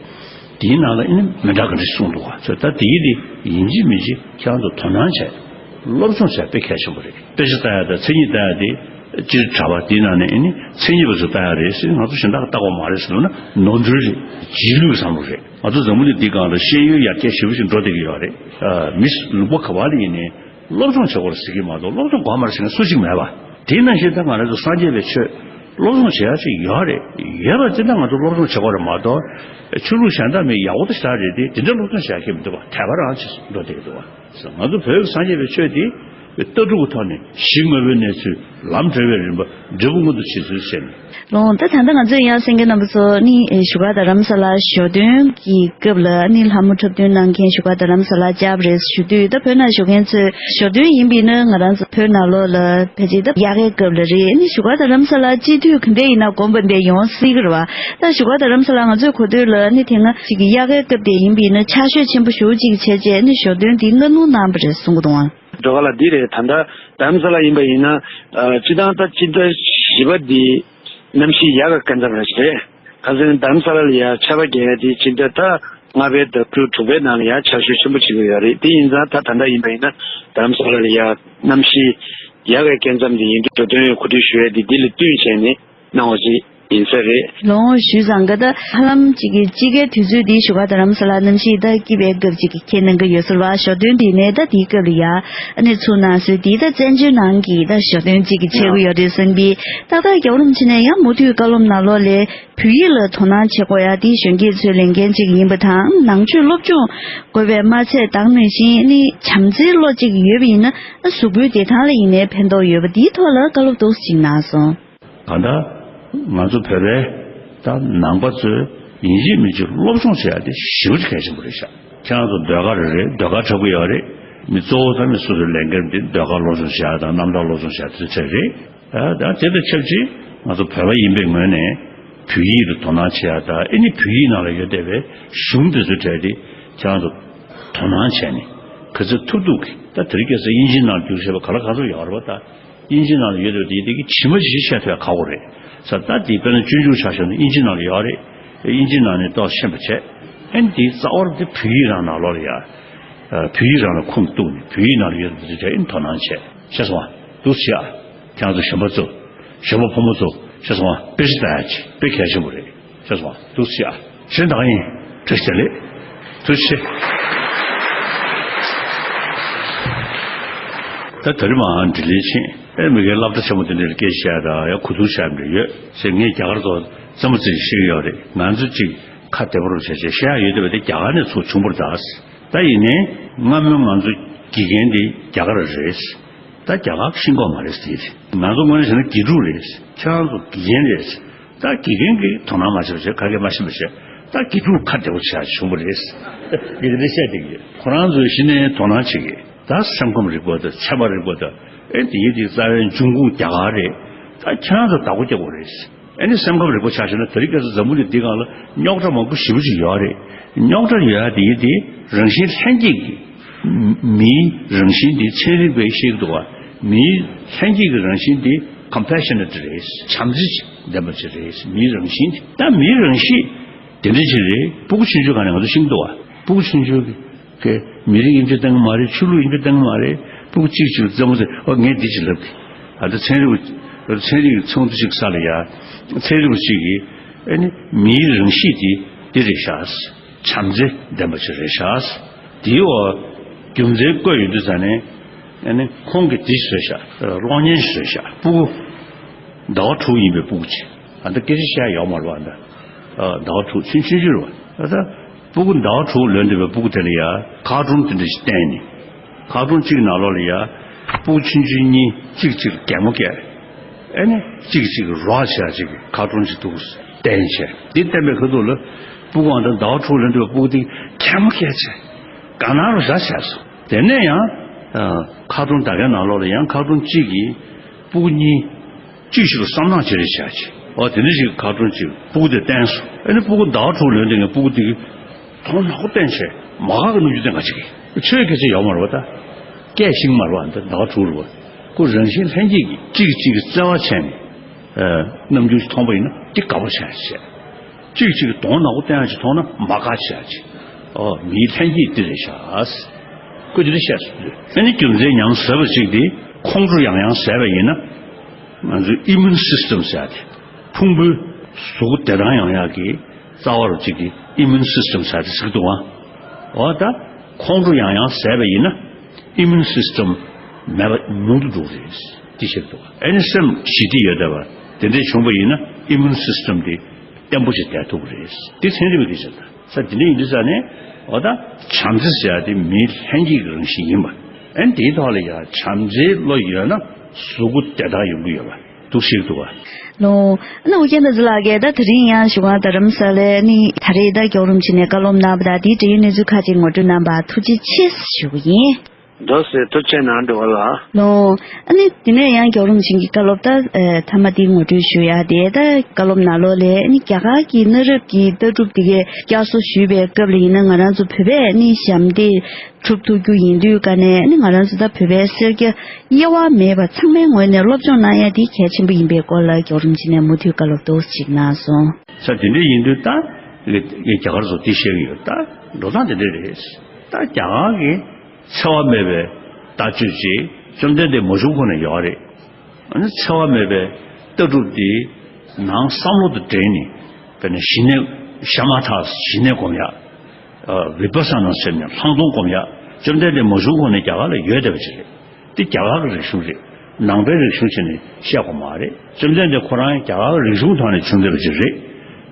དེའི་ནང་ལ་ཨེ་ནི་མི་འདྲ་ག་འདྲ་གསུངས་འདུག་ག་ཚོས་ད་དེ་ཡི་དེ་ཡིན་གཅིག་མིན་གཅིག་ཁྱེད་རང་ཚོ་དོ་སྣང་བྱས་སློབ་སྦྱོང་བྱས་དཔེ་གལ་ཆེན་པོ་རེད། དཔེ་ཆ་ལྟ་ཡ་དང་མཚན་ཉིད་ལྟ་ཡ་དེ་སྤྱིར་གྲྭ་པ་དེའི་ནང་ནས་ཨེ་ནི་མཚན་ཉིད་པ་ཚོ་ལྟ་ཡ་རེད་ཟེར། ང་ཚོ་གཞན་དག་ལྟ་དགོས་མ་རེད་ཟེར་ན་ནོར་འཁྲུལ་རེད། རྗེས་ལུས་བསམ་བློ་རེད། ང་ཚོ་འཛམ་བུ་གླིང་འདི་སྒང་ལ་ཤེས་ཡོན་ཡར་རྒྱས་ཞེ་པོ་ཞིག་འགྲོ་བསྡད་ཀྱི་ཡོད་རེད། མི་ལུང་པ་ག་པ་ལ་ཡིན་ནའི་སློབ་སྦྱོང་བྱེད་དགོས་རེད་ཟེར་གྱི་མ་གཏོགས་སློབ་སྦྱོང་དགོས་མ་རེད་ཟེར་མཁན་སུ་གཅིག་མེད་པ། དེ་ནང་བཞིན་ད་ང་རང་ཚོ་སངས་རྒྱས་པའི་ཆོས་སློབ་སྦྱོང་བྱེད་ཡ་ཅིག་ཡོད་རེད། ཡོད་པ་ཅིག་ད་ང་ཚོ་སློབ་སྦྱོང་བྱེད་དགོས་རེད་མ་གཏོགས་ཆོས་ལུགས་གཞན་དག་མི་ཡག་པོ་ད་ཞེ་དྲག་རེད་དེ་དེ་འདྲ་སློབ་སྦྱོང་བྱེད་ཡ་ཁྱད་མི་འདུག་པ། དད་པ་རང་ཅིག་འགྲོ་བསྡད་ཀྱི་འདུག་པ། ང་ཚོ་བོད་ཀྱི་སངས་རྒྱས་པའི་ཆོས་དེ་ལྟ་གྲུབ་ཀྱི་ཐོག་ནས་གཞི་དངོས་པོའི་གནས་ཚུལ་ལམ་འབྲས་བུའི་རིམ་པ་འབྲས་བུ་མངོན་དུ་བྱེད་ཚུལ་བཤད་ནས། ལོང་ད་ད་ལྟ་ང་ཚོས་ཡང་གསན་མཁན་རྣམ་པ་ཚོ་ནི་བཞུགས་སྒར་རྡ་རམ་ས་ལ་ཞོ་སྟོན་གྱི་སྐབས་ལ་ནི་ལྷ་མོ་འཁྲབ་སྟོན་གནང་མཁན་བཞུགས་སྒར་རྡ་རམ་ས་ལ་བཅར་བ་རེད་ཞུ་དུས་ད་བོད་ནང་བཞུགས་མཁན་ཚོས་ཞོ་སྟོན་ཡིན་པས་ན་ང་རང་ཚོ་བོད་ནང་ལོགས་ལ་ཕལ་ཆེར་ད་དབྱར་ཁའི་སྐབས་ལ་རེད། ནི་བཞུགས་སྒར་རྡ་རམ་ས་ལ་སྤྱི་འཐུས་ག་འདྲ་ཡིན་ན་དགོན་པ་འདི་ཡོང་སྲིད་ཀྱི་རེད་བ། ད་བཞུགས་སྒར་རྡ་རམ་ས་ལ་ང་ཚོས་གོ་ཐོས་ལ་ནི་དེ་སྔ་ཅིག་གི་དབྱར་ཁའི་སྐབས་དེ་ཡིན་པས་ན་ཆར་ཞོད་ཆེན་པོ་ཞེ་པོ་ཅིག་བྱས་རྗེས་ནི་ཞོ་སྟོན་འདི་སྔ་སྣུར་གནང་བ་རེད་གསུང་གི་འདུག་ཨང་། འགྲོ་ག་ལ་འདི་རེད། ད་ལྟ་རྡ་རམ་ས་ལ་ཡིན་པ་ཡིན་ན་ཨ་སྤྱི་བཏང་ད་སྤྱི་ཟླ་བཞི་པ་འདི་གནམ་གཤིས་ཡག་གི་སྐབས་མཚམས་རེད། ཁ་སང་རྡ་རམ་ས་ལ་ལ་ཡ་ཆར་པ་བརྒྱབ་ཡ་དེ་སྤྱི་ཟླ་ད་ལྔ་པའི་ཟླ་དྲུག་དྲུག་པའི་ནང་ལ་ཡ་ཆར་ཞོད་ཆེན་པོ་བྱེད་ཀྱི་ཡོད་རེད། དེ་ཡིན་ཙང་ད་ད་ལྟ་ཡིན་པ་ཡིན་ན་རྡ་རམ་ས་ལ་ལ་ཡ་གནམ་གཤིས་ཡག་གི་སྐབས་མཚམས་དེ་ཡིན་དུས་འགྲོ་དོན་གོ་སྒྲིག་ཞུ་ཡ་དེ་འདི་ལ་བསྟུན་བྱས་ནས་གནང་བ་ཞིག་ཡིན་ས་རེད། ལོང་ཞུས་ཙང་ག་ད་ཧ་ལམ་ཅིག་གི་དཔྱིད་ཀའི་དུས་ཚོད་འདི་བཞུགས་སྒར་རྡ་རམ་ས་ལ་གནམ་གཤིས་ད་སྐྱིད་པའི་སྐབས་ཅིག་གི་ཁྱེད་གནང་གི་ཡོད་ཟེར་བ། ཞོ་སྟོན་འདི་ནས་ད་དེའི་སྐབས་ལ་ཡ་ཨ་ནི་ཚུར་གནང་སྲོལ་འདི་ད་བཙན་བྱོལ་ནང་གི་ད་ཞོ་སྟོན་ཅིག་གི་ཆགས་ཀྱི་ཡོད་རེད་བསམ་པས། ཏག་ཏག་རྒྱལ་བ་རིན་པོ་ཆེ་ནས་ཡང་མུ་མཐུད་བཀའ་སློབ་གནང་ལོག་ལས་བོད་ཡིག་ལ་དོ་སྣང་བྱེད་དགོས་ཡ་འདི་གཞོན་སྐྱེས་ཚོའི་ལས་འགན་ཅིག་ཡིན་པ་དང་ནང་ཆོས་སློབ་སྦྱོང་དགོས་པས་མ་ཚད་ད་ག་ནང་བཞིན་ནི་བྱམས་བརྩེའི་བློ་ཅིག་ཡོད་པ་ཡིན་ན་གཟུགས་པོའི་བདེ་ཐང་ལ་ཡིན་ནའི་ཕན་ཐོགས་ཡོད་པ་འདིའི་ཐོག་ལ་བཀའ་སློབ་ཏོག་ཙམ་ཅིག་གནང་སོང་། གང་ལྟར་ ང་ཚོ་བོད་པའི་ད་ནང་པ་ཚོས་ཡིན་གཅིག་མིན་གཅིག་སློབ་སྦྱོང་བྱེད་ཡ་དེ་ཞེ་པོ་ཅིག་གལ་ཆེན་པོ་རེད་ཤག་ཁྱེད་རང་ཚོ་ཟློས་གར་རེད། ཟློས་གར་འཁྲབ་གི་ཡོད་རེད། མི་གཙོ་བོ་དང་མི་སོ་སོའི་ལས་འགན་དེ་ཟློས་གར་སློབ་སྦྱོང་བྱེད་ཡ་དང་རྣམ་ཐར་སློབ་སྦྱོང་བྱེད་ཡ་དེ་ཚོ་གྲས་རེད། ཨ་ད་དེ་དང་ཆབས་ཅིག་ང་ཚོ་བོད་པ་ཡིན་པའི་ངོས་ནས་བོད་ཡིག་ལ་དོ་སྣང་བྱེད་ཡ་དང་། ཨེ་ནི་བོད་ཡིག་ནང་ལ་ཡོད་བསྡད་པའི་གཞུང་དེ་ཚོའི་གྲས་དེ་ཁྱེད་རང་ཚོ་དོ་སྣང་བྱས་ནས་ག་ཚོད་ཐུབ་ཐུབ་ཀྱིས། ད་དེ་རིང་ཁ་སང་དབྱིན་ཇིའི་ནང་བསྒྱུར་བྱས་པ་ག་ལ་ག་ཚོད་ཡོད་རེད་པ། ད་དབྱིན་ཇིའི་ནང་ལ་ཡོད་བསྡད་པ་དེ་དེ་གི་ཇི་མ་ཇི་བཞིན་བཤད་ཐུབ་ཡ་ཁག་པོ་རེད། ས་ད་དེ་དཔེར་ན་སྤྱོད་འཇུག་ཆ་བཞག་ན་དབྱིན་ཇིའི་ནང་ལ་ཡོད་རེད། དབྱིན་ཇིའི་ནང་ནས་ཏོག་ཙམ་ཤེས་པ་བྱས། ཨེ་ནི་དེ་རྩ་བ་དེ་བོད་ཡིག་རང་ནང་ལོགས་ལ་ཡ། ཨ་བོད་ཡིག་རང་ལ་ཁུངས་གཏུགས་ནས་བོད་ཡིག་ནང་ལ་ཡོད་པ་དེ་ཚོ་ཨེ་ནི་དོ་སྣང་བྱས། ཤེས་སོང་ང་། འདུག་སེ་བྱས་ཨ། ཁྱེད་རང་ཚོ་གཞོན་པ་ཚོ། གཞོན་པ་ཕོ་མོ་ཚོ། ཤེས་སོང་ང་། དཔེ་ཆ་ལྟ་ཡ་ཅིག་དཔེ་གལ་ཆེན་པོ་རེད། ཤེས་སོང་ང་། འདུག་སེ་བྱས་ཨ། གཞན་དག་ཡིན། བཀྲ་ཤིས་བདེ་ལེགས། ཐུགས་རྗེ་ཆེ། ད་ད་རེས་མར་འདི་ལས་ཕྱིན་ཨེ་མི་སྒེར་སློབ་གྲྭ་ཆེན་མོ་དེ་འདྲའི་སྐད་ཆ་བཤད་དང་ཡང་གོ་བསྡུར་བྱ་འདྲ་ཡོད་ཟེར། ངས་རྒྱ་གར་ཐོག་རྩེད་མོ་རྩེ་བཤད་ཀྱི་ཡོད་རེད། ང་ཚོ་གཅིག་ཁ་བདེ་པོ་རུ་བྱས་བྱས་བཤད་ཡ་ཡོད་བསྡད་པ་དེ་རྒྱ་གར་ནས་ཚུར་བྱུང་བ་རེད་ད། ད་ཡིན་ནའི་སྔ་མོའི་ང་ཚོ་དགེ་རྒན་དེ་རྒྱ་གར་རེད། ད་རྒྱ་གར་ཤེས་ཀྱི་ཡོད་མ་རེད་ཟེར། ང་ཚོ་དངོས་གནས་བྱས་ན་དགེ་ཕྲུག་རེད། ཁྱེད་རང་ཚོ་དགེ་རྒན་རེད། ད་དགེ་རྒན་གྱིས་དོ་སྣང་མ་བྱས་པ་བྱས། ག་གེ་མ་ཤེས་པ་བྱས། ད་དགེ་ཕྲུག་ཁ་བདེ་པོ་བྱས་བྱུང་བ་རེད། ངས་དེ་འདྲ་བཤད་བསྡད་ཀྱི་ཡོད། ཁོ་རང་ཚོས་གཞི་ནས་དོ་སྣང་བྱེད་ཀྱི། ད་སེམས་ཁམས་རིག་པ་དང་། ཚད་མ་རིག་པ་དང་། ཨེ་དེ་ཡི་དེ་རྩ་བའི་འབྱུང་ཁུངས་རྒྱ་གར་རེད། ད་ཁྱེད་རང་ཚོ་བདག་པོ་རྒྱག་དགོས་རེད། ཨེ་ནི་སེམས་ཁམས་རིག་པ་ཆ་བཞག་ན་དེ་རིང་ཁ་སང་འཛམ་བུ་གླིང་འདིའི་སྒང་ལ་རྙོག་དྲ་མང་པོ་ཞེ་པོ་ཅིག་ཡོད་རེད། རྙོག་དྲ་ཡོད་ཡ་དེ་ཡི་དེ་རང་བཞིན་ལྷན་སྐྱེས་ཀྱི། མིའི་རང་བཞིན་དེ་ཚན་རིག་པས་བཤད་ཀྱི་འདུག་བ། མིའི་ལྷན་སྐྱེས་ཀྱི་རང་བཞིན་དེ་ཀམ་པེ་ཤ་ནེ་ཊི་རེད། བྱམས་བརྩེ་ལྡན་པ་ཅིག་རེད། མིའི་རང་བཞིན་དེ། ད་མིའི་རང་གཤིས་དེ་འདྲ་ཅིག་རེད། སྤུ་གུ་ཆུང་ཆུང་སྒང་ནས་ང་ཚོ་ཤེས་ཀྱི་འདུག་བ། སྤུ་གུ་ཆུང་ཆུང་གི་གི་མི་རིགས་ཡིན་རྒྱུ་གཏན་གྱི་མ་རེད། ཆོས་ལུགས་ཡིན་རྒྱུ་གཏན་གྱི་མ་རེད། སྤུ་གུ་གཅིག་གཅིག་ལ་རྩེད་མོ་རྩེ། ཨོ་ངས་འདི་ཅིག་ལབ་གི། ཨ་ད་ཚན་རིག་པ། ཚན་རིག་ཚོགས་འདུ་ཅིག་ས་ལ་ཡ། ཚན་རིག་པ་ཅིག་གིས་ཨ་ནི་མིའི་རང་གཤིས་དེ་འདི་རེད་ཤག་བྱམས་བརྩེ་ལྡན་པ་ཅིག་རེད་ཤག་དེའི་འོག་རྒྱུ་མཚན་བཀོད་ཡོང་དུས་ཙ་ནས། ཨ་ནི་ཁོང་གིས་འདི་ཞིག་བཟོས་ཤག་གློག་བརྙན་ཞིག་བཟོས་ཤག་སྤུ་གུ་ཟླ་བ་དྲུག་ཡིན་པའི་སྤུ་གུ་ཅིག་ཨ་ད་སྐད་ཆ་བཤད་ཡོད་མ་རེད་པ། ཨ་ད་ཟླ་བ་དྲུག་ཆུང་ཆུང་ཆུང་རེད་པ། ཨ་ད་སྤུ་གུ་ཟླ་བ་དྲུག་ལོན་བསྡད་པའི་སྤུ་གུ་དེ་ལ་ཡ་ཁ་ཊུན་དེ་འདྲ་ཞིག་བསྟན་ནས། ཁ་ཊུན་གཅིག་ནང་ལོགས་ལ་ཡ་སྤུ་གུ་ཆུང་ཆུང་གཉིས་གཅིག་གཅིག་ལ་གད་མོ་བགད། ཨེ་ནི་གཅིག་གཅིག་རོགས་བྱས་ཅིག་ཁ་ཊུན་ཅིག་འདུག་བསྟན་བྱས། འདི་བསྟན་པའི་ཁ་ཐུག་ལ་སྤུ་གུ་ཨ་ད་ཟླ་བ་དྲུག་ལོན་བསྡད་པའི་སྤུ་གུ་དེ་གད་མོ་བགད་བྱས་དགའ་སྣང་རུ་ར་བྱས་སོང་། དེ་ནས་ཡང་ཁ་ཊུན་ད་གའི་ནང་ལོགས་ལ་ཡང་ཁ་ཊུན་གཅིག་གིས་སྤུ་གུ་གཉིས་གཅིག་ཤོས་ལ་བསམ་ནག་བྱེད་རེས་བྱས་ཅིག་ཨོ་དེ་འདྲ་ཞིག་ཁ་ཊུན་གཅིག་སྤུ་གུ་དེ་བསྟན་སོང་། ཨ་ནི་སྤུ་གུ་ཟླ་བ་དྲུག་ལོན་དེ་ངས་སྤུ་གུ་དེ་གིས་དོ་སྣང་ཁོ་བསྟན་བྱས་མ་དགའ་གི་རྣམ་འགྱུར་བསྟན་ག་ཅིག་གིས་ཆོས་སྐད་ཆ་ཡོད་མ་རེད་པ། ད་སྐད་ཤེས་མ་རེད་པ། འདི་ཟླ་བ་དྲུག་རེད་པ། ཁོ་རང་བཞིན་ལྷན་སྐྱེས་ཀྱིས་གཅིག་གིས་གཅིག་གི་བརྩེ་བ་བྱས་ནས་རྣམ་འགྱུར་ཞིག་མཐོང་པ་ཡིན་ན་འདི་དགའ་པོ་བྱས་བྱས། གཅིག་གཅིག་གི་དོན་ནག་པོ་བསྟན་ཡག་ཅིག་མཐོང་ན་མ་དགའ་བྱས་ཅིག་ཨོ་མིའི་ལྷན་སྐྱེས་འདི་རེད་ཤག་ཁོས་འདི་འདྲ་བཤད་སོང་། ཨ་ནི་རྒྱུ་མཚན་ཉམས་ཟབ་པ་ཅིག་དེ་ཁོང་ཁྲོ་ཡང་ཡང་ཟ་བ་ཡིན་ན། ང་ཚོའི་ཨི་མུན་སིས་ཊམ་ཟེར་ཡག་དེ། ཕུང་པོའི་གཟུགས་པོ་བདེ་ཐང་ཡོང་ཡག་གི་རྩ་བ་རུ་གཅིག་གི་ཨི་མུན་སིས་ཊམ་ཟེར་ཡག་དེ་ཟེར་གི་འདུག་ཨ། འོ་ད་ཁོང་ཁྲོ་ཡང་ཡང་ཟ་བ་ཡིན་ན་ཨི་མུན་སིས་ཊམ་མེད་པ་ཉུང་དུ་འགྲོ་གི་རེད། འདི་བཤད་འདུག་ཨ་ནི་སེམས་ཞི་བདེ་ཡོད་བསྡད་པ་དེ་འདྲས་བྱུང་བ་ཡིན་ན་ཨི་མུན་སིས་ཊམ་དེ་བརྟན་པོ་ཞིག་བསྡད་ཐུབ་ཀྱི་རེད། འདི་ཚན་རིག་པས་འདི་བཤད་ད། ས་དེ་འདྲ་ཡིན་དུས་ས་ནས་འོ་ད་བྱམས་བརྩེ་ཟེར་ཡག་དེ་མིའི་ལྷན་སྐྱེས་ཀྱི་རང་བཞིན་ཡིན་པ། ཨ་ནི་དེའི་ཐོག་ལ་ཡ་བྱམས་བརྩེའི་བློ་ཡོད་ན་གཟུགས་པོ་བདེ་ཐང་ཡོང་གི་ཡོད་པ་འདུག་ཤེས་འདུག་བ། ལོ། ཨ་ནི་ཨོ་རྒྱན་བསྟན་འཛིན་ལགས་ཀྱིས་ད་དེ་རིང་ཡང་བཞུགས་སྒར་རྡ་རམ་ས་ལའི་ནི་ད་རེས་ད་མགྱོགས་རིམ་བྱས་ནས་བཀའ་སློབ་གནང་བ་དང་དེའི་འབྲེལ་ཡོད་གནས་ཚུལ་ཁག་ཅིག་ངོ་སྤྲོད་གནང་བར་ཐུགས་རྗེ་ཆེ་ཞུ་གི་ཡིན། འདུག་སེ་ཐུགས་རྗེ་གནང་འགྲོ་བ་ལ། ལོ། ཨ་ནི་དེ་ནས་ཡང་མགྱོགས་རིམ་བྱིན་གྱིས་བཀའ་སློབ་ད་ཨེ་མཐའ་མ་དེ་ངོ་སྤྲོད་ཞུ་ཡ་དེ་ད་བཀའ་སློབ་ནང་ལོགས་ལས་ཨ་ནི་རྒྱ་གར་གྱི་གནའ་རབས་ཀྱི་ལྟ་གྲུབ་དེ་གའི་བསྐྱར་གསོ་ཞུས་པའི་སྐབས་ལ་ཡིན་ན་ང་རང་ཚོ་བོད་པས་ཨ་ནི་ཞབས་འདེགས་གྲུབ་ཐུབ་རྒྱུ་ཡིན་དུས་ཀ་ནས་ཨ་ནི་ང་རང་ཚོ་ད་བོད་པའི་སེར་སྐྱ་དབྱེ་བ་མེད་པ་ཚང་མའི་ངོས་ནས་སློབ་སྦྱོང་གནང་ཡ་དེ་གལ་ཆེན་པོ་ཡིན་པའི་སྐོར་ལ་མགྱོགས་རིམ་བྱིན་ནས་མུ་མཐུད་བཀའ་སློབ་ཏོག་ཙམ་ཅིག་གནང་སོང་། ས་དེ་འདྲ་ཡིན་དུས་ད་ངས་རྒྱ་གར་ཚོ་དེ་བཤད་ཀྱི་ཡོད། ད་འགྲོ་སྟངས་དེ་འདྲ་རེད། ད་རྒྱ་གར་གྱི་འཚེ་བ་མེད་པའི་ལྟ་སྤྱོད་ཅིག་བཅོམ་ལྡན་འདས་མ་བྱུང་གོང་ནས་ཡོད་རེད། ཨ་ནི་འཚེ་བ་མེད་པའི་ལྟ་གྲུབ་འདི་ནང་བསམ་བློ་དང་འབྲེལ་ནས་དཔེར་ན་ཞི་གནས་ཤ་མ་ཐག་ཞི་གནས་སྒོམ་ཡག་ཨ་བི་པ་ས་ན་ཟེར་ནས་ལྷག་མཐོང་སྒོམ་ཡག་བཅོམ་ལྡན་འདས་མ་བྱུང་གོང་ནས་རྒྱ་གར་ལ་ཡོད་བསྡད་པ་ཅིག་རེད། འདི་རྒྱ་གར་གྱི་རིག་གཞུང་རེད། ནང་པའི་རིག་གཞུང་བྱས་ནས་བཤད་དགོས་མ་རེད། བཅོམ་ལྡན་འདས་ཁོ་རང་རྒྱ་གར་གྱི་རིག་གཞུང་ཐོག་ནས་བྱུང་བསྡད་པ་ཅིག་རེད།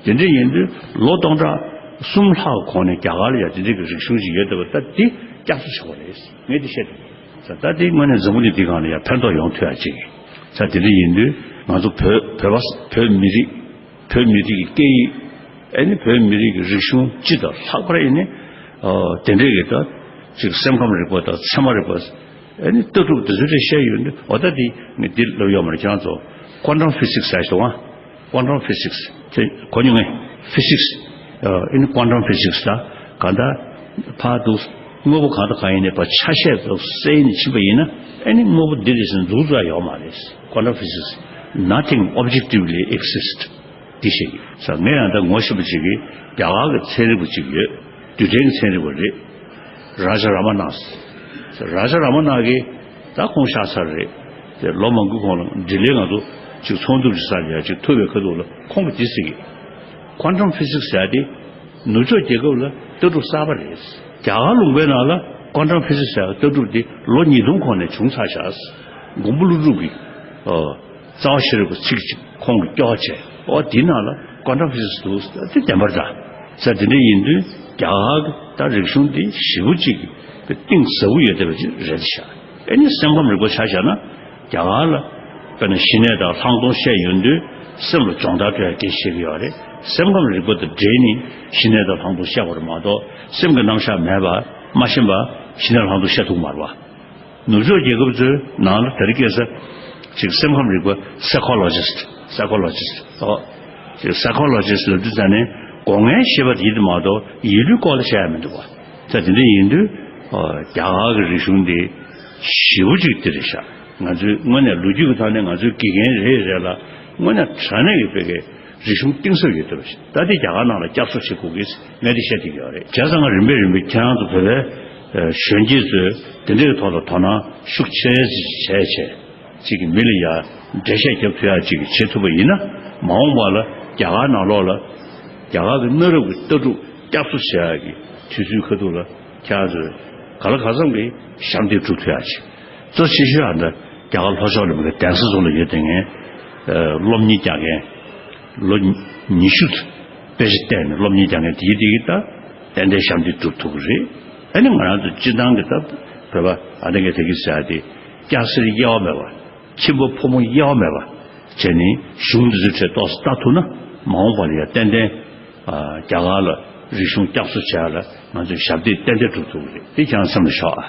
དེ་འདྲ་ཡིན་དུས་ལོ་སྟོང་ཕྲག་གསུམ་ལྷག་གི་གོང་ནས་རྒྱ་གར་ལ་ཡང་དེ་འདྲ་གི་རིག་གཞུང་ཅིག་ཡོད་བསྡད་པ་ད་འདི་བསྐྱར་གསོ་བྱེད་དགོས་རེད། ངས་འདི་བཤད་འདུག་ད་འདི་དངོས་གནས་འཛམ་བུ་གླིང་འདིའི་སྒང་ལ་ཡང་ཕན་ཐོགས་ཡོང་ཐུབ་ཡ་ཅིག་ས་དེ་འདྲ་ཡིན་དུས་ང་ཚོ་བོད་བོད་པ་བོད་མི་རིགས་བོད་མི་རིགས་ཀྱི་སྐད་ཡིག་ཨ་ནི་བོད་མི་རིགས་ཀྱི་རིག་གཞུང་སྤྱི་དང་ལྷག་པར་ཨ་ནི་ཨ་དེ་འདྲས་ཀྱི་ད་ཅིག་སེམས་ཁམས་རིག་པ་དང་ཚད་མ་རིག་པ་ཨ་ནི་ལྟ་གྲུབ་དེ་ཚོ་འདྲས་བཤད་ཡོད་དུས། འོ་ད་དེ་ངས་འདི་ལབ་ཡོད་མ་རེད། ཁྱེད་རང་ཚོ་quantum physics ཟེར་ཞིག་འདུག་ཨ། Quantum physics དེ་གོ་མྱོང་ངས། physics ཨ་ཨ་ནི་quantum physics ད་གང་ལྟར་ཕར་འདུག་དངོས་པོ་གང་དང་གང་ཡིན་ནའི་ཕར་ཆ་ཤས་དང་གསལ་ནས་ཕྱིན་པ་ཡིན་ན་ཨ་ནི་དངོས་པོ་འདི་རེད་ཟེར་འཛུགས་ཚུགས་ཡ་ཡོད་མ་རེད། Quantum physics, nothing objectively exists འདི་བཤད་ཀྱི་ས། ངས་ཡང་ད་ངོ་ཤེས་པ་ཅིག་གིས་རྒྱ་གར་གྱི་ཚན་རིག་པ་ཅིག་ཡོད། རྡུལ་ཕྲན་གྱི་ཚན་རིག་པ་རེད། རཱ་ཇ་ར་མ་ན། རཱ་ཇ་ར་མ་ན་གིས་ད་ཁོང་ཤག་ཚར་རེད། དེ་ལོ་མང་པོའི་གོང་ལ་འབྲི་ལེན་ང་ཚོ་ཅིག་ཚོགས་འདུ་ཅིག་ས་ཡ་ཅིག་ཐུབ་པའི་ཁ་ཐུག་ལ་ཁོང་གིས་འདི་ཟེར་གི། Quantum physics ཟེར་ཡ་དེ་ནུབ་ཕྱོགས་རྒྱལ་ཁབ་ལ་ལྟ་གྲུབ་གསར་པ་རེད། རྒྱ་གར་ལུང་པའི་ནང་ལ་quantum physics ཟེར་ཡ་ལྟ་གྲུབ་དེ་ལོ་ཉིས་སྟོང་གོང་ནས་བྱུང་ཚར་ཤག་མགོན་པོ་ཀླུ་སྒྲུབ་ཀྱིས་ཨ་རྩ་བ་ཤེས་རིག་པ་ཚིག་ཅིག་ཁོང་གིས་སྐྱོར་བྱས། ཨོ་དེའི་ནང་ལ་quantum physics འདུག་ཟེར་དེ་བདེན་པར་གདའ་ས། དེ་འདྲ་ཡིན་དུས་རྒྱ་གར་གྱི་ད་རིག་གཞུང་འདི་ཞེ་པོ་ཅིག་གི་གཏིང་ཟབ་པོ་ཡོད་བསྡད་པ་ཅིག་རེད་ཤག་ཨ་ནི་སེམས་ཁམས་རིག་པ་ཆ་བཞག་ན་རྒྱ་གར་ལ་དཔེར་ན་ཞི་གནས་དང་ལྷག་མཐོང་བཤད་ཡོང་དུས་སེམས་ལ་སྦྱོང་བརྡར་སྤྲོད་ཡ་སྐད་ཆ་བཤད་ཀྱི་ཡོད་རེད། སེམས་ཁམས་རིག་པ་དང་འབྲེལ་ནས་ཞི་གནས་དང་ལྷག་མཐོང་བཤད་པ་རེད་མ་གཏོགས་སེམས་ཀྱི་རྣམ་གཞག་མེད་པ་མ་ཤེས་པ་ཞི་གནས་ལྷག་མཐོང་བཤད་ཐུབ་མ་རེད་པ། ནུབ་ཕྱོགས་རྒྱལ་ཁབ་ཚོའི་ནང་ལ་དེ་རིང་ཁ་སང་ཅིག་སེམས་ཁམས་རིག་པ་psychologist, psychologist ཨོ་ཅིག་psychologist ལབ་དུས་ཙ་ནས་སྒོ་ལྔའི་ཤེས་པ་དེ་ཡིན་དུ་མ་གཏོགས་ཡིད་ལུས་སྐོར་ལ་བཤད་ཡ་མི་འདུག་བ། ད་དེ་འདྲ་ཡིན་དུས་ཨོ་རྒྱ་གར་གྱི་རིག་གཞུང་དེ་ཞེ་པོ་ཅིག་དེ་རེད་ཤག་ང་ཚོའི་དངོས་གནས་ལོ་རྒྱུས་ཀྱི་ཐོག་ནས་ང་ཚོའི་དགེ་རྒན་རེ་རེ་ལ་དངོས་གནས་དྲང་གནས་ཀྱི་བོད་སྐད་རིག་གཞུང་གཏིང་ཟབ་ཡོད་བསྡད་པ་ཞིག་ད་དེ་རྒྱ་གར་ནང་ལ་བསྐྱར་གསོ་བྱེད་དགོས་ཀྱི་ངས་དེ་བཤད་བསྡད་ཀྱི་ཡོད་རེད། བྱས་ཙང་ང་རིམ་པས་རིམ་པས་ཁྱེད་རང་ཚོ་བོད་པའི་གཞོན་སྐྱེས་ཚོས་དེ་འདྲའི་ཐོག་ལ་དོ་སྣང་ཤུགས་ཆེ་ཙམ་བྱས་བྱས་ཅིག་གི་མི་ལ་ཡ་འགྲེལ་བཤད་རྒྱབ་ཐུབ་ཡ་ཅིག་བྱེད་ཐུབ་པ་ཡིན་ན་མ་འོངས་པ་ལ་རྒྱ་གར་ནང་ལོགས་ལ་རྒྱ་གར་གྱི་གནའ་རབས་ཀྱི་ལྟ་གྲུབ་བསྐྱར་གསོ་བྱེད་ཡ་གི་དུས་ཚོད་ཁ་ཐུག་ལ་ཁྱེད་རང་ཚོས་ག་ལ་ག་འཚམ་གྱི་ཞབས་འདེགས་སྒྲུབ་ཐུབ་ཡ་ཅིག་གཙོ་ཆེ་ཤོས་ཨ་ནི་རྒྱ་གར་ལྷོ་ཕྱོགས་ལ་མི་གདན་ས་ཚོ་ལ་ཡོད་དེ་ངས་སློབ་གཉེར་རྒྱག་མཁན་ལོ་ཉི་ཤུ་དཔེ་ཆ་བལྟས་ནས་སློབ་གཉེར་རྒྱག་མཁན་དེ་གི་དེ་གི་ད་ཏན་ཏན་ཞབས་འདེགས་སྒྲུབ་ཐུབ་ཀྱི་རེད། ཨ་ནི་ང་རང་ཚོ་སྤྱི་བཏང་གི་ད་བོད་པ་ཨ་ནི་ངས་དེ་གི་ཟེར་ཡ་དེ་སྐྱ་སེར་དབྱེ་བ་མེད་པ་ཁྱིམ་པ་ཕོ་མོ་དབྱེ་བ་མེད་པ་བྱས་ནས་གཞུང་འདི་ཚོའི་གྲས་ཏོག་ཙམ་ལྟ་ཐུབ་ན་མ་འོངས་པ་ལ་ཡ་ཏན་ཏན་རྒྱ་གར་ལ་རིག་གཞུང་བསྐྱར་གསོ་བྱེད་ཡ་ལ་ང་ཚོས་ཞབས་འདེགས་ཏན་ཏན་སྒྲུབ་ཐུབ་ཀྱི་རེད། དེ་ཁྱེད་རང་སེམས་ལ་ཤོག་ཨ།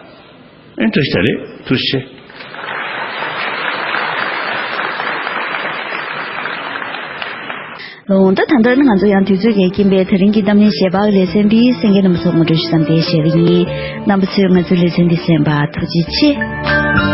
ཨེ་བཀྲ་ཤིས་བདེ་ལེགས། ཐུགས་རྗེ་ཆེ། ལོ་ད་ད་ལྟ་ནི་ང་ཚོ་ཡང་དུས་ཚོད་ཀྱི་རྐྱེན་པས་དེ་རིང་གི་གཏམ་གླེང་ཞལ་པར་ལེ་ཚན་འདི་གསན་མཁན་རྣམ་པ་ཚོར་ངོ་སྤྲོད་ཞུ་མཚམས་འདིར་བཞག་གི་ཡིན། རྣམ་པ་ཚོས་ང་ཚོའི་ལེ་ཚན་འདི་གསན་པར་ཐུགས་རྗེ་ཆེ།